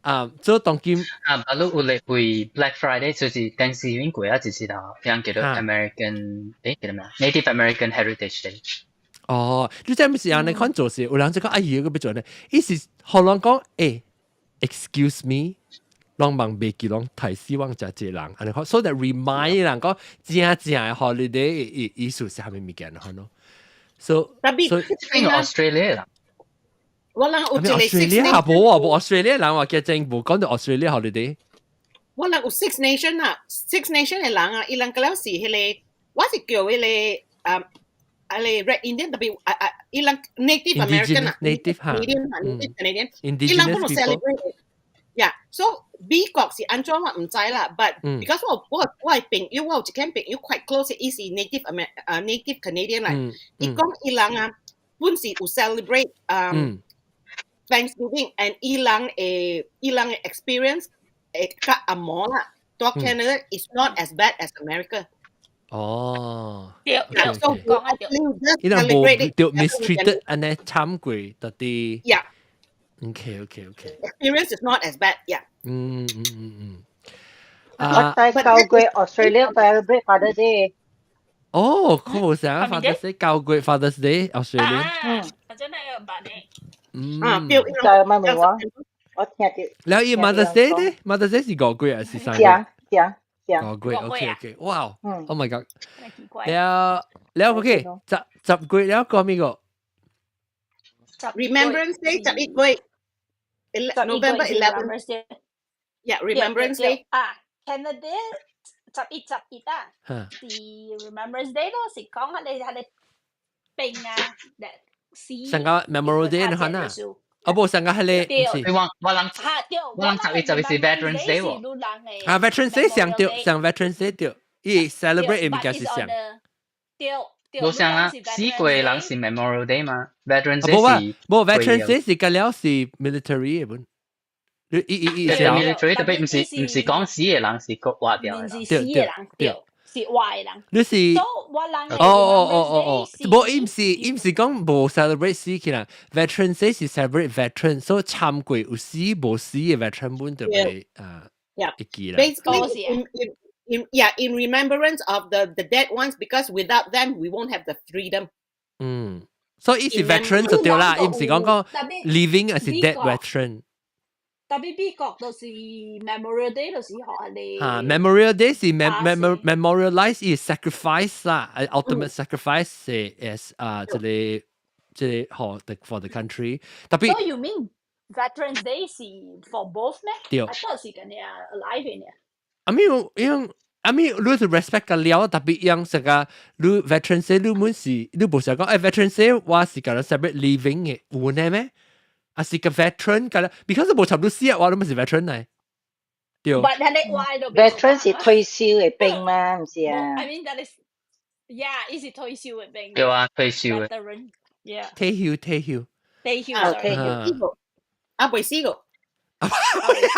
Speaker 2: 啊，所以當今
Speaker 3: 啊，啊，你有咧為 Black Friday 就是 Thanksgiving 過啊，就是啦，樣叫做 American，叫做咩？Native American Heritage Day。
Speaker 2: 哦，你知毋是按呢款做事，有人就講哎呀，個欲做呢？伊是予人講，excuse me，攏望袂記攏提死亡誠濟人，按呢款，so that remind 人講正正嘅 holiday 意思是啥物物件咯？So
Speaker 1: 特別
Speaker 2: 所以
Speaker 3: 邊個 Australia 啦？
Speaker 1: 我人有一個
Speaker 2: Australia 下無啊，無 Australia 人話叫政府講到 Australia holiday。
Speaker 1: 我人有 Six Nation 啊，Six Nation 嘅人啊，伊人個了是彼個，我是叫彼個啊。啊咧 Red Indian 特別啊啊，伊人 Native American 啊
Speaker 2: ，Native 哈
Speaker 1: ，Canadian 啊，Native Canadian，伊人本來 celebrate。Yeah，so 美國是按怎我毋知啦，but because 我係朋友，我有一間朋友 quite close，伊是 Native Amer 啊 Native Canadian 嚟，伊講伊人啊本是有 celebrate Thanksgiving，and 伊人嘅 experience 會較紅毛啦，到 Canada is not as bad as America。
Speaker 2: 哦，
Speaker 6: 對，
Speaker 1: 對，
Speaker 6: 講啊對，
Speaker 2: 伊人無對 mistreated 按呢慘過特啲。
Speaker 1: Yeah.
Speaker 2: OK。
Speaker 1: Experience is not as bad. Yeah.
Speaker 4: 我在9月 Australia celebrate Father's Day。
Speaker 2: 哦，佢冇成 Father's Day，9月 Father's Day Australia。
Speaker 6: 嗯，真係有辦呢。
Speaker 1: 啊，對，
Speaker 4: 就問問我，我聽到。
Speaker 2: แล้ว伊 Mother's Day 呢？Mother's Day 是5月還是3月？
Speaker 5: 正正。
Speaker 2: 5月，OK，哇，Oh my god！了了，OK，10月了個咩個
Speaker 1: ？Remembrance Day 11月，November 11。Yeah, Remembrance Day。
Speaker 6: 啊，Canada 11/11啊，是 Remembrance Day 咯，是講係你係你兵啊，死。
Speaker 2: 上個 Memorial Day 你看啊？啊，無上個係你，
Speaker 3: 我人我人11/11是 Veterans Day
Speaker 2: 喎。啊，Veterans Day 上對，上 Veterans Day 對，伊 celebrate 物件是上。
Speaker 6: 對。
Speaker 3: 無像啊，死過人是 Memorial Day 嘛，Veterans Day
Speaker 2: 是。無 Veterans Day 是個了是 military 嘅本。你伊伊伊
Speaker 3: 是 military 特別毋是講死嘅人是國活掉
Speaker 6: 嘅。毋是死嘅人，對，是活嘅人。
Speaker 2: 你是
Speaker 6: 我人
Speaker 2: 哦，無伊毋是講無 celebrate 死起啦，Veterans Day 是 celebrate veteran，所以參過有死無死嘅 veteran 本就會啊，會記啦。
Speaker 1: Basically, in remembrance of the dead ones, because without them we won't have the freedom.
Speaker 2: 嗯，所以伊是 veteran 就對啦，伊毋是講講 living 還是 dead veteran。
Speaker 6: 特別美國就是 Memorial Day 就是學你。
Speaker 2: 啊，Memorial Day 是 memorialize 伊 sacrifice 啦，ultimate sacrifice 是 is 啊，這個 for the country。特別。
Speaker 6: So you mean Veterans Day 是 for both 咩？
Speaker 2: 對。
Speaker 6: 我覺是緊你 alive 嘅。
Speaker 2: I mean，因 I mean，你是 respect 個了，特別樣成個你 Veterans Day 你滿是你無想講，誒 Veterans Day 我是個 celebrate living 嘅，有呢咩？啊是個 veteran 個，because 無差不多死啊，我都唔是 veteran 嚟。對。
Speaker 5: veteran 是退休嘅兵嘛，唔是啊
Speaker 6: ？I mean that is yeah，伊是退休嘅兵。
Speaker 3: 對啊，退休嘅。
Speaker 6: Veteran，yeah。
Speaker 2: 退休退休。
Speaker 6: 退休。
Speaker 5: 退休。
Speaker 1: 啊，未死個。
Speaker 2: 啊，未死。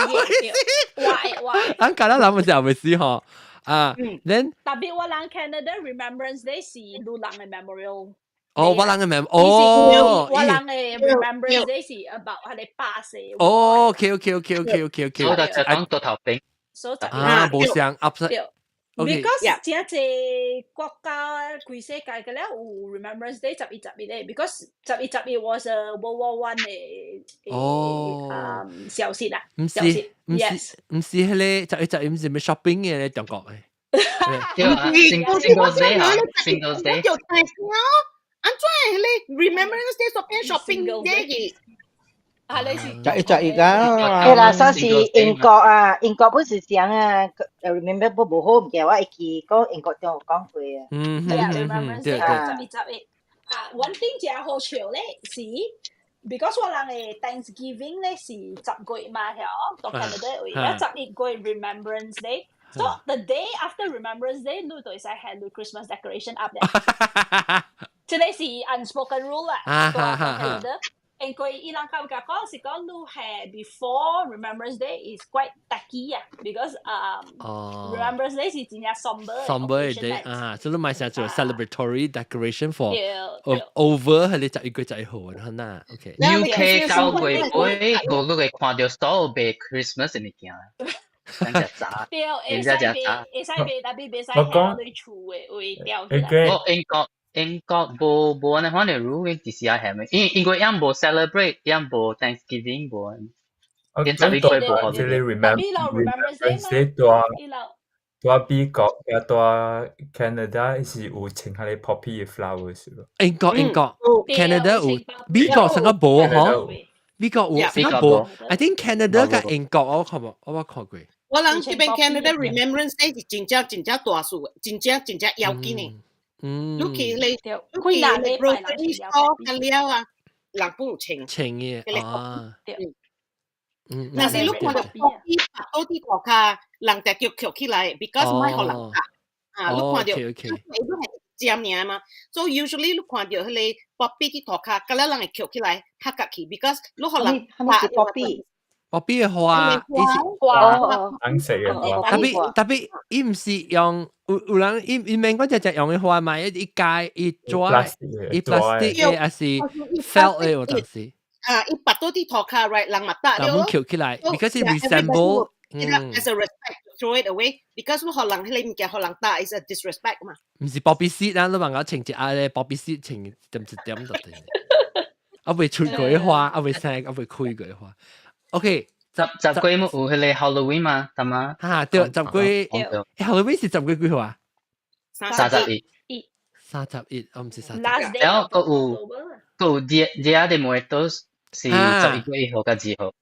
Speaker 6: 喂喂。
Speaker 2: 咱家咱人唔是也未死吼。啊，then
Speaker 6: 特別我人 Canada Remembrance Day 是路人嘅 memorial。
Speaker 2: 哦，我人嘅 mem，哦，
Speaker 6: 我人嘅 Remembrance Day 是 about 係你巴死。
Speaker 2: 哦，OK。
Speaker 3: 我就講到頭兵。
Speaker 6: 所以
Speaker 2: 啊，無相 upset。
Speaker 6: Because 真濟國家規世界嘅咧有 Remembrance Day 11/11咧，because 十一十一 was a World War One 嘅
Speaker 2: 哦
Speaker 6: 消息啦。
Speaker 2: 唔是唔是唔是彼個十一十一唔是咩 shopping 嘅咧中國嘅。
Speaker 3: 對啊，Singles Day 啊，Singles Day。
Speaker 1: 就大聲安怎彼個 Remembrance Day 所變 shopping day 嘅？
Speaker 6: 啊，你是
Speaker 4: 十一十一啊！
Speaker 5: 係啦，上次英國啊，英國本是講啊，remember 不無好唔記得，我會記講英國中有講過啊。
Speaker 6: 對啊，Remembrance Day 11/11啊，one thing 真好笑咧是，because 我人嘅 Thanksgiving 咧是10月嘛，係到 Canada 位，啊11月 Remembrance Day。So the day after Remembrance Day，你就會使 hang 你 Christmas decoration up 咧。這個是 unspoken rule 啦，到 Canada。因為伊人感覺講是講你係 before Remembrance Day is quite tacky 啊，because Remembrance Day 是真正 somber
Speaker 2: somber day 啊，所以買成做 celebratory decoration for over 係你11月11號啊，嗱，OK。
Speaker 3: UK 9月尾，個個會看到所有賣 Christmas 嘅物件。真係渣，
Speaker 6: 對，會使賣，會使賣，特別袂使喺你厝嘅會掉起來。
Speaker 3: 我英國無按呢款嘅 rule，其實也係咩？因為英國也無 celebrate，也無 Thanksgiving 無。變十一月無 holiday。
Speaker 8: Remembrance Day 蹛美國佮蹛 Canada 是有穿彼个 poppy 的 flowers 咯。
Speaker 2: 英國 Canada 有，美國成個無嗬，美國有成個無。I think Canada 佮英國我看無，我冇看過。
Speaker 1: 我人這邊 Canada Remembrance Day 是真正真正大事，真正真正要緊的。你去你你去你 grocery store 佮了啊，人攏有穿。
Speaker 2: 穿嘅啊。
Speaker 1: 若是你看著 poppy 白倒佇外跤，人就叫抾起來，because 莫予人咬。啊，你看著，你係尖爾嘛，所以 usually 你看著彼个 poppy 佇塗跤，佮了人會抾起來嚇甲去，because 你予人
Speaker 5: 蝦米是 poppy？
Speaker 2: poppy 的花，伊是
Speaker 5: 花，
Speaker 8: 紅色的花。
Speaker 2: Tapi tapi 伊毋是用有有人伊伊免講只只用的花嘛，伊伊界伊紙伊 plastic 的，還是 felt 的有當時。
Speaker 1: 啊，伊拔倒佇塗跤，right，人嘛搭
Speaker 2: 了。人抾起來，because it resemble
Speaker 1: as a respect throw it away because 你予人彼个物件予人踏 is a disrespect 嘛。
Speaker 2: 毋是 poppy seed 啊，你問我穿一下咧 poppy seed 穿點一點就對。啊未出過的花，啊未生，啊未開過的花。OK，
Speaker 3: 十月有彼個 Halloween 嘛，係嘛？
Speaker 2: 哈，對，十月，Halloween 是十月幾號啊？31。 31，我毋是三十。
Speaker 3: 然後閣有閣有 Día de Muertos 是11月1號佮2號。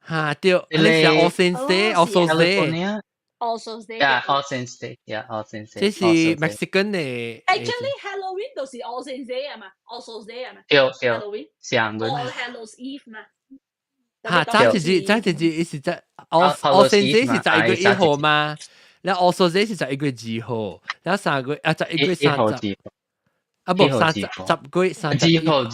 Speaker 2: 哈，對，你是 All Saints Day，All Souls Day。
Speaker 6: All Souls Day。
Speaker 3: Yeah, All Saints Day. Yeah, All Saints Day.
Speaker 2: 這是 Mexican 的。
Speaker 6: Actually, Halloween 就是 All Saints Day 啊嘛，All Souls Day 啊嘛。
Speaker 3: 對對。
Speaker 6: Halloween。
Speaker 3: 上個。
Speaker 6: All Hallows Eve 嘛。
Speaker 2: 哈，早一日，早一日，伊是在 All Saints Day 是11月1號嘛，然後 All Souls Day 是11月2號，然後三月啊11月30，啊無三十十月31號。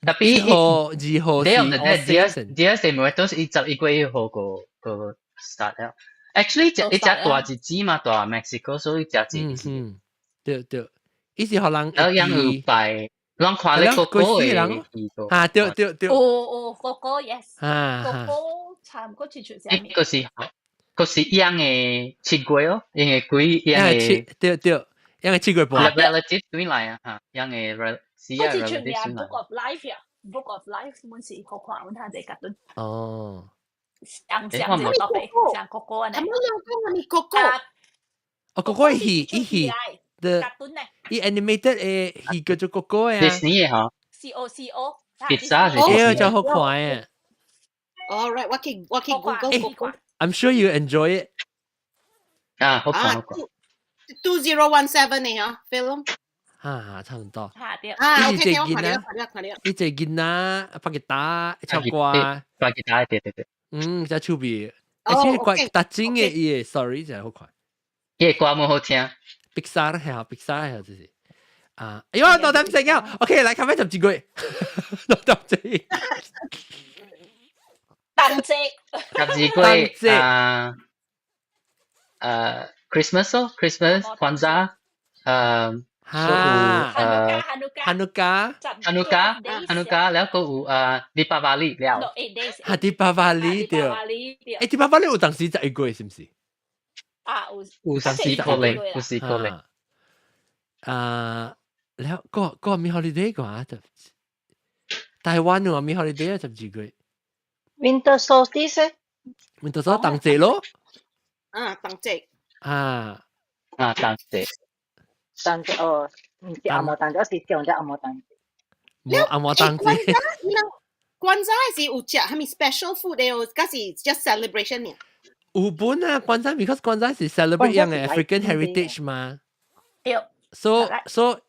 Speaker 3: Tapi
Speaker 2: 1號2號是
Speaker 3: All Saints。Día de Muertos 伊11月1號個個 start 了。Actually，只伊只大日子嘛，蹛 Mexico，所以只日子。
Speaker 2: 嗯，對對，伊是予人。
Speaker 3: 然後人有拜，人看咧哥哥的。
Speaker 2: 啊，對對對。
Speaker 6: 哦哦，哥哥 yes。
Speaker 2: 啊。
Speaker 6: 哥哥差唔多切出啥物。
Speaker 3: 個是個是樣的7月哦，樣的鬼樣的。
Speaker 2: 對對，樣的7月半。
Speaker 3: Relative 對來啊，嚇，樣的 rel 是啊
Speaker 6: 好似出名 Book of Life 呀，Book of Life 滿是好看，阮睇者格頓。
Speaker 2: 哦。
Speaker 6: 上上這個特別，上哥哥啊。
Speaker 1: 咁樣講係哥哥。
Speaker 2: 哦，哥哥戲伊戲的，伊 animated 的戲叫做哥哥呀。
Speaker 3: Disney 的嗬。
Speaker 6: C O C O。
Speaker 3: Pixar 是。
Speaker 2: 哎，真好看誒。
Speaker 1: All right，我去 Google 哥哥。
Speaker 2: I'm sure you enjoy it。
Speaker 3: 啊，好看好看。
Speaker 1: 2017的嗬，film。
Speaker 2: 啊，差唔多。
Speaker 1: 啊，
Speaker 2: 伊是一
Speaker 1: 個
Speaker 2: 個囡仔，伊一個囡仔，拍吉他，唱歌。
Speaker 3: 拍吉他，對對對。
Speaker 2: 嗯，真趣味，而且怪特真的伊的 story 真好看。
Speaker 3: 伊的歌無好聽。
Speaker 2: Pixar 係啊，Pixar 係就是。啊，哎呦，到點食啊？OK，來咖啡12月，到點食。
Speaker 6: 冬節。
Speaker 3: 12月啊，Christmas 咯，Christmas， Kwanzaa，
Speaker 2: 哈，
Speaker 6: Hanukkah，
Speaker 3: Hanukkah，Hanukkah，แล้วก็有啊，Deepavali 了。
Speaker 2: 哈，Deepavali 對。誒，Deepavali 有當時11月是毋是？
Speaker 6: 啊，有。
Speaker 3: 有時可能，有時可能。
Speaker 2: 啊，แล้ว個個咩 holiday 個啊？就台灣有咩 holiday 啊？12月。
Speaker 5: Winter solstice。
Speaker 2: Winter solstice 冬節咯。
Speaker 1: 啊，冬節。
Speaker 2: 啊。
Speaker 3: 啊，冬節。
Speaker 5: 冬節哦，毋是紅毛冬節，是上隻紅毛冬節。
Speaker 2: 無紅毛冬節。
Speaker 1: Kwanzaa 是有食蝦米 special food 的哦，抑是 just celebration 爾。
Speaker 2: 有本啊，Kwanzaa because Kwanzaa 是 celebrate 樣的 African heritage 嘛。
Speaker 6: 對。
Speaker 2: So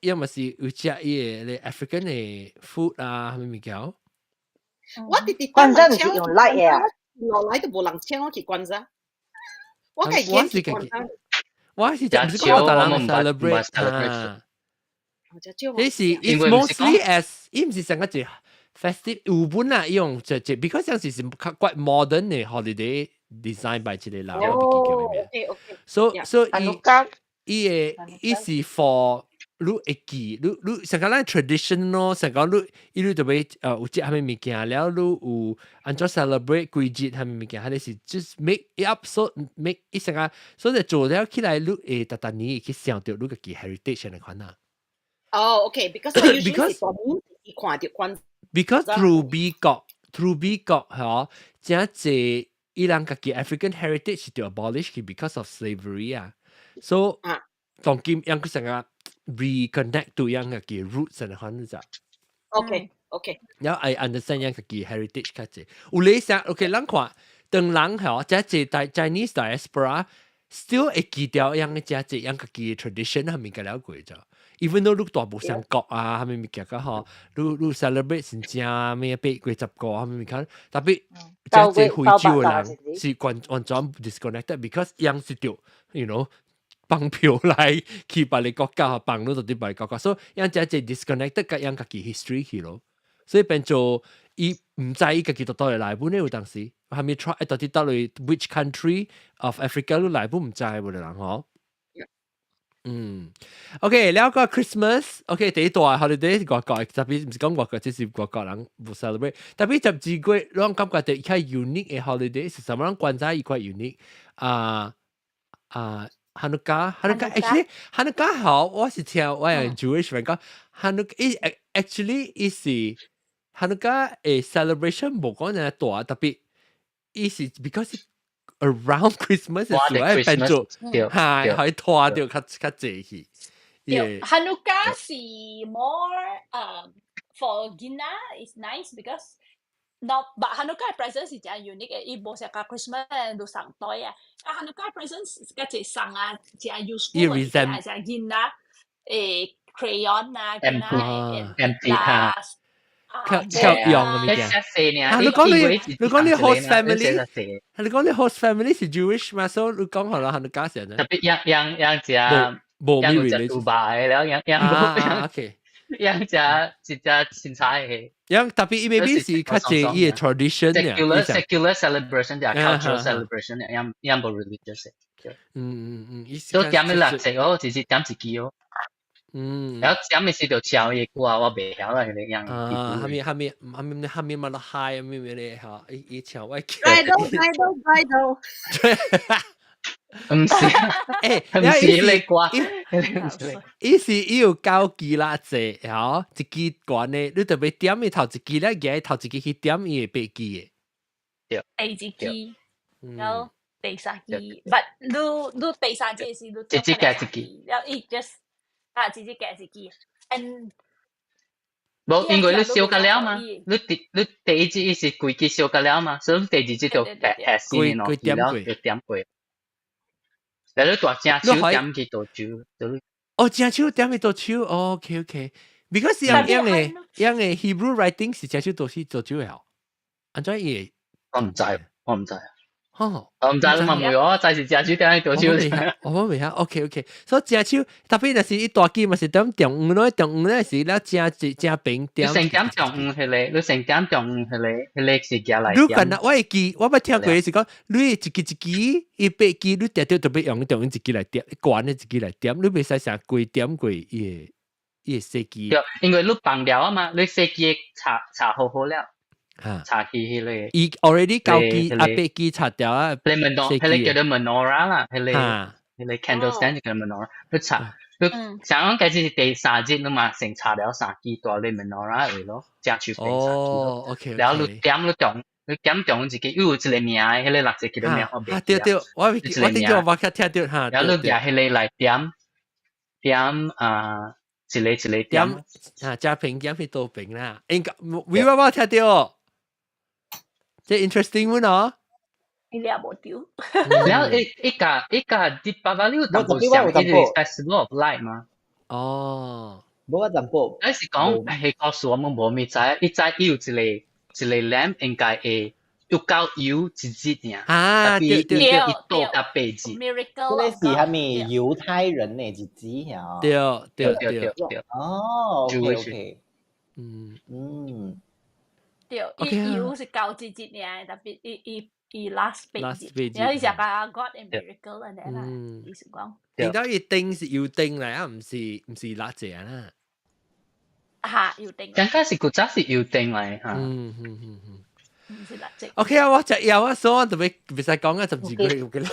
Speaker 2: 伊嘛是有食伊个 African 的 food 啊，蝦米物件？
Speaker 1: 我直直
Speaker 5: Kwanzaa 毋是用 light 的啊。
Speaker 1: 落來都無人請我去 Kwanzaa。我家己去 Kwanzaa。
Speaker 2: 我是毋是講大人 celebrate 啊？這是 it's mostly as 伊毋是成個一 festive 有本啊，用就就 because 像是是較 quite modern 的 holiday design by 這個人，我唔記叫咩名。So 伊伊的伊是 for 你會記，你你成個咱 traditional，成個你伊你特別有食蝦米物件，了你有按怎 celebrate 季節蝦米物件，還是 just make it up so make 伊成個，所以做了起來，你會逐逐年去想著你家己 heritage 的款啊。
Speaker 1: 哦，OK，because 我 usually 是大年看著關。
Speaker 2: Because through 美國，美國嗬，真濟伊人家己 African heritage 是著 abolish 去 because of slavery 啊，so 當今樣佢成個 reconnect to 樣家己 roots 嘅款就。 然後 I understand 樣家己 heritage 較濟。有你想，OK，咱看當人嗬，這濟大 Chinese diaspora still 會記掉樣嘅這濟樣家己 tradition 係咪個了過啫？even though 你大無相國啊，係咪物件個嗬？你 celebrate 是正咩8月10個係咪物件？特別這濟非洲嘅人是完完全 disconnected，because 樣是著，放票來去別個國家，放你到啲別個國家，所以樣這濟 disconnected 佮樣家己 history 去咯。所以變做伊毋知伊家己到佗來來本咧有當時，係咪 try 到底到底 which country of Africa 你來本毋知無人嗬？嗯，OK，了個 Christmas，OK，第一大 holiday 是外國，特別毋是講外國，這是外國人無 celebrate。特別12月，攏感覺著較 unique 嘅 holiday 是啥物人觀察伊較 unique 啊啊！Hanukkah，Hanukkah actually Hanukkah 好，我是聽我有 Jewish friend 講，Hanukkah 伊 actually 伊是 Hanukkah 嘅 celebration 無講咁大，特別伊是 because around Christmas 嘅時候變做係可以拖著較較濟去。
Speaker 6: 對，Hanukkah 是 more for 囡仔 is nice because no but Hanukkah present 是真 unique 嘅，伊無像個 Christmas 都送袋啊。啊，Hanukkah present 較濟送啊，真 useful 嘅，係囡仔誒 crayon 啊，囡仔
Speaker 3: empty 哈。
Speaker 2: 較較用嘅物件。啊，你講你 host family，你講你 host family 是 Jewish 嘛？所以你講好啦，Hanukkah 是
Speaker 3: 特別樣樣樣食，
Speaker 2: 無
Speaker 3: 樣有食杜拜了，樣樣
Speaker 2: OK，
Speaker 3: 樣食一隻凊彩嘅。
Speaker 2: 樣特別伊 maybe 是較濟伊嘅 tradition
Speaker 3: secular celebration 就 cultural celebration，樣樣無 religious。都點咗六隻哦，只是點一支哦。然後點嘅時就唱伊歌，我袂曉啦，彼個樣。
Speaker 2: 啊，蝦米蝦米蝦米蝦米乜都嗨，咩咩咧嚇？伊伊唱我。
Speaker 1: Dreidel dreidel dreidel。
Speaker 3: 毋是，
Speaker 2: 欸，
Speaker 3: 毋是彼個歌，
Speaker 2: 伊是伊有九支啦，濟吼，一支懸的，你特別點伊頭一支咧，舉頭一支去點伊會八支的。
Speaker 3: 對。
Speaker 6: 第一支，然後第三支，but 你第三支是你
Speaker 3: 一支加一支，
Speaker 6: 然後伊 just 啊，一支加一支，and
Speaker 3: 無，因為你燒甲了嘛，你第一支伊是規支燒甲了嘛，所以你第二支就下新的兩支了，就點過。來你大正手點去倒手，就
Speaker 2: 哦，正手點去倒手，OK OK。Because 樣樣嘅樣嘅 Hebrew writing 是正手倒手做手嘅，按怎伊？
Speaker 3: 我毋知，我毋知。
Speaker 2: 哦，
Speaker 3: 我毋知你嘛問我，知是正手點去倒手。
Speaker 2: 我未曉，OK OK。所以正手特別若是伊大支嘛是點中午咯，中午咧是咧正正平點。
Speaker 3: 你成點中午彼個，你成點中午彼個，彼個是寄來。
Speaker 2: 你近啊，我會記，我捌聽過是講，你一支一支，伊八支，你定定特別用中一支來點，懸的一支來點，你袂使成規點過伊個伊個細支。
Speaker 3: 對，因為你放了啊嘛，你細支插插好好了。插去彼個。
Speaker 2: 伊 already 九支啊八支插掉啊。
Speaker 3: 你 menorah，彼個叫做 menorah 啦，彼個 candle stand 叫 menorah，你插，你想講計是第三日，你嘛先插了三支蹛咧 menorah 位咯，正手變三支
Speaker 2: 哦，OK。
Speaker 3: 然後你點你中，你點中一個，有一個名，彼個六隻叫做名我袂記。
Speaker 2: 對對，我我聽到我較聽到哈。
Speaker 3: 然後你舉彼個來點點啊，一個一個點
Speaker 2: 啊，加平點去多平啦。應該我聽到。這 interesting 喎喏。
Speaker 6: 你也無丟。
Speaker 3: 然後一一個一個啲爸爸你有淡薄像彼個 Festival of Light 嗎？
Speaker 2: 哦，
Speaker 4: 無我淡薄。
Speaker 3: 你是講係告訴我們無咪知，伊知伊有一個一個 lamp 應該會有夠油一日爾。
Speaker 2: 啊，對對對，
Speaker 3: 伊倒到八日。
Speaker 6: Miracle。
Speaker 4: 這是啥物猶太人的日子呀？
Speaker 2: 對對
Speaker 3: 對對對。
Speaker 4: 哦，OK OK。
Speaker 6: 對，伊油是九日日爾，特別伊伊伊 last 八日，然後伊就講 God and miracle 按呢啦，意思講。
Speaker 2: 見到伊燈是油燈來啊，毋是蠟燭啦。
Speaker 6: 嚇，油燈。
Speaker 3: 剛剛是古早是油燈來嚇。
Speaker 6: 毋是蠟燭。
Speaker 2: OK 啊，我食藥啊，所以我特別袂使講啊，12月有嘅啦。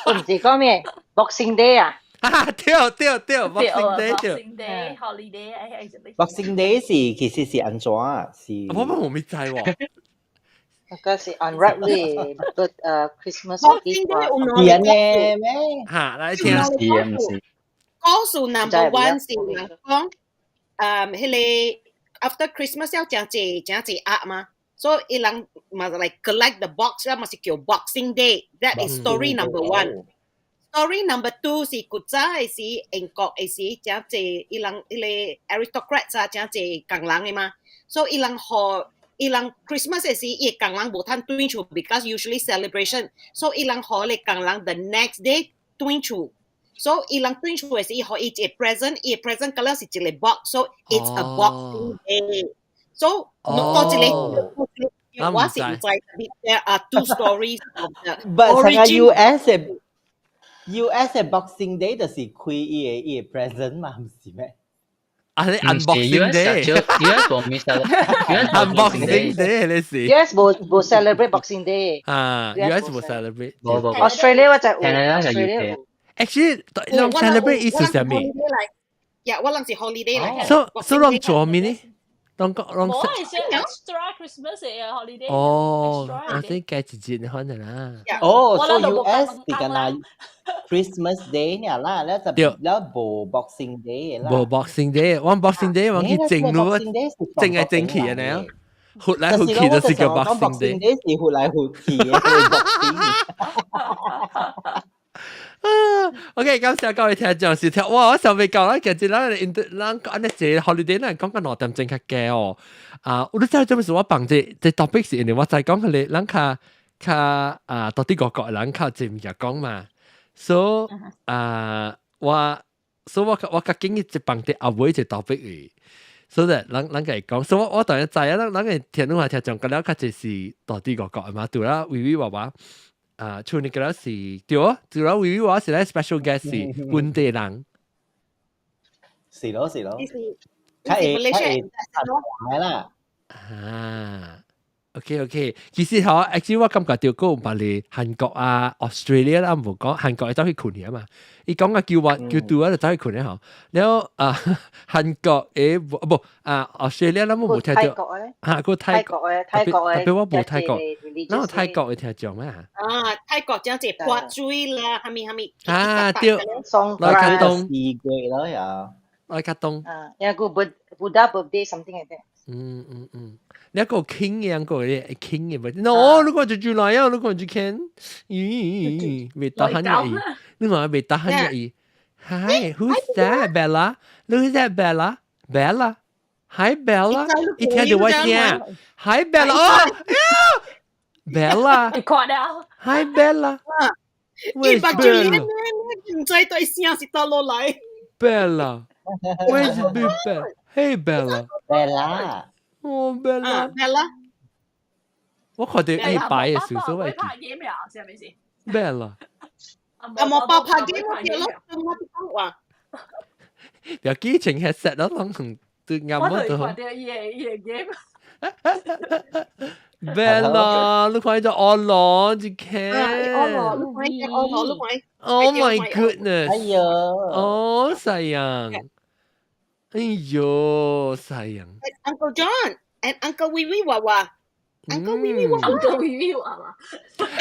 Speaker 5: 我毋是講咩 Boxing Day 啊？
Speaker 2: 啊，對對對，Boxing Day 對。
Speaker 6: Boxing Day holiday 係
Speaker 4: Boxing Day 是其實是按怎啊？是。
Speaker 2: 我我未知喎。
Speaker 5: 嗰是 unwrap 咧，but Christmas
Speaker 1: Boxing
Speaker 5: gift
Speaker 1: Day 有
Speaker 4: 是
Speaker 1: 兩個
Speaker 4: 安尼咩？
Speaker 2: 嚇，來聽。
Speaker 3: 唔是啊，唔是。
Speaker 1: 故事 number one 是人講，彼個 after Christmas 了誠濟誠濟鴨嘛，所以伊人嘛 like collect the box 啦，嘛是叫 Boxing Day。That is story number one。Story number two 是古早的時，英國的時，誠濟伊人彼個 aristocrats 啊，誠濟工人的嘛，所以伊人予伊人 Christmas 的時，伊的工人無通轉厝，because usually celebration，所以伊人予彼個工人 the next day 轉厝。所以伊人轉厝的時，伊予伊一個 present，伊個 present 敢若是一個 box，so it's a boxing day。So 多一個，我是毋知，there are two stories of the
Speaker 4: But 成個
Speaker 1: origin。
Speaker 4: US 的 Boxing Day 就是開伊的 present 嘛，毋是咩？
Speaker 2: 啊，你
Speaker 3: 唔是
Speaker 2: unboxing
Speaker 3: US
Speaker 2: day。
Speaker 3: US 無咩 celebrate，US 無 Boxing
Speaker 2: unboxing
Speaker 3: Day，
Speaker 2: day 你是。
Speaker 5: US 無無 celebrate Boxing Day。
Speaker 2: 啊，US 無 celebrate。
Speaker 3: 無無無。
Speaker 5: Australia 我就有
Speaker 3: Canada 就
Speaker 5: ，Australia
Speaker 3: UK
Speaker 5: 有。
Speaker 2: Actually，咱 celebrate 意思啥物？
Speaker 1: 呀，我人是 holiday 來。
Speaker 2: 所以咱做咩呢？咱講咱
Speaker 6: 無係先 extra Christmas 嘅 holiday。
Speaker 2: 哦，我先計一節可能啦。
Speaker 4: 哦，所以 US 是敢若 Christmas Day 爾啦，了就了無 Boxing Day 啦。
Speaker 2: 無 Boxing Day，我 Boxing Day 我去整路，整來整去按呢，翕來翕去就是叫 Boxing Day。
Speaker 4: Day 是翕來翕去的 Boxing。
Speaker 2: 啊，OK，感謝各位聽眾收聽。哇，我尚未夠啦，其實咱咱按呢一個 holiday 咱講到2點鐘較加哦。啊，我都知做咩事，我放這 topic 是因為我知講彼個咱較較啊，到底外國人較濟物件講嘛。所以啊，我所以我我較建議一放佇後尾一個 topic 去。所以咱咱會講，所以我我當然知啊，咱咱個聽眾聽眾，佮了較濟是到底外國的嘛，除了維維娃娃。啊，像你個了是對啊，除了維維娃是咱 special guest 是本地人。
Speaker 4: 是咯是咯，較會較會來啦。
Speaker 2: 啊，OK OK，其實吼，actually 我感覺著閣有別個韓國啊、Australia 啦，無講韓國會走去睏去啊嘛。伊講啊叫我叫拄啊就走去睏咧吼。了啊，韓國誒無啊，Australia 咱無聽著。
Speaker 5: 泰國咧？
Speaker 2: 嚇，閣
Speaker 5: 泰國嘅泰國嘅。
Speaker 2: 特別我無泰國，咱有泰國會聽著咩？
Speaker 1: 啊，泰國講這潑水啦，啥物啥物。
Speaker 2: 啊，對，來較東。
Speaker 4: 4月咯呀。
Speaker 2: 來較東。
Speaker 5: 啊，有個 Buddha birthday something like that。
Speaker 2: 嗯嗯嗯，你一個傾嘅個咧，傾嘅咪，no，你講就住來啊，你講就傾，咦，未打喊嘅，你話未打喊嘅，Hi，who's that, Bella? Look at that, Bella. Bella. Hi, Bella. 一聽到我聲，Hi, Bella. 哦，Bella.
Speaker 6: 你看了。
Speaker 2: Hi, Bella.
Speaker 1: 一百九年，毋知對聲是佗落來。
Speaker 2: Bella. Where's Bella? Hey, Bella.
Speaker 4: Bella.
Speaker 2: 哦，Bella。
Speaker 1: Bella。
Speaker 2: 我看到伊擺嘅時候，我會
Speaker 6: 拍 game 啊，是咪先
Speaker 2: ？Bella。
Speaker 1: 啊，無包拍 game 我記咯，我講話。
Speaker 2: 不要記情 headset 咯，攏同對啱
Speaker 6: 我就看到伊个 game。
Speaker 2: Bella，你看伊隻惡龍，一看。
Speaker 1: 惡龍，你看伊隻惡龍，你看。
Speaker 2: Oh my goodness！
Speaker 4: 哎呦，
Speaker 2: 哦，sayang。哎呦，sayang。
Speaker 1: Uncle John and Uncle 威威娃娃。Uncle 威威娃娃。
Speaker 6: Uncle 威威娃娃。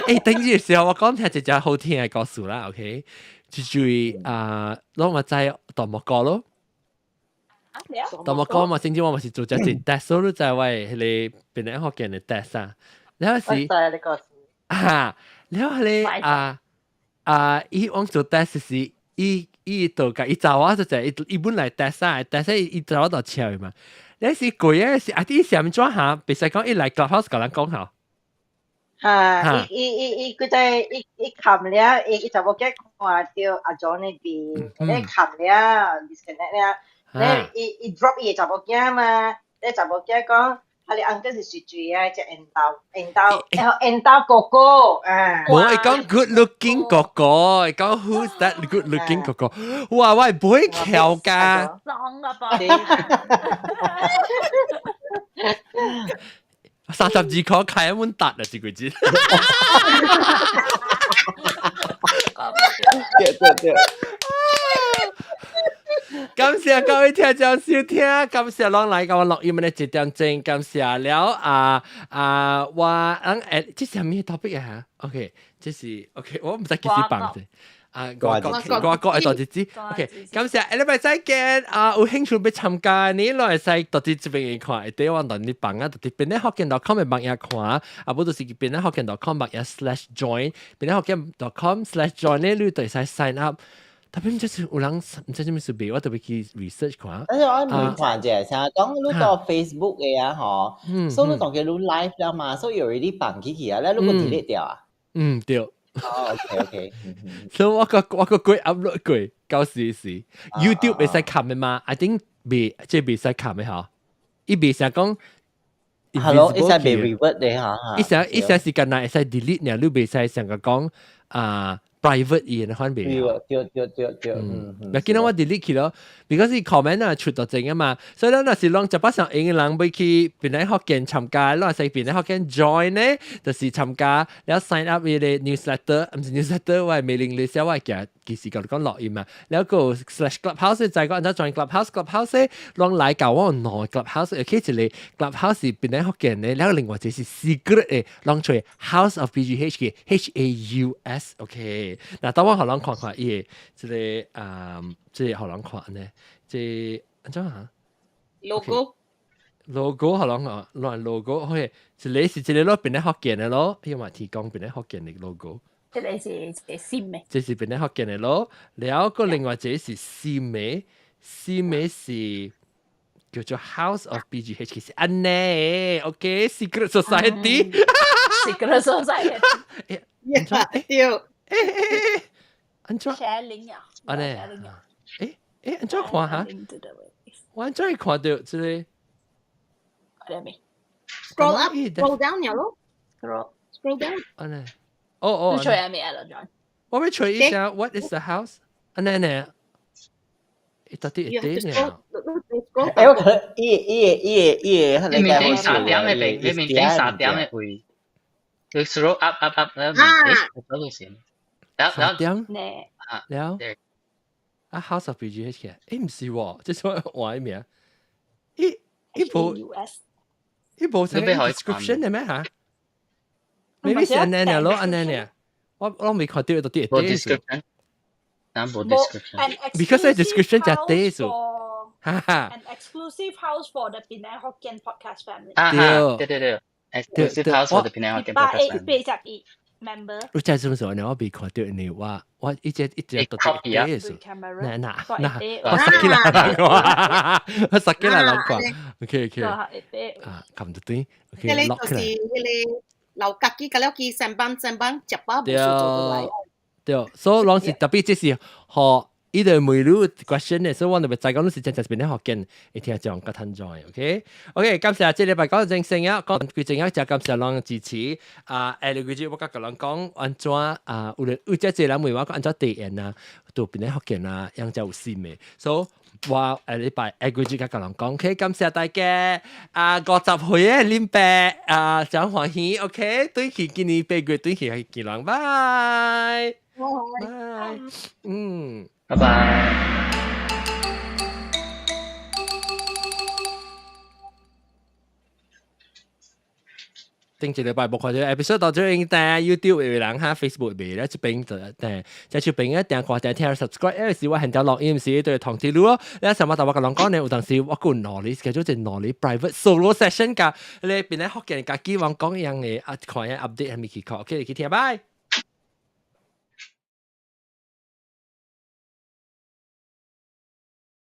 Speaker 2: 誒，頂住時候我講聽一隻好聽嘅故事啦，OK？就是啊，攏嘛知大木哥咯。大木哥嘛，甚至我嘛是做隻一 test，所以就為彼個檳城福建嘅 test 啊。然後是啊，然後彼個啊啊，伊往做 test 時，伊伊就共伊走啊，就就伊伊本來 test 啊，test 伊走到笑嘛。你是鬼啊？是啊！啲是按怎嚇？別使講伊來 clubhouse 共人講嚇。
Speaker 5: 嚇！伊伊伊伊佢在伊伊冚了，伊伊查某囝看著阿 John 那邊，伊冚了 disconnect 了，咧伊伊 drop 伊查某囝嘛，咧查某囝講，啊你 uncle 是水水啊，隻緣投緣投，緣投哥哥啊。
Speaker 2: 無伊講 good looking 哥哥，伊講 who's that good looking 哥哥？哇！我係不會翹㗎。
Speaker 6: 裝啊吧！
Speaker 2: 32塊開一碗達啊，這個字。
Speaker 8: 對對對。
Speaker 2: 感謝各位聽眾收聽，感謝攏來共我錄音的一點鐘，感謝了啊啊！我咱誒，這是啥物 topic 啊？OK，這是 OK，我毋知幾時放者。啊，外國外國的大日子，OK，感謝，下禮拜再見。啊，有興趣欲參加，你攏會使到佇這邊看，會佇我同你放啊，到佇檳城福建 .com 的網頁看，啊，無就是去檳城福建 .com 網頁 /join，檳城福建 .com/join 咧，你就會使 sign up。特別毋知是有人毋知啥物事別，我特別去 research 看。
Speaker 4: 但是我沒看者，成日講你到 Facebook 的啊，吼，所以你當佢你 live 了嘛，所以 already 放起去啊，咧你個 delete 掉啊？
Speaker 2: 嗯，對。
Speaker 4: 哦，OK OK，
Speaker 2: 所以我個過 upload 過，到時時 YouTube 會使撳的嘛？I think 未，這袂使撳的吼，伊袂使講。
Speaker 4: 係咯，會使被 revert 的嚇。
Speaker 2: 伊只時間內會使 delete 爾，你袂使成個講啊 private 伊的款袂。
Speaker 4: 對對對對，嗯
Speaker 2: 嗯。若見到我 delete 去咯，because 伊 comment 啊出到正啊嘛，所以咱若是攏一百上閒的人欲去檳城福建參加，咱是檳城福建 join 呢，就是參加了 sign up 伊個 newsletter，毋是 newsletter，我 mailing list 我會寄其實共你講錄音嘛，了個 /clubhouse 就講按怎 join clubhouse，clubhouse 攏來教我兩個 clubhouse，OK 一個 clubhouse 是檳城福建的，了另外一個是 secret 的，攏揣 House of PGH 嘅 HAUS，OK，嗱，等我予人看看伊的這個啊，這個予人看呢，這按怎啊
Speaker 1: ？logo。
Speaker 2: logo 予人看，亂 logo，OK，一個是一個咯，檳城福建的咯，伊嘛提供檳城福建的 logo。
Speaker 6: 這個是新的。
Speaker 2: 這是檳城福建的咯，了個另外一個是新的，新的是叫做 House of BGH，其實按呢，OK，Secret Society。
Speaker 6: Secret Society。
Speaker 1: 欸，對。
Speaker 2: 欸，按怎？
Speaker 6: 寫零啊。
Speaker 2: 按呢？欸欸，按怎看哈？我按怎會看著這個？
Speaker 1: Scroll up, scroll down 了咯。
Speaker 6: Scroll
Speaker 1: scroll down。
Speaker 2: 按呢？哦哦。
Speaker 6: 你揣啥物啊，John？
Speaker 2: 我欲揣一下，What is the house？按呢呢？到底會佇呢？
Speaker 4: 欸，我可能伊伊伊伊個，
Speaker 3: 你面頂三點的邊，你面頂三點的位，你 scroll up up up，然後嗰度線，然後
Speaker 2: 三點，了，啊 House of BGH 欸，毋是喎，這是我換的名，伊伊無，伊無成 description 的咩嚇？Maybe 是按呢咯，按呢呢，我我未看著到底會佇
Speaker 3: description，無 description。
Speaker 2: Because 個 description 就佇數。哈哈。
Speaker 6: An exclusive house for the Penang Hokkien podcast family。
Speaker 3: 啊對對對，exclusive house for the Penang Hokkien podcast family。181
Speaker 6: member。
Speaker 2: 我真係什麼？我未看著你，我我一直一直都佇佇數。嗱嗱嗱，我實起來人看，我實起來人看。OK OK。啊，撳到對。OK，
Speaker 1: 落起來。就是彼個老家己，佮了去三班三班食飽無事做來。
Speaker 2: 對，所以攏是特別這是予伊就問你 question 的，所以我就欲知講你是真正檳城福建，會聽講較坦誠，OK？OK，感謝這禮拜講正聲啊，講規正啊，真感謝攏支持啊！下個月我佮佮人講按怎啊，有有這濟人問我講按怎提案啊，都檳城福建啊，樣才有心的，所以我下禮拜下個月佮佮人講，OK？感謝大家啊，50歲的林伯啊，真歡喜，OK？對去今年8月對去去見人，拜拜，嗯。
Speaker 3: 拜拜。
Speaker 2: 頂一禮拜無看著 episode 到這邊，但 YouTube 有人哈，Facebook 未咧，這邊就但這手邊一定看定聽 subscribe，因為是我現在錄音時對通知你咯。你上擺頭我共人講呢，有當時我有兩個叫做兩個 private solo session 㗎，你檳城福建家己往講樣的啊，看下 update 係咪去看，OK，去聽，拜。